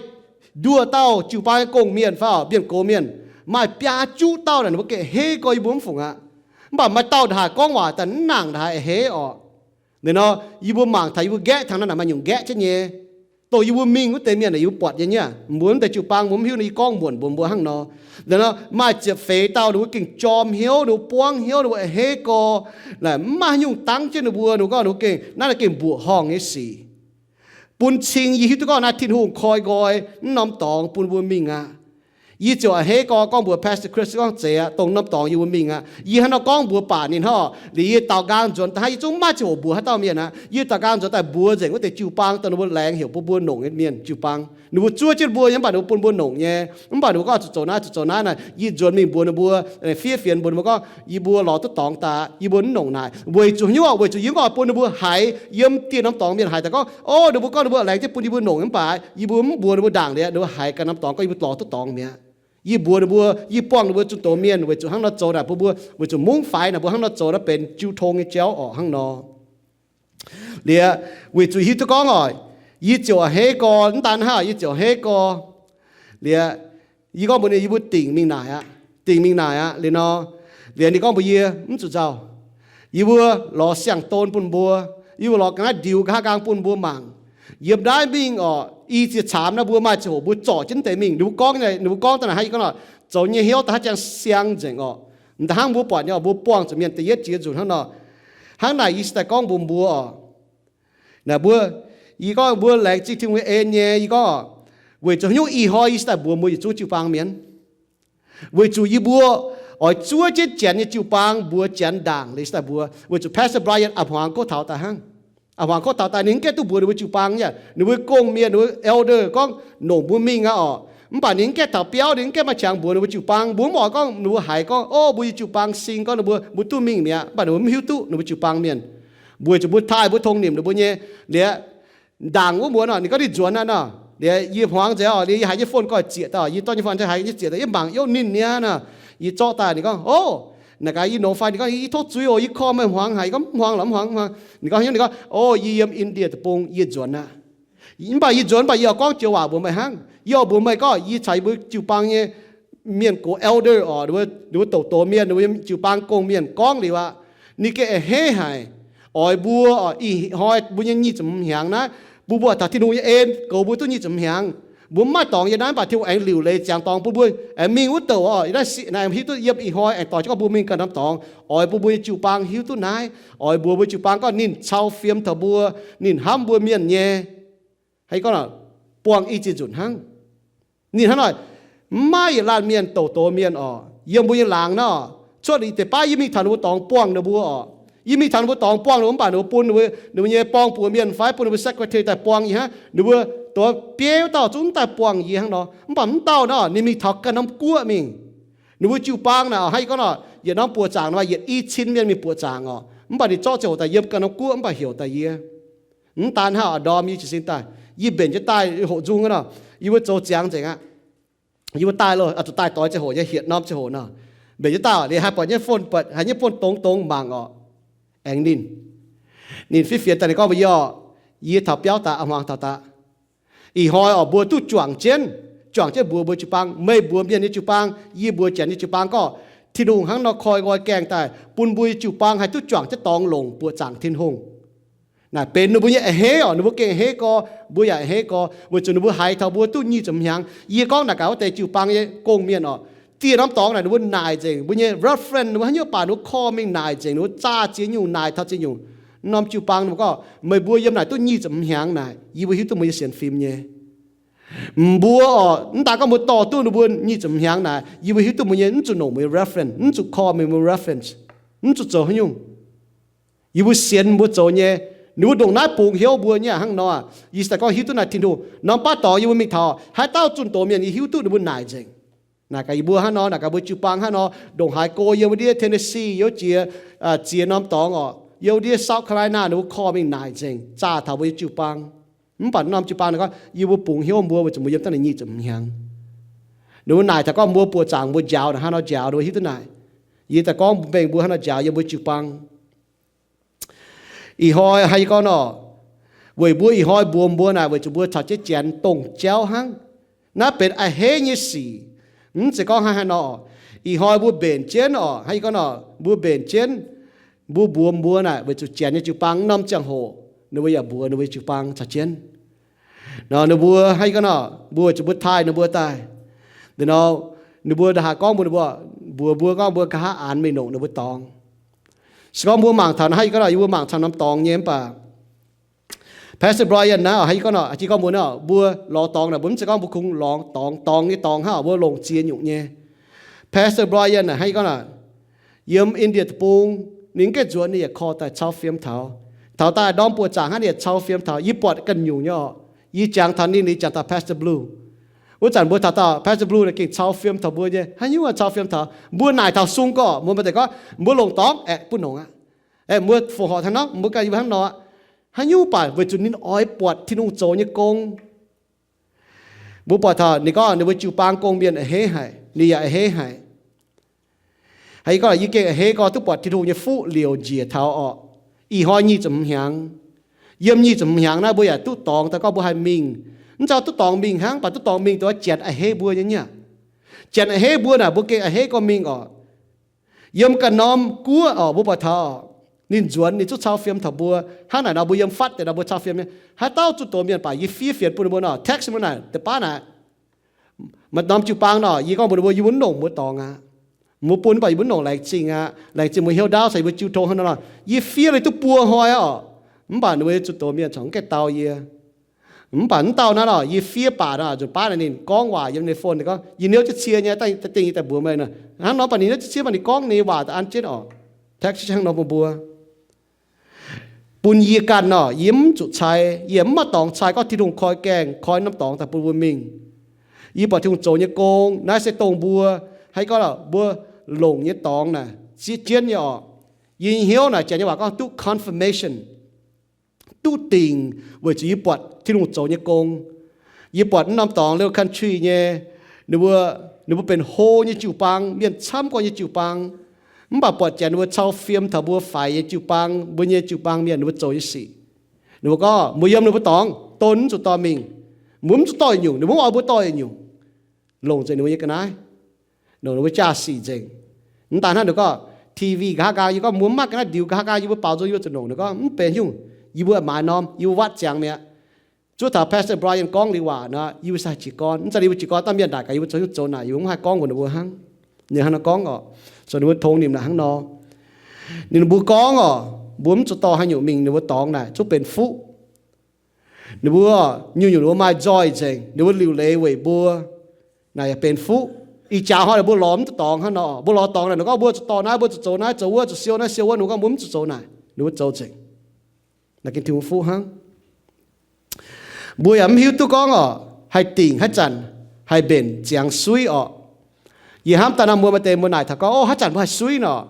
nduoh dauh jiu-baang nyei gong-mienh fai mienh gox mienh, maaih biaa juqv dauh naaic ninh mbuo gengh a'hneiv gorx yie mbuo mv fungc aqv. Mv baac maaih dauh ndongc haaix gorngv waac daaih mv nangc ndongc haaix a'hneiv oc. Liuz nor, yie mbuo mangc taux yie mbuo nqaeqv tangx naaiv naaic maaih nyungc nqaeqv jienv nyei. Dongh yie mbuo mingh wuov deix mienh naaic yie mbuo buatc nyei nyei. Mbuo mv deix jiu-baang mbuo mv hiuv nor, yie gorngv muonc mbuox mbuo hnangv nor. Liuz nor, maaih ziepc feix dauh ninh mbuo gengh jorm hnyouv, ninh mbuo buangv hnyouv, ninh mbuo a'hneiv gorx. Naaic mv maaih haaix nyungc dangv jienv ninh mbuo, ninh mbuo gorngv ninh mbuo gengh naaiv naaic gengh mbuoqc horngh nyei sic. Bun cing yie hiuv duqv gorngv naaiv Tin-Hungh koi nqoi naaiv norm dorngx bun mbuo mingh aqv. Yie ziouc a'hneiv gorx gorngv mbuox Pastor Chris gorngv, zeiz aqv, dongh norm dorngx yie mbuo mingh aqv. Yie hnangv nor gorngv mbuox baac ninh hnangv, liuz yie daaux nqaang nzuonx daaih hnangv, yie zungv mv maaih ziangh hoc mbuox haaix dauh mienh aqv. Yie daaux nqaang nzuonx daaih mbuox nzengc wuov deix jiu-baang dongh ninh mbuo laengz heuc bun mbuo longc nyei mienh jiu-baang. Ninh mbuo zuov jienv mbuo nyei mv baac ninh mbuo bun mbuo longc nyei. Mv baac ninh mbuo gorngv zuqc zoux naaiv, zuqc zoux naaiv naaic, yie nzuonx mingh mbuox ninh mbuo, fiev fienx mbuox ninh mbuo gorngv, yie mbuo lorz duqv dorngx daaih, yie mbuo mv longc naaic. Weic zuqc haaix nyungc? Weic zuqc yie mv oix bun ninh mbuo haiz, yiem dieh norm dorngx mienh haiz daaih gorngv, o, ninh mbuo gorngv ninh mbuo laengz jienv bun yie mbuo longc nyei mv baac yie mbuo mv mbuox ninh mbuo ndaangc liuz, ninh mbuo haiz ganh norm dorngx gorngv yie mbuo lorz duqv dorngx mi'aqv. Yie mbuox ninh mbuo, yie buangh ninh mbuo zunh doz mienh weic zuqc hnangv nor zoux naaic bun mbuo, weic zuqc mungv faix naaic mbuo hnangv nor zoux naaiv benx jiu tong nyei jauv orqc hnangv nor. Liuz, weic zuqc hiuv duqv gorngv oc, yie ziouc a'hneiv gorx, mv daan hnangv, yie ziouc a'hneiv gorx. Liuz, yie gorngv mbuox ninh, yie mbuo dingc mingh naaic aqv, dingc mingh naaic aqv. Liuz nor, liuz ninh gorngv mbuox yie, mv zuqc nzauh. Yie mbuo lorz siang-don bun mbuo, yie mbuo lorz ga'naaiv ndiux nqa'haav nqaang bun mbuo mangc. Yiem naaiv mingh orqc, i ziex caamx naaiv mbuo maaih ziangh hoc mbuo zorc jienv deix mingh. Ninh mbuo gorngv, ninh mbuo gorngv daaih naaic hnangv, yie gorngv nor, zoux nyei hnyouv daaih hnangv jangx siang nzengc orqc. M'daaih hnangv mbuo buatc nyei orqc, mbuo buangh zuqc mienh da'yietv jiex nzunc hnangv nor. Hnangv naaic yie se daaih gorngv mbuox mbuo orqc, naaic mbuo, yie gorngv mbuo laengz zingh Tin-Hungh nyei en nyei, yie gorngv, weic zuqc haaix nyungc ih hnoi yie se daaih mbuox mbuo yietc zungv jiu-baang mienh. Weic zuqc yie mbuo oix zuov jienv janx nyei jiu-baang mbuox janx ndaangc liuz se daaih mbuox. Weic zuqc Pastor Brian a'hmuangx kov taux daaih hnangv. A'hmuangx kov taux daaih ninh mv gaengh duqv mbuox ninh mbuo jiu-baang nyei. Ninh mbuo gong-mienh, ninh mbuo elder gorngv longc mbuo mingh aqv orqc. Mv baac ninh mv gaengh taux biauv, ninh mv gaengh maaih qangx mbuox ninh mbuo jiu-baang. Mbuo mv oix gorngv ninh mbuo haiz gorngv, o, mbuo nyei jiu-baang sing gorngv ninh mbuo, mbuo duqv mingh mi'aqv. Mv baac ninh mbuo mv hiuv duqv ninh mbuo jiu-baang mienh. Weic zuqc mbuo taaih mbuo tong nimc ninh mbuo nyei. Liuz, ndaangc wuov mbuox nor, ninh gorngv ninh nzuonx aqv nor. Liuz yie hmuangx nzengc orqc, liuz yie haiz nyei phone gorngv zieqc daaih, yie dorh nyei phone haiz nyei zieqc daaih, yie mangc yiem ninh niaa nor. Yie zorqv daaih, ninh gorngv, o, naaic gaax yie nongx fai, ninh gorngv, yie tov zuiz oc, yie call meih hmuangx haic. Yie gorngv, mv hmuangx lorqc, mv hmuangx, mv hmuangx. Ninh gorngv, ninh gorngv, o, yie yiem India deic-bung, yie nzuonx aqv. Mv baac yie nzuonx, mv baac yie oix gorngv joux waac mbuox meih hnangv. Yie oix mbuox meih gorngv yie caux yie mbuo jiu-baang nyei mienh gox elder orqc, ninh mbuo douz-douz mienh, ninh mbuo jiu-baang gong-mienh gorngv liuz aqv. Ninh gengh a'hneiv haic. Oix mbuo orqc, ih hnoi mbuo nyei nyic ziepc hmz hnyangx naaiv, mbuo mbuo taux Tin-Hungh nyei en goux mbuo duqv nyic ziepc hmz hnyangx. Mbuo mv maaih dorngx yiem naaiv, mv baac Tin-Hungh aengx liuc leiz ziangx dorngx bun mbuo aengx mingh wuov douc orqc. Naaiv sic naaiv hiuv duqv yiem ih hnoi aengx dorh jienv gorngv mbuo mingh ganh norm dorngx. Oix bun mbuo nyei jiu-baang hiuv duqv naaiv. Oix mbuox mbuo jiu-baang gorngv ninh cau fiem taux mbuo, ninh hnamv mbuo mienh nyei. Haaix gorngv, buangh i ziex nzunc hnangv. Ninh hnangv naaic, mv maaih yietc laanh mienh douz-douz mienh orqc, yiem mbuo nyei laangz nor, cuotv liuz deix baav yie mingh taux ninh mbuo dorngx buangh ninh mbuo orqc. Yie mingh taux ninh mbuo dorngx buangh ninh mbuo, mv baac ninh mbuo bun ninh mbuo, ninh mbuo nyei borng-buoz mienh fai bun ninh mbuo secretary daaih buangh yie hnangv. Ninh mbuo douz bieiv dauh zungv daaih buangh yie hnangv nor. Mv baac mv dauh nor, ninh mingh taux ganh norm guoqv mingh. Ninh mbuo jiu-baang naaic, hnangv yie gorngv nor, yietc norm buoqc zaangc naaic, yietc i cin mienh mingh buoqc zaangc orqc. Mv baac ninh zorqv ziangh hoc daaih yiem ganh norm guoqv, mv baac heuc daaih yie. Mv daan hnangv, ndorm yie jiez sin daaih, yie mbenc jienv daaih hoqc nzung nor, yie mbuo zoux ziangx nzengc aqv. Yie mbuo daaih loh, zuqc daaih doix ziangh hoc nyei, hietc norm ziangh hoc nor, mbenc jienv daaih liuz haih buatc nyei phone, buatc haiz nyei phone dongx dongx mangc orqc. Aengx ninh, ninh fiev fienx daaih ninh gorngv mbuox yie orqc, yie taux biauv daaih, a'hmuangx taux daaih. Ih hnoi orqc, mbuo duqv juangc jienv, juangc jienv mbuox mbuo jiu-baang, meih mbuox mienh nyei jiu-baang, yie mbuox janx nyei jiu-baang gorngv, Tin-Hungh hnangv nor koi nqoi gaengh daaih bun mbuo nyei jiu-baang haih duqv juangc jienv dorngx longc buoqc zaangc Tin-Hungh. Naaic benx ninh mbuo nyei a'hneiv orqc, ninh mbuo gengh a'hneiv gorx, mbuo yaac a'hneiv gorx, weic zuqc ninh mbuo haiz taux mbuo duqv nyic ziepc hmz hnyangx. Yie gorngv naaic gaax wuov deix jiu-baang nyei gong-mienh orqc, dieh norm dorngx naaic ninh mbuo naaic nzengc. Mbuo nyei reference ninh mbuo haaix nyungc baac ninh mbuo call mingh naaic nzengc, ninh mbuo zaah ziex nyungc naaic taux ziex nyungc. Norm jiu-baang ninh mbuo gorngv, meih mbuo yiem naaic duqv nyic ziepc hmz hnyangx naaic, yie mbuo hiuv duqv mbuo nyei sienx fim nyei. Mbuo oc, mv daaih gorngv mbuo dorh duqv ninh mbuo nyic ziepc hmz hnyangx naaic, yie mbuo hiuv duqv mbuo nyei mv zuqc longc mbuo nyei reference, mv zuqc call mingh mbuo reference, mv zuqc zoux haaix nyungc. Yie mbuo sienx mbuo zoux nyei, ninh mbuo ndongc naaiv bungx hnyouv mbuo nyei hnangv nor. Yie se daaih gorngv hiuv duqv naaic Tin-Hungh norm baav dorngx yie mbuo mingh taux haaix dauh zunh doz mienh yie hiuv duqv ninh mbuo naaic nzengc. Naaic gaax yie mbuo hnangv nor, naaic gaax mbuo jiu-baang hnangv nor, ndongc haaix go yiem wuov ndiev Tennessee, yiem jiex, aa, ziex norm dorngx oc, yiem wuov ndiev South Carolina ninh mbuo call mingh naaic nzengc, zaah taux mbuo nyei jiu-baang. Mv baac norm jiu-baang naaic gorngv yie mbuo bungx hnyouv mbuo weic zuqc mbuo yiem daaih naaic nyic ziepc hmz hnyangx. Ninh mbuo naaic taux gorngv mbuo buoqc zaangc mbuo njaaux naaic hnangv nor njaaux, ninh mbuo hiuv duqv naaic. Yie daaih gorngv mbuo mengh mbuo hnangv nor njaaux yiem mbuo jiu-baang. Ih hnoi haaix yie gorngv nor, weic mbuo ih hnoi mbuox mbuo naaic weic zuqc mbuo caux jienv Janx dongh jauv hnangv. Naaiv benx a'hneiv nyei sic. Mv zeiz gorngv hnangv haaix nor. Ih hnoi mbuo mbenc jienv oc, haaix yie gorngv nor, mbuo mbenc jienv, mbuo mbuox mbuo naaic weic zuqc Janx nyei jiu-baang norm ziangh hoc ninh mbuo yaac mbuox ninh mbuo jiu-baang caux jienv. Nor ninh mbuo haaix yie gorngv nor, mbuo weic zuqc mbuo taaih ninh mbuo daaih. Nor ninh mbuo ndongc haaix gorngv mbuox ninh mbuo, mbuox mbuo gorngv mbuo nqa'haav aanx mingh longc ninh mbuo dorngx. Se gorngv mbuo mangc taux naaiv haaix yie gorngv nor, yie mbuo mangc taux norm dorngx nyei mv baac Pastor Brian naaiv, haaix yie gorngv nor, jiex gorngv mbuo naaiv, mbuo lorz dorngx naaic, mbuo mv zeiz gorngv mbuo kungx lorz dorngx, dorngx nyei dorngx hnangv, mbuo longc ziex nyungc nyei. Pastor Brian naaic, haaix yie gorngv naaic, yiem India deic-bung, ninh mv gaengh nzuonx ninh yaac call daaih cau fiem taux. Taux daaih ndorm buoqc zaangc hnangv ninh yaac cau fiem taux. Yie buatc ganh nyungc nyei oc. Yie jangx taux ninh, ninh jangx taux Pastor Blue. Wuov zanc mbuo taux dauh Pastor Blue naaic gengh cau fiem taux mbuo nyei. Haaix nyungc cau fiem taux? Mbuo naaic taux sung gorqv, mbuo maaih deix gorngv mbuo longc dorngx, aeqv, bun longc aqv. Aeqv, mbuo fongc horc hnangv nor, mbuo ganh yie mbuo hnangv nor. Haaix nyungc baac weic zuqc ninh oix buatc Tin-Hungh zoux nyei gong. Mbuo buatc taux ninh gorngv ninh mbuo jiu-baang gong mienh a'hneiv haic, ninh yaac a'hneiv haic. Haaix yie gorngv, yie gengh a'hneiv gorngv duqv buatc Tin-Hungh nyei fuqv liouc njiec taux orqc. Ih hnoi nyic ziepc hmz hnyangx. Yiem nyic ziepc hmz hnyangx naaiv mbuo yaac duqv dorngx daaih gorngv mbuo haih mingh. Mv zeiz duqv dorngx mingh hnangv, baac duqv dorngx mingh dongh Janx a'hneiv mbuo nyei nyei. Janx a'hneiv mbuo naaic mbuo gengh a'hneiv gorngv mingh orqc. Yiem ganh norm guoqv orqc, mbuo buatc taux ninh nzuonx ninh zungv cau fiem taux mbuo. Hnangv naaic nor mbuo yiem fatv deix nor mbuo cau fiem nyei. Haaix dauh zunh doz mienh baac yie fiev fienx bun ninh mbuo nor, text mbuo naaic deix baav naaic. Maaih norm jiu-baang nor, yie gorngv mbuox ninh mbuo, yie mbuo mv longc mbuo dorngx aqv. Mbuo bun mv baac yie mbuo mv longc laengz zingh aqv. Laengz zingh mbuo hnyouv ndaauv caux yie mbuo jiu tong hnangv nor. Yie fiev liuz duqv buo hnoi orqc. Mv baac ninh mbuo zunh doz mienh corc mv gaengh dau yie. Mv baac mv dauh naaiv nor, yie fiev baac nor, nzunc baav naaic ninh gorngv waac yiem ninh phone, ninh gorngv, yie hnyouv jienv cie nyei, daaih dingh yie daaih mbuox meih nor. Hnangv nor baac ninh hnyouv jienv cie, baac ninh gorngv ninh waac daaih an jienv orqc. Text hnangv nor bun mbuo. Bun yie ganh nor, yie mv zuqc cai, yie mv maaih dorngx cai gorngv Tin-Hungh koi gaengh, koi norm dorngx daaih bun mbuo mingh. Yie buatc Tin-Hungh zoux nyei gong, naaiv se dongh mbuo, haaix gorngv mbuo longc nyei dorngx naaic, zieqv jienv nyei orqc. Yie nyei hnyouv naaic, janx nyei waac gorngv duqv confirmation, duqv dingc weic zuqc yie buatc Tin-Hungh zoux nyei gong. Yie buatc mv norm dorngx Low Country nyei, ninh mbuo, ninh mbuo benx hlo nyei jiu-baang, mienh camv gorx nyei jiu-baang. Mv baac buatc janx ninh mbuo cau fiem taux mbuo faix nyei jiu-baang, mbuo nyei jiu-baang mienh ninh mbuo zoux nyei sic. Ninh mbuo gorngv mbuo yiem ninh mbuo dorngx, don mv zuqc dorh mingh. Mbuo mv zuqc dorh nyungc, ninh mbuo mv oix mbuo dorh nyungc. Longc nzengc ninh mbuo nyei ga'naaiv. Longc ninh mbuo jaa-sic nzengc. Mv daaih hnangv ninh gorngv, T V nqa'haav nqaang, yie gorngv mbuo mv maaih ga'naaiv ndiux, nqa'haav nqaang yie mbuo baaux nzung yie mbuo zuqc longc. Ninh gorngv mv benx nyungc, yie mbuo maaiz norm, yie mbuo watv ziangx mi'aqv. Zuov taux Pastor Brian gorngv liuz waac nor, yie mbuo se haih jiez gorn. Mv zeiz yie mbuo jiez gorn, dauh mienh naaic gaax yie mbuo zoux nyungc zoux naaic, yie mbuo mv haih gorngv mbuox ninh mbuo hnangv. Ninh hnangv nor gorngv orqc. Zoux ninh mbuo tongx nimc naaic hnangv nor. Ninh mbuo gorngv orqc, mbuo mv zuqc dorh haaix nyungc mingh ninh mbuo dorngx naaic, zungv benx fuqv. Ninh mbuo nyungc-nyungc ninh mbuo maaih nzoih nzengc, ninh mbuo liuc leiz weic mbuo. Naaic yaac benx fuqv. Ih jaax hnoi ninh mbuo lorz mv duqv dorngx hnangv nor, mbuo lorz dorngx naaic, ninh gorngv mbuo zuqc dorh naaiv, mbuo zuqc zoux naaiv, zoux wuov, zuqc siou naaiv siou wuov, ninh gorngv mbuo mv zuqc zoux naaic, ninh mbuo zoux nzengc. Naaiv gengh Tin-Hungh fuqv hnangv. Mbuo yaac mv hiuv duqv gorngv orqc, haih dingc haaix zanc, haih mbenc ziangx suiv orqc. Yie hnamv daaih nor mbuo maaih deix mbuo naaic taux gorngv, o, haaix zanc mbuo haih suiv nor?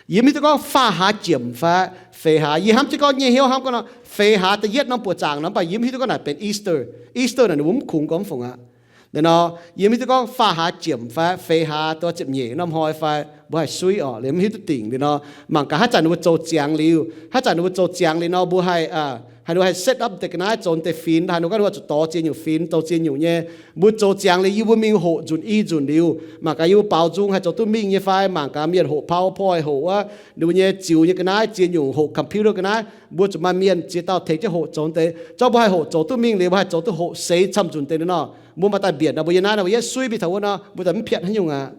Yie mv hiuv duqv gorngv faah hlaax jiemc fai feix hlaax. Yie hnamv jienv gorngv nyei hnyouv hnamv gorngv nor, feix hlaax da'yietv norm buoqc zaangc nor, mv baac yie mv hiuv duqv gorngv naaic benx Easter. Easter naaic ninh mbuo mv kungx gorngv mv fungc aqv. Naaiv nor, yie mv hiuv duqv gorngv faah hlaax jiemc fai feix hlaax da'ziepc nyeic norm hnoi fai mbuo haih suiv orqc, liemh mv hiuv duqv dingc liuz nor, mangc gaax haaix zanc ninh mbuo zoux ziangx liuz, haaix zanc ninh mbuo zoux ziangx liuz nor, mbuo haih, haaix ninh mbuo haih set up deix ga'naaiv zoux deix finx, haaix ninh mbuo gorngv zuqc dorh ziex nyungc finx, dorh ziex nyungc nyei. Mbuo zoux ziangx liuz, yie mbuo mingh hoqc nzunc i nzunc liuz, mangc gaax yie mbuo baaux nzung haih zoux duqv mingh nyei fai, mangc gaax mienh hoqc PowerPoint hoqc wuov, ninh mbuo nyei ziux nyei ga'naaiv ziex nyungc, hoqc computer ga'naaiv, mbuo zuqc maaih mienh ziex dauh tengx jienv hoqc zoux deix. Zorqv mbuo haih hoqc zoux duqv mingh liuz, mbuo haih zoux duqv hoqc seix camv nzunc deix nor, mbuo maaih daaih mbienc nor, mbuo yiem naaiv nor, mbuo yietv suiv mingh taux wuov nor, mbuo daaih mv piatv haaix nyungc aqv.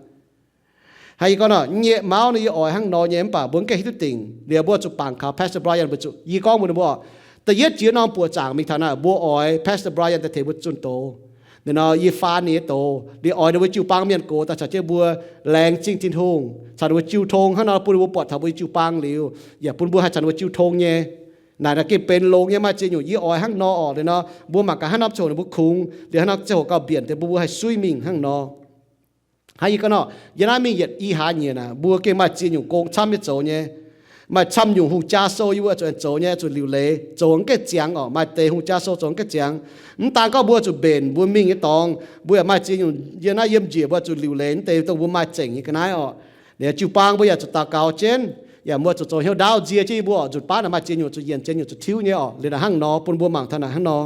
Hnangv yie gorngv nor, nyei mauv nor yie oix hnangv nor nyei, mv baac mbuo mv gaengh hiuv duqv dingc. Liuz mbuo zuqc bangc kaux Pastor Brian mbuo zuqc, yie gorngv mbuox ninh mbuo oc, da'yietv jiex norm buoqc zaangc mingh taux naaic, mbuo oix Pastor Brian daaih tengx mbuo zunh doz. Ninh nor yie faan ninh nyei doz, liuz oix ninh mbuo jiu-baang mienh gox daaih caux jienv mbuo laengz zingh Tin-Hungh, caux ninh mbuo jiu tong hnangv nor bun ninh mbuo buatc taux mbuo nyei jiu-baang liuz, yaac bun mbuo haih caux ninh mbuo jiu tong nyei. Naaic naaic gengh benx longx nyei maaih ziex nyungc. Yie oix hnangv nor oc. Liuz nor mbuo mangc gaax haaix norm ziangh hoc ninh mbuo kungx, liuz haaix norm ziangh hoc gauh mbienc deix mbuo, mbuo haih suiv mingh hnangv nor. Hnangv yie gorngv nor, yie naaiv mingh yietc i hlaax nyieqc naaic, mbuo gengh maaih ziex nyungc gong camv nyei zoux nyei. Maaih camv nyungc hungh jaa sou yie mbuo zuqc aengx zoux nyei, zuqc liuc leiz, zoux mv gaengh ziangx oc. Maaih deix hungh jaa sou zoux mv gaengh ziangx. Mv daan gorngv mbuo zuqc mbenc mbuo mingh nyei dorngx, mbuo yaac maaih ziex nyungc. Yie naaiv yiem njiec mbuo zuqc liuc leiz mv deix dongh mbuo maaih zengc nyei ga'naaiv oc. Liuz jiu-baang mbuo yaac zuqc daux gaux jienv, yaac mbuo zuqc zoux hnyouv ndaauv nzie jienv yie mbuo oc. Nzutc baav naaic maaih ziex nyungc zuqc yienc, ziex nyungc zuqc tiuv nyei oc. Liuz naaic hnangv nor bun mbuo mangc taux naaic hnangv nor.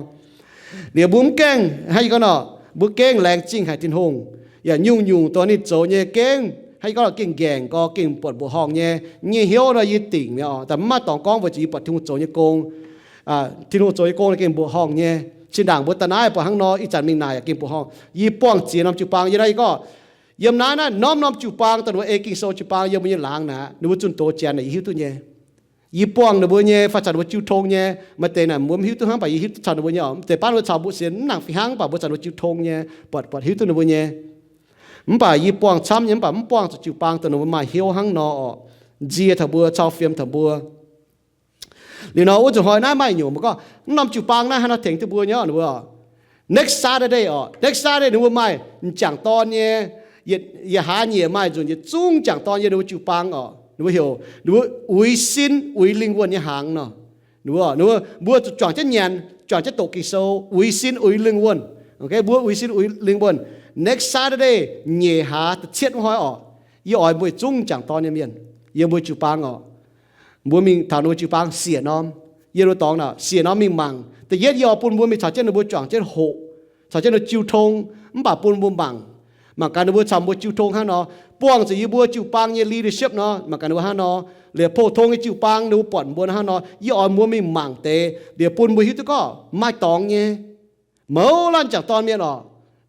Liuz mbuo mv gaengh, hnangv yie gorngv nor, mbuo gengh laengz zingh haic Tin-Hungh. Yaac nyungc-nyungc dongh ninh zoux nyei gengh, hnangv yie gorngv nor, gengh nqaengc gorx, gengh buatc mbuoqc horngh nyei. Nyei hnyouv nor yie dingc mi'aqv oc. Daaih mv maaih dorngx gorngv mbuo zuqc yie buatc Tin-Hungh zoux nyei gong. Tin-Hungh zoux nyei gong nor gengh mbuoqc horngh nyei. Zinh ndaangc mbuo daaih naaiv buatc hnangv nor, ih zanc mingh naaic yaac gengh mbuoqc horngh. Yie buangh ziex norm jiu-baang, yie naaiv yie gorngv, yiem naaiv naaiv norm-norm jiu-baang dongh ninh mbuo ei Ging-Sou jiu-baang yiem mbuo nyei laangz naaic, ninh mbuo zunh doz janx naaic yie hiuv duqv nyei. Yie buangh ninh mbuo nyei fai caux ninh mbuo jiu tong nyei. Maaih deix naaic mbuo mv hiuv duqv hnangv, mv baac yie hiuv duqv caux ninh mbuo nyei oc. Deix baav ninh mbuo caux mbuo sienx mv nangc fih hnangv, mv baac mbuo caux ninh mbuo jiu tong nyei, buatc, buatc hiuv duqv ninh mbuo nyei. Mv baac yie buangh camv nyei, mv baac mv buangh zuqc jiu-baang dongh ninh mbuo maaih hnyouv hnangv nor oc, nzie taux mbuo, cau fiem taux mbuo. Liuz nor wuov nzunc hnoi naaiv maaih nyungc mbuo gorngv, mv norm jiu-baang naaiv haaix nor tengx duqv mbuo nyei oc, ninh mbuo oc. Next Saturday oc, next Saturday ninh mbuo maaih m'jangc dorn nyei, yietc, yietc hlaax nyieqc maaih nzunc yietc zungv m'jangc dorn yiem ninh mbuo jiu-baang oc. Ninh mbuo heuc ninh mbuo uix sin uix lingh wuonh nyei hnaangx nor. Ninh mbuo, ninh mbuo, mbuo zuqc juangc jienv nyanc, juangc jienv doqc Ging-Sou, uix sin uix lingh wuonh. Mbuo uix sin uix lingh wuonh. Next Saturday, nyeic hlaax da'cietv wuov hnoi oc. Yie oix mbuo yietc zungv m'jangc dorn nyei mienh yiem mbuo jiu-baang oc. Mbuo mingh taux ninh mbuo jiu-baang siec norm. Yiem ninh mbuo dorngx naaic siec norm mingh mangc. Da'yietv yie oix bun mbuo mingh caux jienv ninh mbuo juangc jienv hoqc, caux jienv ninh mbuo jiu tong, mv baac bun mbuo mangc, mangc gaax ninh mbuo caux mbuo jiu tong hnangv nor. Buangh zuqc yie mbuo jiu-baang nyei leadership nor, mangc gaax ninh mbuo hnangv nor. Liuz pou-tong nyei jiu-baang ninh mbuo buatc mbuo hnangv nor. Yie oix mbuo mingh mangc deix, liuz bun mbuo hiuv duqv gorngv maaih dorngx nyei. Mouz laanh m'jangc dorn mienh oc.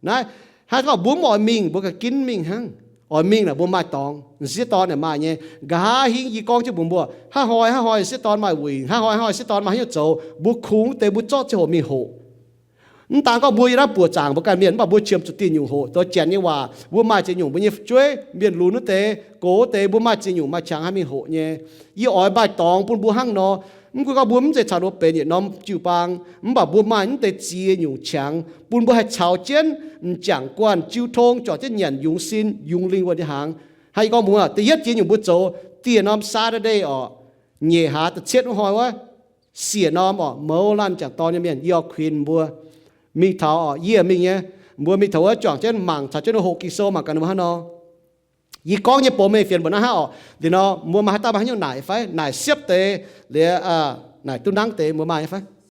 Naaiv, hnangv gorngv mbuo mv oix mingh, mbuo ganh ginv mingh hnangv. Oix mingh naaic mbuo maaih dorngx, m'sieqv dorn yaac maaih nyei. Nqa'haav hingv yie gorngv jienv mbuox mbuo, hnangv hnoi hnangv hnoi m'sieqv dorn maaih wuic, hnangv hnoi hnangv hnoi m'sieqv dorn maaih haaix nyungc zoux, mbuo kungx deix mbuo zorqv ziangh hoc mingh hoqc. Mv daan gorngv mbuo yiem naaiv buoqc zaangc mbuo ganh mienh, mv baac mbuo qiemx zuqc dieh nyungc hoqc. Zoux janx nyei waac, mbuo maaih ziex nyungc mbuo nyei fu'jueiv, mienh lunx wuov deix, gox wuov deix, mbuo maaih ziex nyungc maaih qangx haih mingh hoqc nyei. Yie oix maaih dorngx bun mbuo hnangv nor. Mv gunv gorngv mbuo mv zeiz caux ninh mbuo benx yietc norm jiu-baang, mv baac mbuo maaih mv deix ziex nyungc qangx bun mbuo haih caux jienv m'jangc guanh jiu tong, juangc jienv nyanc yungz sin yungz lingh wuonh nyei hnaangx. Hnangv yie gorngv mbuo, da'yietv jiex nyungc mbuo zoux dieh norm Saturday oc, nyeic hlaax da'cietv wuov hnoi wuov, siec norm oc, mouz laanh m'jangc dorn nyei mienh, yie oix kuinx mbuo mingh taux oc, yie mingh nyei. Mbuo mingh taux wuov juangc jienv mangc, caux jienv hoqc Ging-Sou mangc gaax ninh mbuo hnangv nor. Yie gorngv nyei box mengh fienx mbuo naaiv hnangv oc. Liuz nor mbuo maaih haaix dauh maaih haaix nyungc naaic fai? Naaic siepv deix, liuz naaic duqv nangv deix mbuo maaih nyei fai?